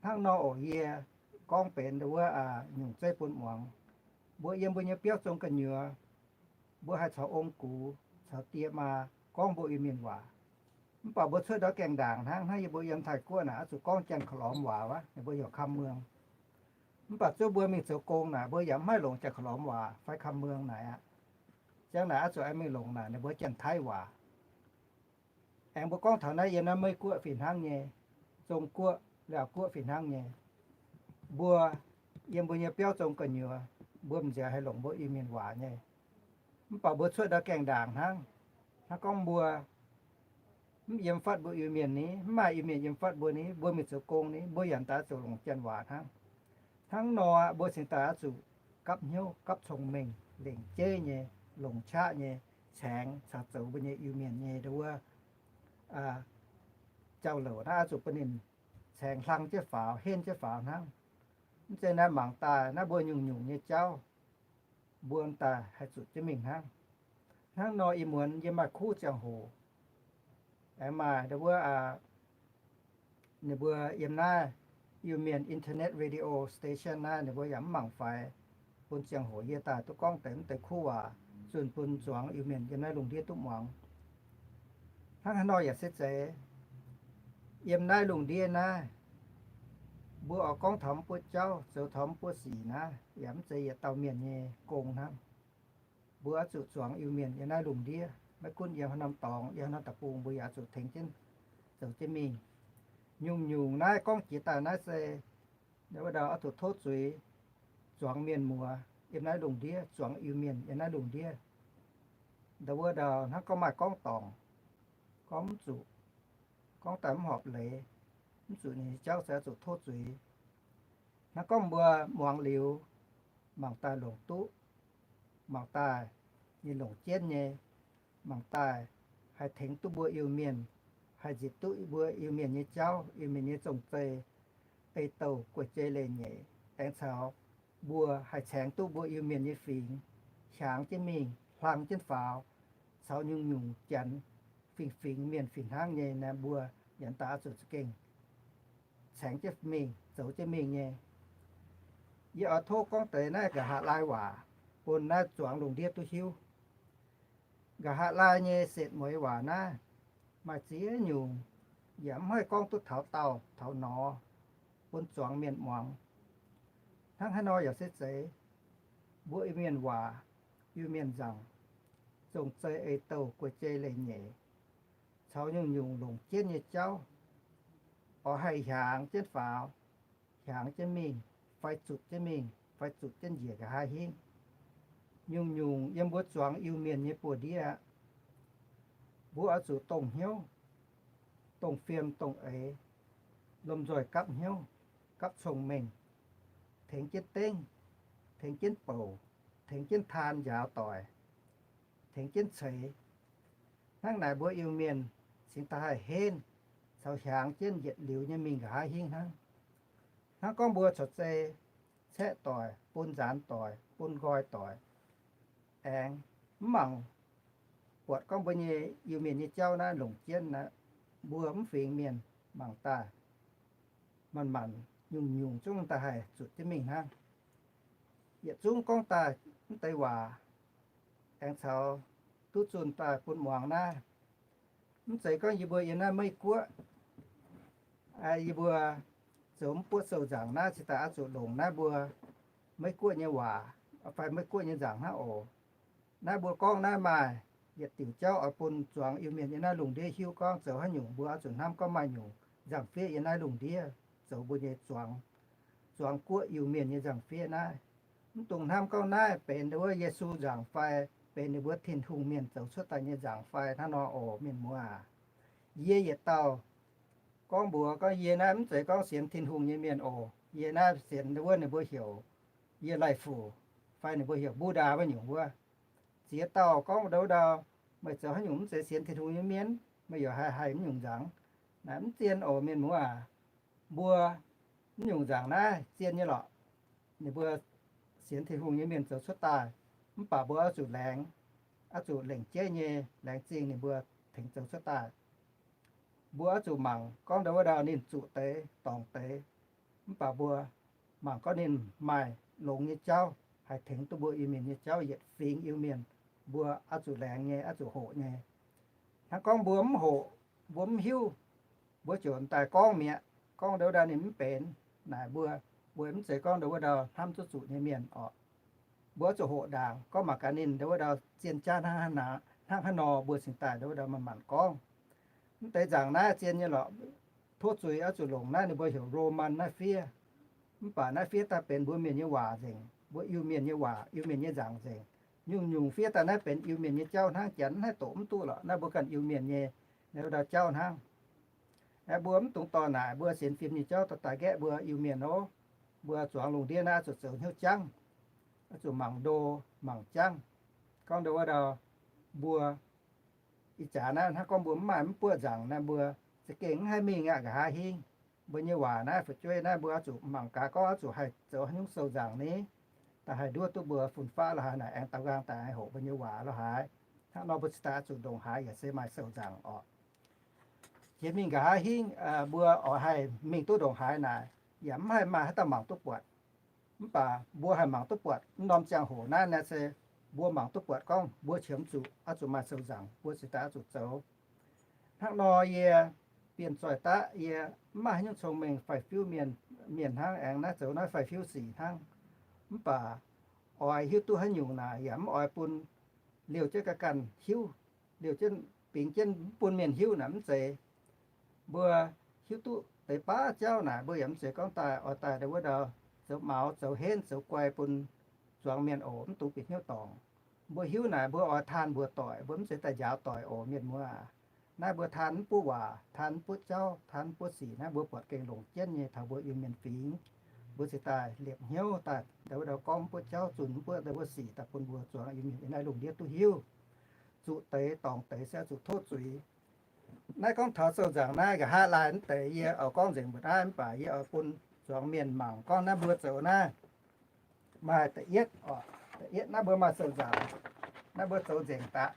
Hnangv nor oc, yie gorngv benx ndau wuov nyungc zeiv bun muangx. Mbuo yiem mbuo nyei biauv zong gu'nyuoz, mbuo haih caux ong gux, caux die maa gorngv mbuo Iu-Mienh waac. Mv baac mbuo cuotv ndortv gaengh ndaangc hnangv. Hnangv yie mbuo yiem Taiv-Guoqv naaic, oix zuqc gorngv Janx-Ka'lormx waac wuov, ninh mbuo heuc คำเมือง. Mv baac zunv mbuo mingh zoux gong naaic, mbuo yaac mv haih longc Janx-Ka'lormx waac fai คำเมือง naaic aqv. Ziang naaic oix zuqc aengx mingh longc naaic ninh mbuo Janx-Taiv waac. Aengx mbuo gorngv taux naaiv yiem naaiv Meiv-Guoqv fih hnangv nyei, Zong-Guoqv, Laauv-Guoqv fih hnangv nyei. Mbuo yiem mbuo nyei biauv zong gu'nyuoz, mbuo m'nziaauc haih longc mbuo Iu-Mienh waac nyei. Mv baac mbuo cuotv ndortv gaengh ndaangc hnangv. Hnangv gorngv mbuo mv yiem fatv mbuo Iu-Mienh ni, mv maaih Iu-Mienh yiem fatv mbuo ni, mbuo mingh zoux gong ni, mbuo yaac daaih zuqc longc Janx waac hnangv. Hnangv nor, mbuo cingx daaih oix zuqc gapv hnyouv, gapv cong-mengh, lengc jeiv nyei, longc qaqv nyei, caengx caux zoux mbuo nyei Iu-Mienh nyei ndau wuov jauv-louc naaiv, oix zuqc bun ninh caengx hlang jienv faaux, henv jienv faaux hnangv. Mv zeiz naaiv mangc daaih naaiv mbuo nyungc-nyungc nyei jauv, mbuo daaih haih zuqc jienv mingh hnangv. Hnangv nor, ih muonz yiem maaih kuv ziangh hoc, aengx maaih ndau wuov ninh mbuo yiem naaiv Iu-Mienh Internet Radio Station naaiv, ninh mbuo yaac mv mangc faix, bun ziangh hoc yie daaih duqv gorngv deix mv deix kuv waac zunh bun zuangx Iu-Mienh yiem naaiv lungh ndiev duqv muangx. Hnangv haaix nor yaac se zeiz, yiem naaiv lungh ndiev naaiv, mbuo oix gorngv taux mv buoqv jauv, zoux taux mv buoqv sic naaiv, yaac mv zeiz yietc dauh mienh nyei gong hnangv. Mbuo oix zuqc zuangx Iu-Mienh yiem naaiv lungh ndiev, maiv gunv yiem haaix norm dorngx, yiem haaix norm deic-bung, mbuo yaac oix zuqc tengx jienv zoux jienv mingh. Nyungc-nyungc naaiv gorngv jiex daaih naaiv se ndau wuov ndau oix zuqc tov zuiz zuangx mienh muoz yiem naaiv lungh ndiev, zuangx Iu-Mienh yiem naaiv lungh ndiev. Ndau wuov ndau hnangv gorngv maaih gorngv dorngc, gorngv mv zuqc, gorngv daaih mv horpc leiz, mv zuqc ninh nyei jauv se oix zuqc tov zuiz. Hnangv gorngv mbuo muangx liuz, mangc daaih longc duqv, mangc daaih ninh longc jienv nyei, mangc daaih haih tengx duqv mbuo Iu-Mienh, haih nzipc duqv mbuo Iu-Mienh nyei jauv, Iu-Mienh nyei zong-zei, ei-douh, guei-jei, leiz-nyeic, aengx caux mbuo haih caengx duqv mbuo Iu-Mienh nyei fingx hiaangx jienv mingh, hlang jienv faaux, caux nyungc-nyungc Janx fingx-fingx mienh fih hnangv nyei naaiv, mbuo yaac daaih oix zuqc za'gengh caengx jienv mingh, zoux jienv mingh nyei. Yie oix tov gorngv deix naaiv nqa'haav laai waac bun naaiv zuangx lungh ndiev duqv hiuv. Nqa'haav laai nyei setv mueiz waac naaiv maaih ziex nyungc, yaac mv haih gorngv duqv taux daauh taux nor bun zuangx mienh muangx. Hnangv haaix nor yaac se zeiz, mbuo Iu-Mienh waac, Iu-Mienh nzaangc, zong-zei, ei-douh, guei-jei, leiz-nyeic, caux nyungc-nyungc longc jienv nyei jauv, oix haih hiaangx jienv faaux, hiaangx jienv mingh, fai zutc jienv mingh, fai zutc jienv njiec nqa'haav hingv. Nyungc-nyungc yiem mbuo zuangx Iu-Mienh nyei buoz-ndiev aqv. Mbuo oix zuqc dongh hnyouv, dongh fiem, dongh eix, lomh nzoih gapv hnyouv, gapv cong-mengh, tengx jienv dengv, tengx jienv bouc, tengx jienv taan njaaux doic, tengx jienv ceix. Hnangv naaic mbuo Iu-Mienh cingx daaih haih henv caux hiaangx jienv yietc liuz nyei mingh nqa'haav hingv hnangv. Hnangv gorngv mbuo corc zei caeqv doic, bun nzaanx doic, bun nqoi doic, aengx mv mangc buatc gorngv mbuo nyei Iu-Mienh nyei jauv naaiv longc jienv aqv, mbuo mv fingx mienh mangc daaih, manc-manc nyungc-nyungc zungv daaih haih zutc jienv mingh hnangv. Yietc zungv gorngv daaih mv deix waac aengx caux duqv zunh daaih bun muangx naaiv. Mv zeiz gorngv yie mbuo yiem naaiv Meiv Guoqv, yie mbuo zoux mv buoqv sou nzaangc naaiv cingx daaih oix zuqc longc naaiv mbuo Meiv Guoqv nyei waac fai Meiv Guoqv nyei nzaangc hnangv oc. Naaiv mbuo gorngv naaiv maaih yietc diuc jauv oix bun zuangx Iu-Mienh yiem naaiv lungh ndiev hiuv gorngv zoux haaix nyungc mbuo oix zuqc hnamv gorngv maaih nyungc nzangc-fiev yiem naaiv lungh ndiev zoux mbuo nyei zuangx, zuangx guoqv Iu-Mienh nyei nzangc-fiev naaiv. Mv dungx hnamv gorngv naaiv benx wuov Yesu nzaangc fai benx ninh mbuo Tin-Hungh mienh zoux cuotv daaih nyei nzaangc fai hnangv nor oc, mienh muoz aac. Yie yietc dauh gorngv mbuox gorngv yie naaiv mv zeiz gorngv sienx Tin-Hungh nyei mienh oc. Yie naaiv sienx wuov ninh mbuo heuc Yie Laih Fuc fai ninh mbuo heuc Buddha wuov nyungc wuov. Ziex dauh gorngv ndau wuov ndau, meih zoux haaix nyungc mv zeiz sienx Tin-Hungh nyei mienh, meih yaac haih haih mv nyungc nzaangc. Naaiv mv zien oc, mienh muoz aac. Mbuo mv nyungc nzaangc naaiv zien nyei lorqc. Ninh mbuo sienx Tin-Hungh nyei mienh zoux cuotv daaih, mv baac mbuo oix zuqc laengz, oix zuqc lengc jeiv nyei laengz zingh ninh mbuo tengx zoux cuotv daaih. Mbuo oix zuqc mangc gorngv ndau wuov ndau ninh zuqc deix dorngc deix, mv baac mbuo mangc gorngv ninh maaih longx nyei jauv haih tengx duqv mbuo Iu-Mienh nyei jauv yietc fingx Iu-Mienh. Mbuo oix zuqc laengz nyei, oix zuqc hoqc nyei. Hnangv gorngv mbuo mv hoqc, mbuo mv hiuv, mbuo ziouc daaih gorngv mi'aqv. Gorngv ndau wuov ndau ninh mv benx naaic mbuo, mbuo mv zeiz gorngv ndau wuov ndau hnamv duqv zuqc nyei mienh orqc. Mbuo oix zuqc hoqc ndaangc gorngv mangc gaax ninh ndau wuov ndau zien jaav hnangv, hnangv haaix nor mbuo cingx daaih ndau wuov ndau manc-manc gorngv. Mv deix nzaangc naaiv zien nyei lorqc. Tov zuiz oix zuqc longc naaiv ninh mbuo heuc Roman naaiv fiev. Mv baac naaiv fiev daaih benx mbuo mienh nyei waac nzengc, mbuo Iu-Mienh nyei waac, Iu-Mienh nyei nzaangc nzengc. Nyungc-nyungc fiev daaih naaiv benx Iu-Mienh nyei jauv hnangv, Janx mv haih doqc mv duqv lorqc. Naaiv mbuo ganh Iu-Mienh nyei ndau wuov ndau jauv hnangv. Aeqv, mbuo mv dungx dorh naaic mbuo sienx fim nyei jauv dorh daaih nqaeqv mbuo Iu-Mienh oc. Mbuo zuangx lungh ndiev naaiv oix zuqc zoux hnyouv jangv, oix zuqc mangc ndo mangc jangv. Gorngv ndau wuov ndau, mbuo ih jaax naaiv hnangv gorngv mbuo mv maaih mv buoqv nzaangc naaiv, mbuo za'gengh mv haih mingh aqv nqa'haav hingv. Mbuo nyei waac naaiv fu'jueiv naaiv mbuo oix zuqc mangc gaax gorngv oix zuqc haih zoux haaix nyungc sou nzaangc ni, daaih haih nduov duqv mbuo fun-faqv lo haaix naaic aengx daaux nqaang daaih hoqc mbuo nyei waac lo haaix. Hnangv nor mbuo cingx daaih oix zuqc ndongc haaix yaac se maaih sou nzaangc orqc. Jiex mingh nqa'haav hingv, mbuo oix haih mingh duqv ndongc haaix naaic, yaac mv haih maaih haaix dauh mangc duqv buatc. Mv baac mbuo haih mangc duqv buatc mv norm ziangh hoc naaiv, naaiv se mbuo mangc duqv buatc gorngv mbuo qiemx zuqc oix zuqc maaih sou nzaangc, mbuo cingx daaih oix zuqc zoux. Hnangv nor yie bienh zoih daqv yie mv maaih haaix nyungc cong-mengh faix-fiuv mienh, mienh hnangv, aengx naaiv zoux naaiv faix-fiuv sic hnangv. Mv baac oix hiuv duqv haaix nyungc naaic yaac mv oix bun liouh jienv ga'ganh hiuv, liouh jienv bingx jienv mv bun mienh hiuv naaic mv zeiz. Mbuo hiuv duqv deix baav jauv naaic mbuo yaac mv zeiz gorngv daaih oix daaih ndau wuov ndau zoux maux zoux henv zoux guai bun zuangx mienh oc, mv dungx bieqc hnyouv dorngc. Mbuo hiuv naaic mbuo oix taan mbuox doic, mbuo mv zeiz daaih njaaux doic oc, mienh muoz aac. Naaiv mbuo taan mv buoqv waac, taan mv buoqv jauv, taan mv buoqv sic naaiv mbuo buatc gengh longc jienv nyei taux mbuo Iu-Mienh fingx. Mbuo cingx daaih liepc hnyouv daaih ndau wuov ndau gorngv mv buoqv jauv, zunh mv buoqv ndau wuov sic daaih bun mbuo zuangx Iu-Mienh yiem naaiv lungh ndiev duqv hiuv. Zuqc deix dorngc deix se zuqc tov zuiz. Naaiv gorngv taux sou nzaangc naaiv nqa'haav laai mv deix yie oix gorngv nzengc mbuoqc naaiv, mv baac yie oix bun zuangx mienh mangc gorngv naaiv mbuo zoux naaiv maaih da'yietv, da'yietv naaiv mbuo maaih sou nzaangc. Naaiv mbuo zoux nzengc daqv.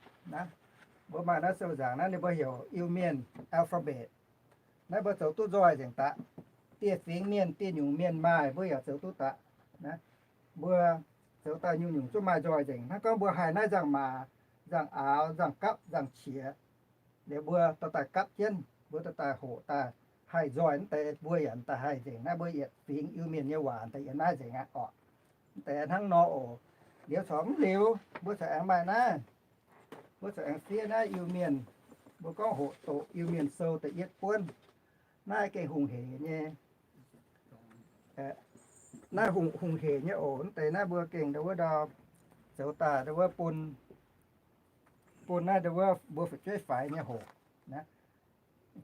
Mbuo maaih naaiv sou nzaangc naaiv ninh mbuo heuc Iu-Mienh alphabet. Naaiv mbuo zoux duqv nzoih nzengc daqv. Dieh fingx mienh, dieh nyungc mienh maaih mbuo yaac zoux duqv daqv. Mbuo zoux daaih nyungc-nyungc zungv maaih nzoih nzengc. Hnangv gorngv mbuo haih naaiv nzangc-maac, nzangc-aaux, nzangc-gapv, nzangc-qiex, liuz mbuo dorh daaih gapv jienv, mbuo dorh daaih hoqc daaih haih nzoih mv deix, mbuo yaac daaih haih nzengc. Naaiv mbuo yietc fingx Iu-Mienh nyei waac daaih yiem naaiv nzengc aqv orqc. Mv deix hnangv nor oc. Liuz corc mv liuz, mbuo corc aengx maaih naaiv, mbuo corc aengx fiev naaiv Iu-Mienh, mbuo gorngv hoqc doqc Iu-Mienh sou da'yietv buonv. Naaiv gengh hungh hec nyei. Naaiv hungh, hungh hec nyei oc. Mv deix naaiv mbuo gengh ndau wuov ndau zoux daaih ndau wuov bun, bun naaiv ndau wuov mbuo fu'jueiv faix nyei hoqc.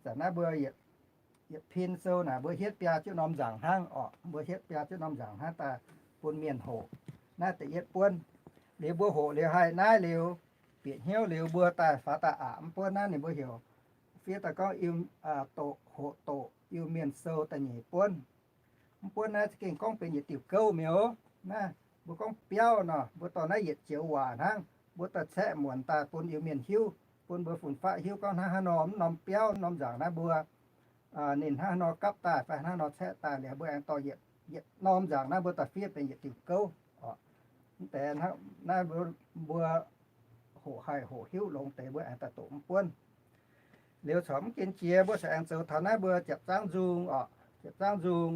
Zanc naaiv mbuo yietc pin sou naaic mbuo hietv biaa jienv norm nzaangc hnangv orqc. Mbuo hietv biaa jienv norm nzaangc hnangv daaih bun mienh hoqc. Naaiv da'yietv buonv. Liuz mbuo hoqc liuz haih naaiv liuz, bieqc hnyouv liuz mbuo daaih faaux daaih aqc mv buonv naaiv ninh mbuo heuc fiev daaih gorngv doqc, hoqc doqc Iu-Mienh sou da'nyeic buonv. Mv buonv naaiv za'gengh gorngv benx yietc diuh gouv mi'aqv. Naaiv mbuo gorngv biauv nor, mbuo dorh naaiv yietc joux waac hnangv, mbuo daaih caeqv muonc daaih bun Iu-Mienh hiuv, bun mbuo fun-faqv hiuv gorngv hnangv haaix nor mv norm biauv, mv norm nzaangc naaiv mbuo ninh hnangv haaix nor gapv daaih fai hnangv haaix nor caeqv daaih liuz, mbuo aengx dorh yietc, yietc norm nzaangc naaiv mbuo daaih fiev benx yietc diuh gouv. Mv deix naaiv mbuo hoqc haih hoqc hiuv longx deix mbuo aengx daaih doqc mv buonv. Liuz corc mv gen jiex, mbuo corc aengx zoux taux naaiv mbuo japc zaangv nzung orqc, japc zaangv nzung.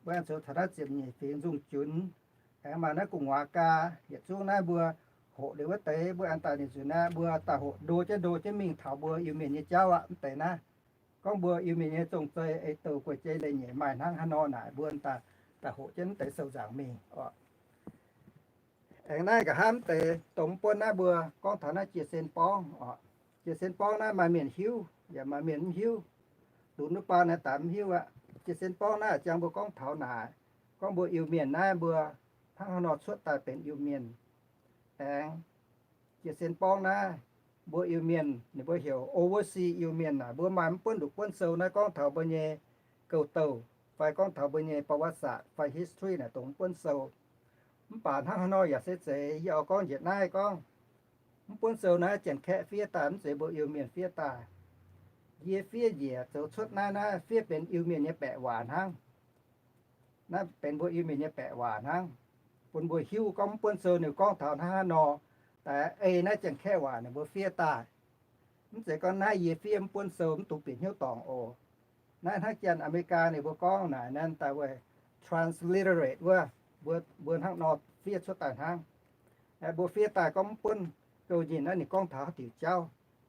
Mbuo aengx zoux taux naaiv ziepc nyeic fingx nzung junx, aengx maaih naaiv gu'nguaaz gaa, yietc zungv naaiv mbuo hoqc liuz wuov deix mbuo aengx daaih ninh zuqc naaiv mbuo daaih hoqc ndo jienv ndo jienv mingh taux mbuo Iu-Mienh nyei jauv aqv. Mv deix naaiv gorngv mbuo Iu-Mienh nyei zong-zei ei douh guei-jei leiz-nyeic maaih hnangv haaix nor naaic, mbuo daaih, daaih hoqc jienv mv deix sou nzaangc mingh orqc. Aengx naaiv nqa'haav mv deix dongh mv buonv naaiv mbuo gorngv taux naaiv Jiex Sen Borngv orqc. Jiex Sen Borngv naaiv maaih mienh hiuv yaac maaih mienh mv hiuv. Lunx wuov baan naaiv daaih mv hiuv aqv. Jiex Sen Borngv naaiv ziangx mbuo gorngv taux naaic, gorngv mbuo Iu-Mienh naaiv mbuo hnangv haaix nor cuotv daaih benx Iu-Mienh. Aengx Jiex Sen Borngv naaiv mbuo Iu-Mienh ninh mbuo heuc overseas Iu-Mienh naaic, mbuo maaih mv buonv nduqc buonv sou naaiv gorngv taux mbuo nyei gouv-douh fai gorngv taux mbuo nyei ประวัติศาสตร์ fai history naaic dongh mv buonv sou. Mv baac hnangv haaix nor yaac se zeiz yie oix gorngv njiec naaiv gorngv, mv buonv sou naaiv Janx-Kaeqv fiev daaih, mv zeiz mbuo Iu-Mienh fiev daaih. Yie fiev njiec zoux cuotv naaiv, naaiv fiev benx Iu-Mienh nyei baeqc waac hnangv. Naaiv benx mbuo Iu-Mienh nyei baeqc waac hnangv, bun mbuo hiuv gorngv mv buonv sou ninh gorngv taux hnangv haaix nor, daaih ei naaiv Janx-Kaeqv waac ninh mbuo fiev daaih. Mv zeiz gorngv naaiv yie fiev mv buonv sou mv dungx bieqc hnyouv dorngc oc. Naaiv hnangv Janx-America ninh mbuo gorngv naaic, naaiv daaih weic transliterate wuov, mbuo, mbuo hnangv nor fiev cuotv daaih hnangv. Mbuo fiev daaih gorngv mv buonv gouv nyinh naaiv ninh gorngv taux haaix diuc jauv,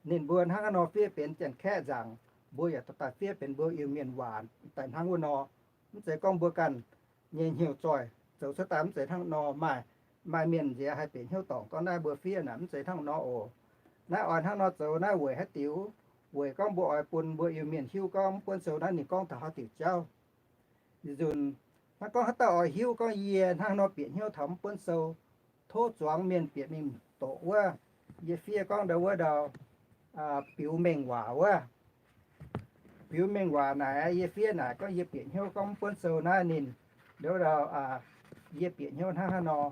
ninh mbuo hnangv haaix nor fiev benx Janx-Kaeqv nzaangc, mbuo yaac daaih fiev benx mbuo Iu-Mienh waac daaih hnangv wuov nor. Mv zeiz gorngv mbuo ganh nyei hnyouv zoih zoux cuotv daaih mv zeiz hnangv nor. Maaih, maaih mienh nziex haih bieqc hnyouv dorngc gorngv naaiv mbuo fiev naaic mv zeiz hnangv nor oc. Naaiv oix hnangv nor zoux naaiv weic haaix diuc? Weic gorngv mbuo oix bun mbuo Iu-Mienh hiuv gorngv mv buonv sou naaiv ninh gorngv taux haaix diuc jauv. Nzunc hnangv gorngv haaix dauh oix hiuv gorngv yie hnangv haaix nor bieqc hnyouv taux mv buonv sou, tov zuangx mienh bieqc mingh doqc wuov. Yie fiev gorngv ndau wuov ndau biux mengh waac wuov. Biux mengh waac naaic yie fiev naaic gorngv yie bieqc hnyouv gorngv mv buonv sou naaiv ninh ndau wuov ndau yie bieqc hnyouv hnangv haaix nor.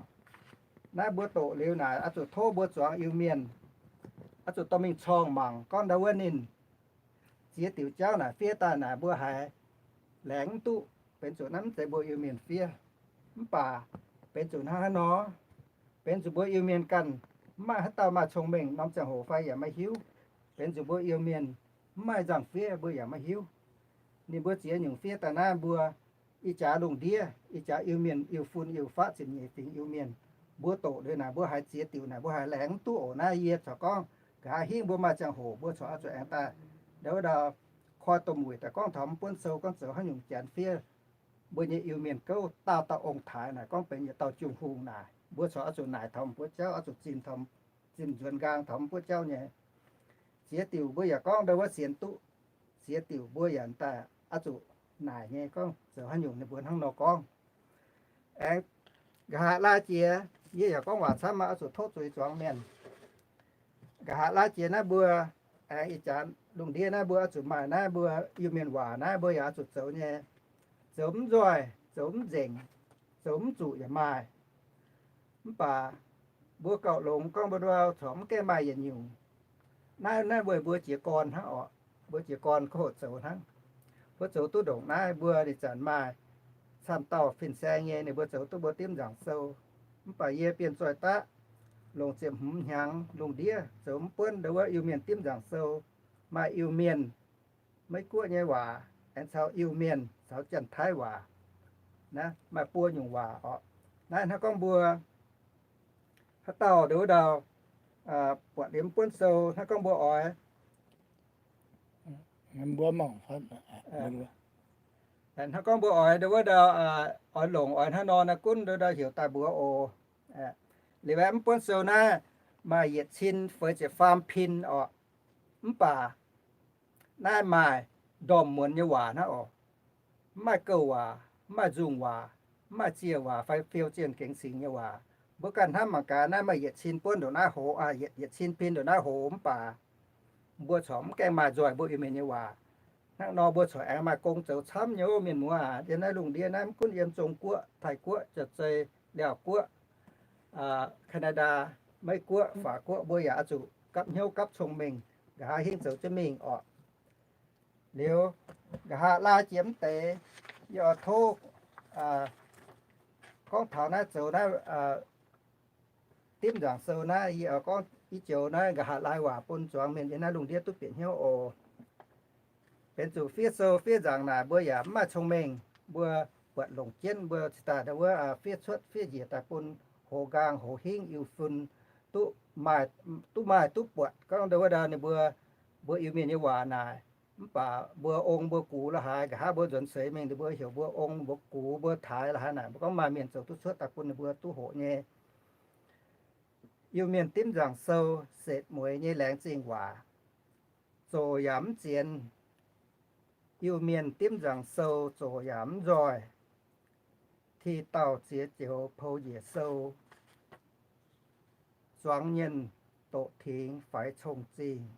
Naaiv mbuo doqc liuz naaic oix zuqc tov mbuo zuangx Iu-Mienh, oix zuqc dorh mingh corngh mangc gorngv ndau wuov ninh ziex diuc jauv naaic fiev daaih naaic mbuo haiz laengz mv duqv, benx zuqc naaiv mv zeiz mbuo Iu-Mienh fiev. Mv baac benx zuqc hnangv haaix nor, benx zuqc mbuo Iu-Mienh ganh mv maaih haaix dauh maaih cong-mengh norm ziangh hoc fai yaac maiv hiuv. Benx zuqc mbuo Iu-Mienh mv maaih nzangc-fiev mbuo yaac maiv hiuv. Ninh mbuo ziex nyungc fiev daaih naaiv mbuo ih jaax lungh ndiev, ih jaax Iu-Mienh Iu-Fun Iu-Faqv ziepc nyeic fingx Iu-Mienh, mbuo doqc liuz naaic mbuo haiz ziex diuc naaic mbuo haiz laengz mv duqv oc. Naaiv yie corc gorngv nqa'haav hingv mbuo maaih ziangh hoc mbuo corc oix zuqc aengx daaih ndau wuov ndau koi domh wuic daaih gorngv taux mv buonv sou gorngv zoux haaix nyungc Janx fiev mbuo nyei Iu-Mienh gouv dauh dauh ong-taaix naaic gorngv benx yietc dauh jung-hungh naaic, mbuo corc oix zuqc naaic taux mbuo jauv, oix zuqc zinh taux, zinh nzuonx nqaang taux mv buo jauv nyei. Ziex diuc mbuo yaac gorngv ndau wuov sienx duqv, ziex diuc mbuo yaac daaih oix zuqc naaic nyei gorngv zoux haaix nyungc ninh mbuo hnangv nor gorngv. Aengx nqa'haav laai jiex yie yaac gorngv waac camv, maaih oix zuqc tov zuiz zuangx mienh. Nqa'haav laai jiex naaiv mbuo aengx ih jaax lungh ndiev naaiv mbuo oix zuqc maaih naaiv mbuo Iu-Mienh waac naaiv mbuo yaac oix zuqc zoux nyei. Zoux mv nzoih, zoux mv nzengc, zoux mv zuqc yaac maaih. Mv baac mbuo gauh longx gorngv mbuo ndau corc mv gaengh maaih yietc nyungc. Naaiv, naaiv weic mbuo jiez gorn hnangv orqc. Mbuo jiez gorn kouv zoux hnangv. Mbuo zoux duqv ndongc naaiv mbuo ih zanc maaih camv dauh fin-saeng nyei, ninh mbuo zoux duqv mbuo dimv nzaangc sou. Mv baac yie Bienh Zoih Daqv longc ziepc hmz hnyangx lungh ndiev zoux mv buonv ndau wuov Iu-Mienh dimv nzaangc sou. Maaih Iu-Mienh, Meiv Guoqv nyei waac, aengx caux Iu-Mienh caux Janx-Taiv waac. Naaiv maaih buo nyungc waac orqc. Naaiv hnangv gorngv mbuo haaix dauh ndau wuov ndau buatc liuz mv buonv sou, hnangv gorngv mbuo oix, mbuo mangc, hnangv gorngv mbuo oix ndau wuov ndau, oix longc oix hnangv nor naaiv gunv ndau ndau heuc daaih mbuox oc. Liuz mv buonv sou naaiv maaih yietc cin feix ziepc faam pin orqc. Mv baac naaiv maaih ndorm muonz nyei waac hnangv oc. Mv maaih gouv waac, mv maaih nzungh waac, mv maaih ziec waac fai fiou zienh gengx singx nyei waac. Mbuo ganh hnamv mangc gaax, naaiv maaih yietc cin buonv ndongc naaiv hoz, yietc cin pin ndongc naaiv hoz, mv baac mbuo corc mv gaengh maaih nzoih mbuo Iu-Mienh nyei waac. Hnangv nor mbuo corc aengx maaih gong zoux camv nyei. Mienh muoz aac, yiem naaiv lungh ndiev naaiv mv gunv yiem Zong Guoqv, Taiv Guoqv, Jaa-Zei, Liaauh Guoqv, Canada, Meiv Guoqv, Faac Guoqv, mbuo yaac oix zuqc gapv hnyouv gapv cong-mengh, nqa'haav hingv zoux jienv mingh orqc. Liuz, nqa'haav laai jiex mv deix, yie oix tov gorngv taux naaiv zoux naaiv dimv nzaangc sou naaiv, yie oix gorngv i joux naaiv nqa'haav laai waac bun zuangx mienh yiem naaiv lungh ndiev duqv bieqc hnyouv oc. Benx zuqc fiev sou fiev nzaangc naaic mbuo yaac mv maaih cong-mengh, mbuo buatc longc jienv mbuo cingx daaih ndau wuov fiev cuotv fiev njiec daaih bun hoz nqaang hoz hingv Iu-fun duqv maaih duqv buatc gorngv ndau wuov ndau ninh mbuo, mbuo Iu-Mienh nyei waac naaic. Mv baac mbuo ong mbuo gux la'haaix, nqa'haav mbuo nzuonx seix mingh ninh mbuo heuc mbuo ong mbuo gux mbuo taaix la'haaix naaic, mbuo gorngv maaih mienh zoux duqv cuotv daaih bun ninh mbuo duqv hoqc nyei. Iu-Mienh dimv nzaangc sou setv mueiz nyei laengz zingh waac. Zoqc yaac mv zienx, Iu-Mienh dimv nzaangc sou zoqc yaac mv nzoih. Ti dauh ziex joux pou njiec sou, zuangx nyienh doqc tingx faix cong-zingh.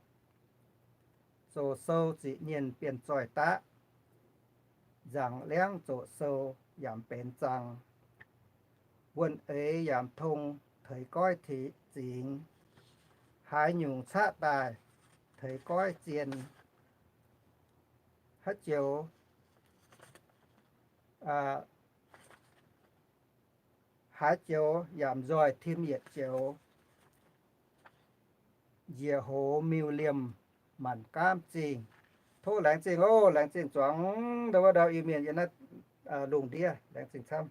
Zoqc sou ziqc nyienh Bienh Zoih Daqv, nzaangc liangv zoqc sou yaac mv benx zaang. Wuonh eix yaac mv tong teix goiv zingx, haaix nyungc caqv daaih teix goiv zien. Haaix joux haaix joux yaac mv nzoih tim yietc joux, njiec hoz miuc-liemh maanc gaamv zingh. Tov laengz zingh oc, laengz zingh zuangx ndau wuov ndau Iu-Mienh yiem naaiv lungh ndiev, laengz zingh camv.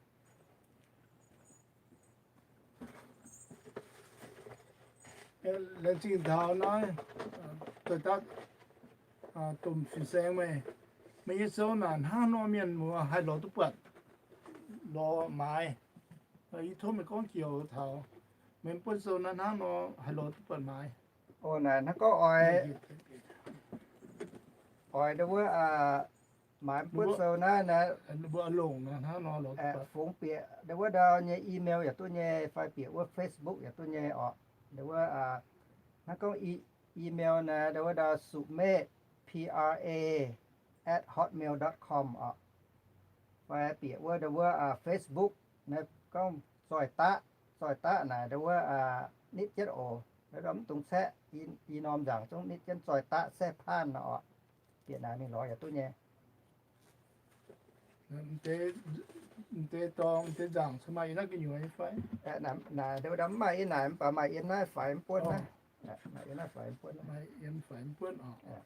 Laengz zingh taux naaiv doic daqv domh fin-saeng meih. Meih nyei sou naaic hnangv nor mienh muoz haih lorz duqv buatc, lorz maaiz. Yie tov meih gorngv joux taux meih buonv sou naaiv hnangv nor haih lorz duqv buatc maaiz. Oc, naaic hnangv gorngv oix, oix ndau wuov maaiz buonv sou naaiv, mbuo longc hnangv nor lorz duqv buatc. Fungx bieqc ndau wuov ndau nyei email yaac duqv nyei, fai bieqc wuov Facebook yaac duqv nyei oc. Ndau wuov hnangv gorngv email naaiv ndau wuov ndau submit, P R A at hotmail dot com oc. Fai bieqc wuov ndau wuov Facebook naaiv gorngv Zoih Daqv, Zoih Daqv naaic ndau wuov nitv jienv oc. Ndau mv dungx caeqv, i norm nzaangc zungv nitv jienv Zoih Daqv Saeqv Paanh nor oc. Bieqc naaic mingh lorz yaac duqv nyei. Deix dorngx deix nzaangc maaih yiem naaiv gu'nyuoz nyei fai? Naaic ndau mv maaih yiem naaic, mv baac maaih yiem naaiv faix mv buonv naaiv. Maaih yiem naaiv faix mv buonv. Maaih yiem faix mv buonv oc.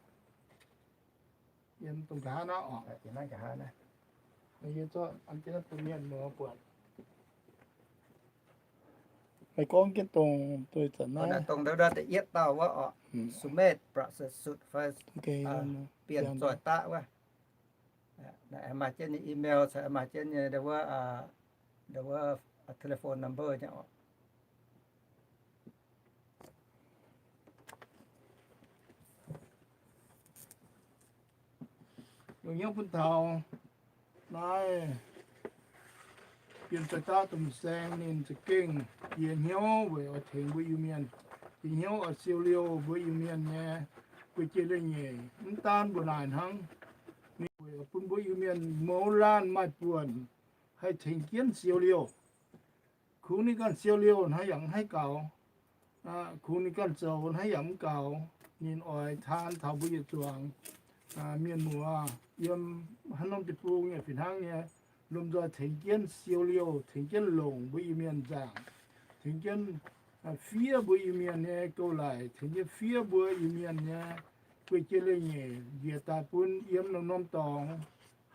Yiem dongh nqa'haav naaiv oc. Yiem naaiv nqa'haav naaiv. Yie zorqv an jienv naaiv bun mienh muoz buatc. Meih gorngv jienv dongh, dongh zanc naaiv, dongh ndau da'yietv dauh wuov oc. Submit, ประเสริฐสุด fai Bienh Zoih Daqv wuov. Maaih jienv nyei email caux maaih jienv nyei ndau wuov, ndau wuov telephone number nyei oc. Longc hnyouv bun taux naaiv Bienh Zoih Daqv domh saeng ninh za'gengh jiex hnyouv weic oix tengx mbuo Iu-Mienh, jiex hnyouv oix siou liouh mbuo Iu-Mienh nyei guei jienv leiz-nyeic. Mv daan mbuo naaic hnangv, ninh weic bun mbuo Iu-Mienh mouz laanh maaih buonc haih tengx jienv siou liouh. Kungx ninh ganh siou liouh hnangv yaac mv haih gaux. Kungx ninh ganh zoux hnangv yaac mv gaux. Ninh oix taan taux mbuo yietc zuangx mienh muoz yiem haaix norm deic-bung yaac fih hnangv nyei. lomh nzoih tengx jienv siou liouh, tengx jienv longc mbuo Iu-Mienh nzaangc, tengx jienv fiev mbuo Iu-Mienh nyei gouv-laic, tengx jienv fiev mbuo Iu-Mienh nyei guei jiex leiz-nyeic njiec daaih bun yiem norm-norm dorngx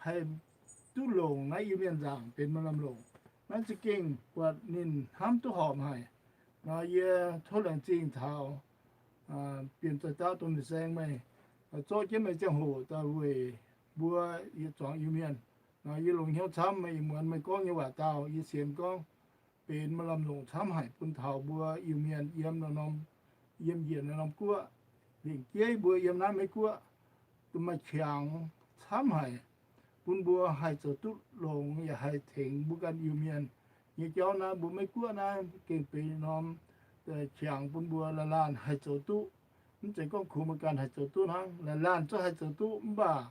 haih duqv longc naaiv Iu-Mienh nzaangc benx maaih lamh longc. Naaiv za'gengh buatc ninh hnamv duqv horpc haic. Nor yie tov laengz zingh taux Bienh Zoih Daauv Domh Saeng meih zorqv jienv meih ziangh hoc daaih weic mbuo yietc zuangx Iu-Mienh. Nor yie longc hnyouv camv meih ih muonz meih gorngv nyei waac daauh yie sienx gorngv benx maaih lamh longc camv haic bun taux mbuo Iu-Mienh yiem norm, yiem njiec norm guoqv, lingc jeiv mbuo yiem naaiv Meiv Guoqv maaih qangx camv haic, bun mbuo haih zoux duqv longx yaac haih tengx mbuo ganh Iu-Mienh nyei jauv naaiv. Mbuo Meiv Guoqv naaiv gengh benx norm qangx bun mbuo laanh laanh haih zoux duqv. Mv zeiz gorngv kungx meih ganh haih zoux duqv hnangv, laanh laanh zungv haih zoux duqv mv baac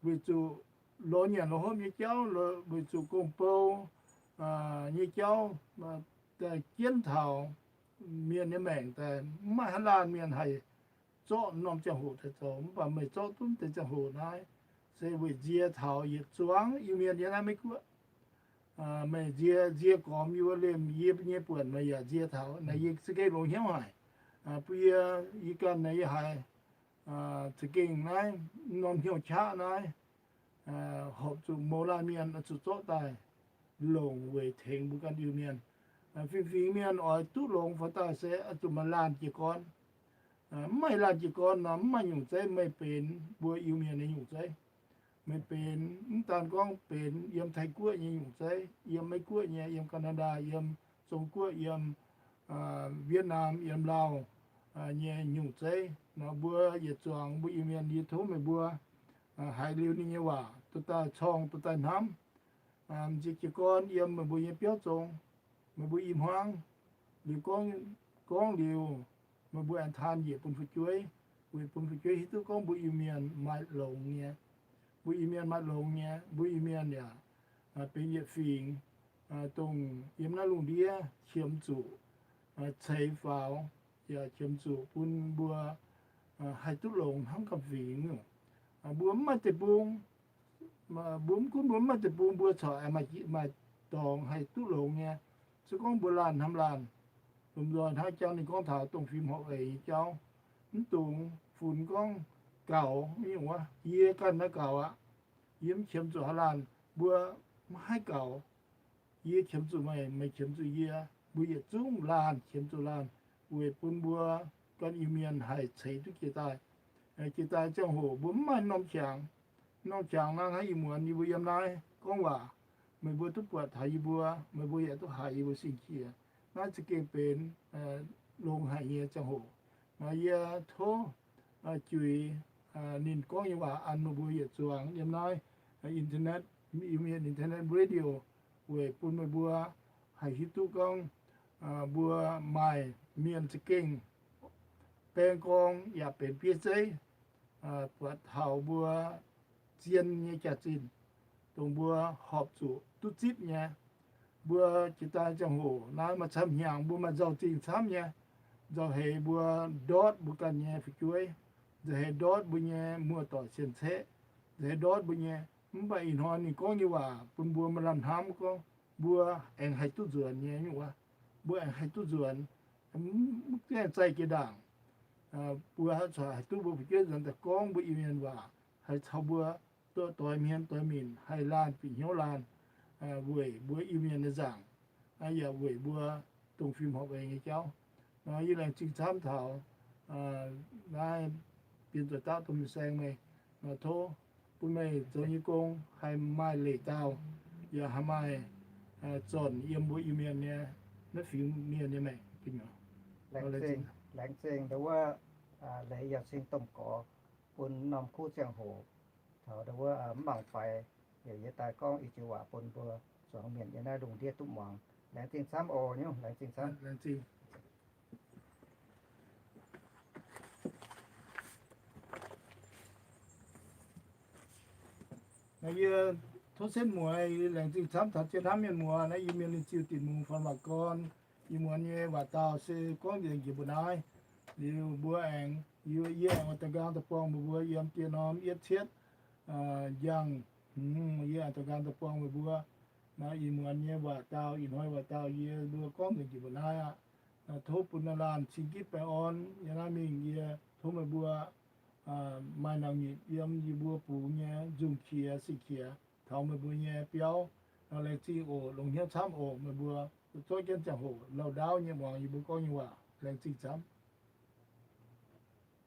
weic zuqc lorz nyanc lorz hopv nyei jauv, weic zuqc gong-bou nyei jauv daaih jienv taux mienh nyei maengc daaih mv maaih haaix laanh mienh haih zorqv norm ziangh hoc daaih zoux. Mv baac meih zorqv duqv deix ziangh hoc naaiv se weic nzie taux yietc zuangx Iu-Mienh yiem naaiv Meiv Guoqv. Meih nzie, nzie gormx yie mbuo liemh yie nyei buonc meih yaac nzie taux. Naaiv yie za'gengh longx hnyouv haic. Bun yie, yie ganh naaiv yie haiz za'gengh naaiv norm hnyouv qaqv naaiv horpc zuqc mouz laanh mienh oix zuqc zorqv daaih longc weic tengx mbuo ganh Iu-Mienh. Fingx fingx mienh oix duqv longx fai daaih se oix zuqc maaih laanh jiez gorn. Mv maaih laanh jiez gorn nor mv maaih nyungc zeiv. Meih benx mbuo Iu-Mienh nyei nyungc zeiv. Meih benx mv daan gorngv benx yiem Taiv Guoqv nyei nyungc zeiv, yiem Meiv Guoqv nyei, yiem Gaa^naa^ndaa, yiem Zong Guoqv, yiem Wietv^naam, yiem Laauh nyei nyungc zeiv nor, mbuo yietc zuangx mbuo Iu-Mienh, yie tov meih mbuo haiz liuz ninh nyei waac duqv daaih corng duqv daaih hnamv. M'nziex jiez gorn yiem meih mbuo nyei biauv zong, meih mbuo i hmuangv, liuz gorngv, gorngv liuz, meih mbuo aengx taan njiec bun fu'jueiv, weic bun fu'jueiv hiuv duqv gorngv mbuo Iu-Mienh maaih longx nyei. Mbuo Iu-Mienh maaih longx nyei. Mbuo Iu-Mienh yaac benx yietc fingx, dongh yiem naaiv lungh ndiev qiemx zuqc, ceix faaux, yaac qiemx zuqc bun mbuo haih duqv longx hnangv ganh fingx. Mbuo mv maaih deic-bung, mbuo mv gunv mbuo mv maaih deic-bung, mbuo corc maaih dorngx haih duqv longx nyei. Se gorngv mbuo laanh hnamv laanh, lomh nzoih hnangv jangx ninh gorngv taux dongh fim horpc eix nyei jauv, mv dungx funx gorngv gaux nyungc wuov, yie ganh naaiv gaux aqv. Yie mv qiemx zuqc haaix laanh, mbuo mv haih gaux. Yie qiemx zuqc meih, meih qiemx zuqc yie, mbuo yietc zungv laanh qiemx zuqc laanh, weic bun mbuo ganh Iu-Mienh haih ceix duqv jiex daaih. Jiex daaih ziangh hoc mbuo mv maaih norm qangx. Norm qangx naaiv hnangv ih muonz yie mbuo yiem naaiv gorngv waac, meih mbuo duqv buatc taux yie mbuo, meih mbuo yaac duqv haiz yie mbuo sing-qiex. Naaiv za'gengh benx longx haic nyei ziangh hoc. Nor yie tov juix ninh gorngv nyei waac an meih mbuo yietc zuangx yiem naaiv internet, Iu-Mienh internet radio, weic bun meih mbuo haih hiuv duqv gorngv mbuo maaih mienh za'gengh baeng gorng yaac benx bieiv zeiv, buatc taux mbuo zien nyei jaax-zinh, dongh mbuo horpc zuqc duqv zipv nyei. Mbuo jiex daaih ziangh hoc naaiv maaih camv hnyangx, mbuo maaih nzauh zingh camv nyei. Nzauh heix mbuo ndortv mbuo ganh nyei fu'jueiv, nzauh heix ndortv mbuo nyei muoz-doic cien-ceqv, nzauh heix ndortv mbuo nyei. Mv baac ih hnoi ninh gorngv nyei waac bun mbuo maaih lamh hnamv gorngv mbuo aengx haih duqv nzuonx nyei nyungc wuov. Mbuo aengx haih duqv nzuonx, mv gaengh zaih jiex ndaangc. Mbuo corc haih duqv mbuo fu'jueiv nzuonx daaih gorngv mbuo Iu-Mienh waac, haih caux mbuo doix hmien doix minc, haih laanh bieqc hnyouv laanh, weic mbuo Iu-Mienh nyei nzaangc, yaac weic mbuo dongh fim horpc eix nyei jauv. Nor yie laengz zingh camv taux naaiv Bienh Zoih Daauv Domh Saeng meih, nor tov bun meih zoux nyei gong haih maaih leic dauh, yaac haih maaih zornc yiem mbuo Iu-Mienh nyei naaiv fingx mienh nyei maengc. Laengz zingh, laengz zingh ndau wuov leiz yaac cing domh gorx bun norm kuv ziangh hoc taux ndau wuov mv mangc faix, yaac yie daaih gorngv i joux waac bun mbuo zuangx mienh yiem naaiv lungh ndiev duqv muangx. Laengz zingh camv oc nyungc, laengz zingh camv. Naaiv yie tov setv mueiz laengz zingh camv taux zien hnamv mienh muoz naaiv Iu-Mienh ninh ziuh dinc mungz faanv waac gorn. Ih muonz nyei waac daauh se gorngv nzengc jiex mbuo naaiv. Liuz mbuo aengx, yie aengx oix da'nqaang da'buangh meih mbuo yiem dieh norm yietv cietv njang, yie aengx da'nqaang da'buangh meih mbuo Naaiv ih muonz nyei waac-daauh, ih hnoi waac-daauh yie mbuo gorngv nzengc jiex mbuo naaiv aqv. Tov bun naaiv laanh cing gitv baengh orn. Yie naaiv mingh yie tov meih mbuo maaih nangc nyitc yiem yie mbuo bungx nyei nzungh qiex sic qiex taux meih mbuo nyei biauv. Nor laengz zingh oc, longx hnyouv camv oc meih mbuo. Zorqv jienv ziangh hoc lauh ndaauv nyei muangx yie mbuo gorngv nyei waac. Laengz zingh camv.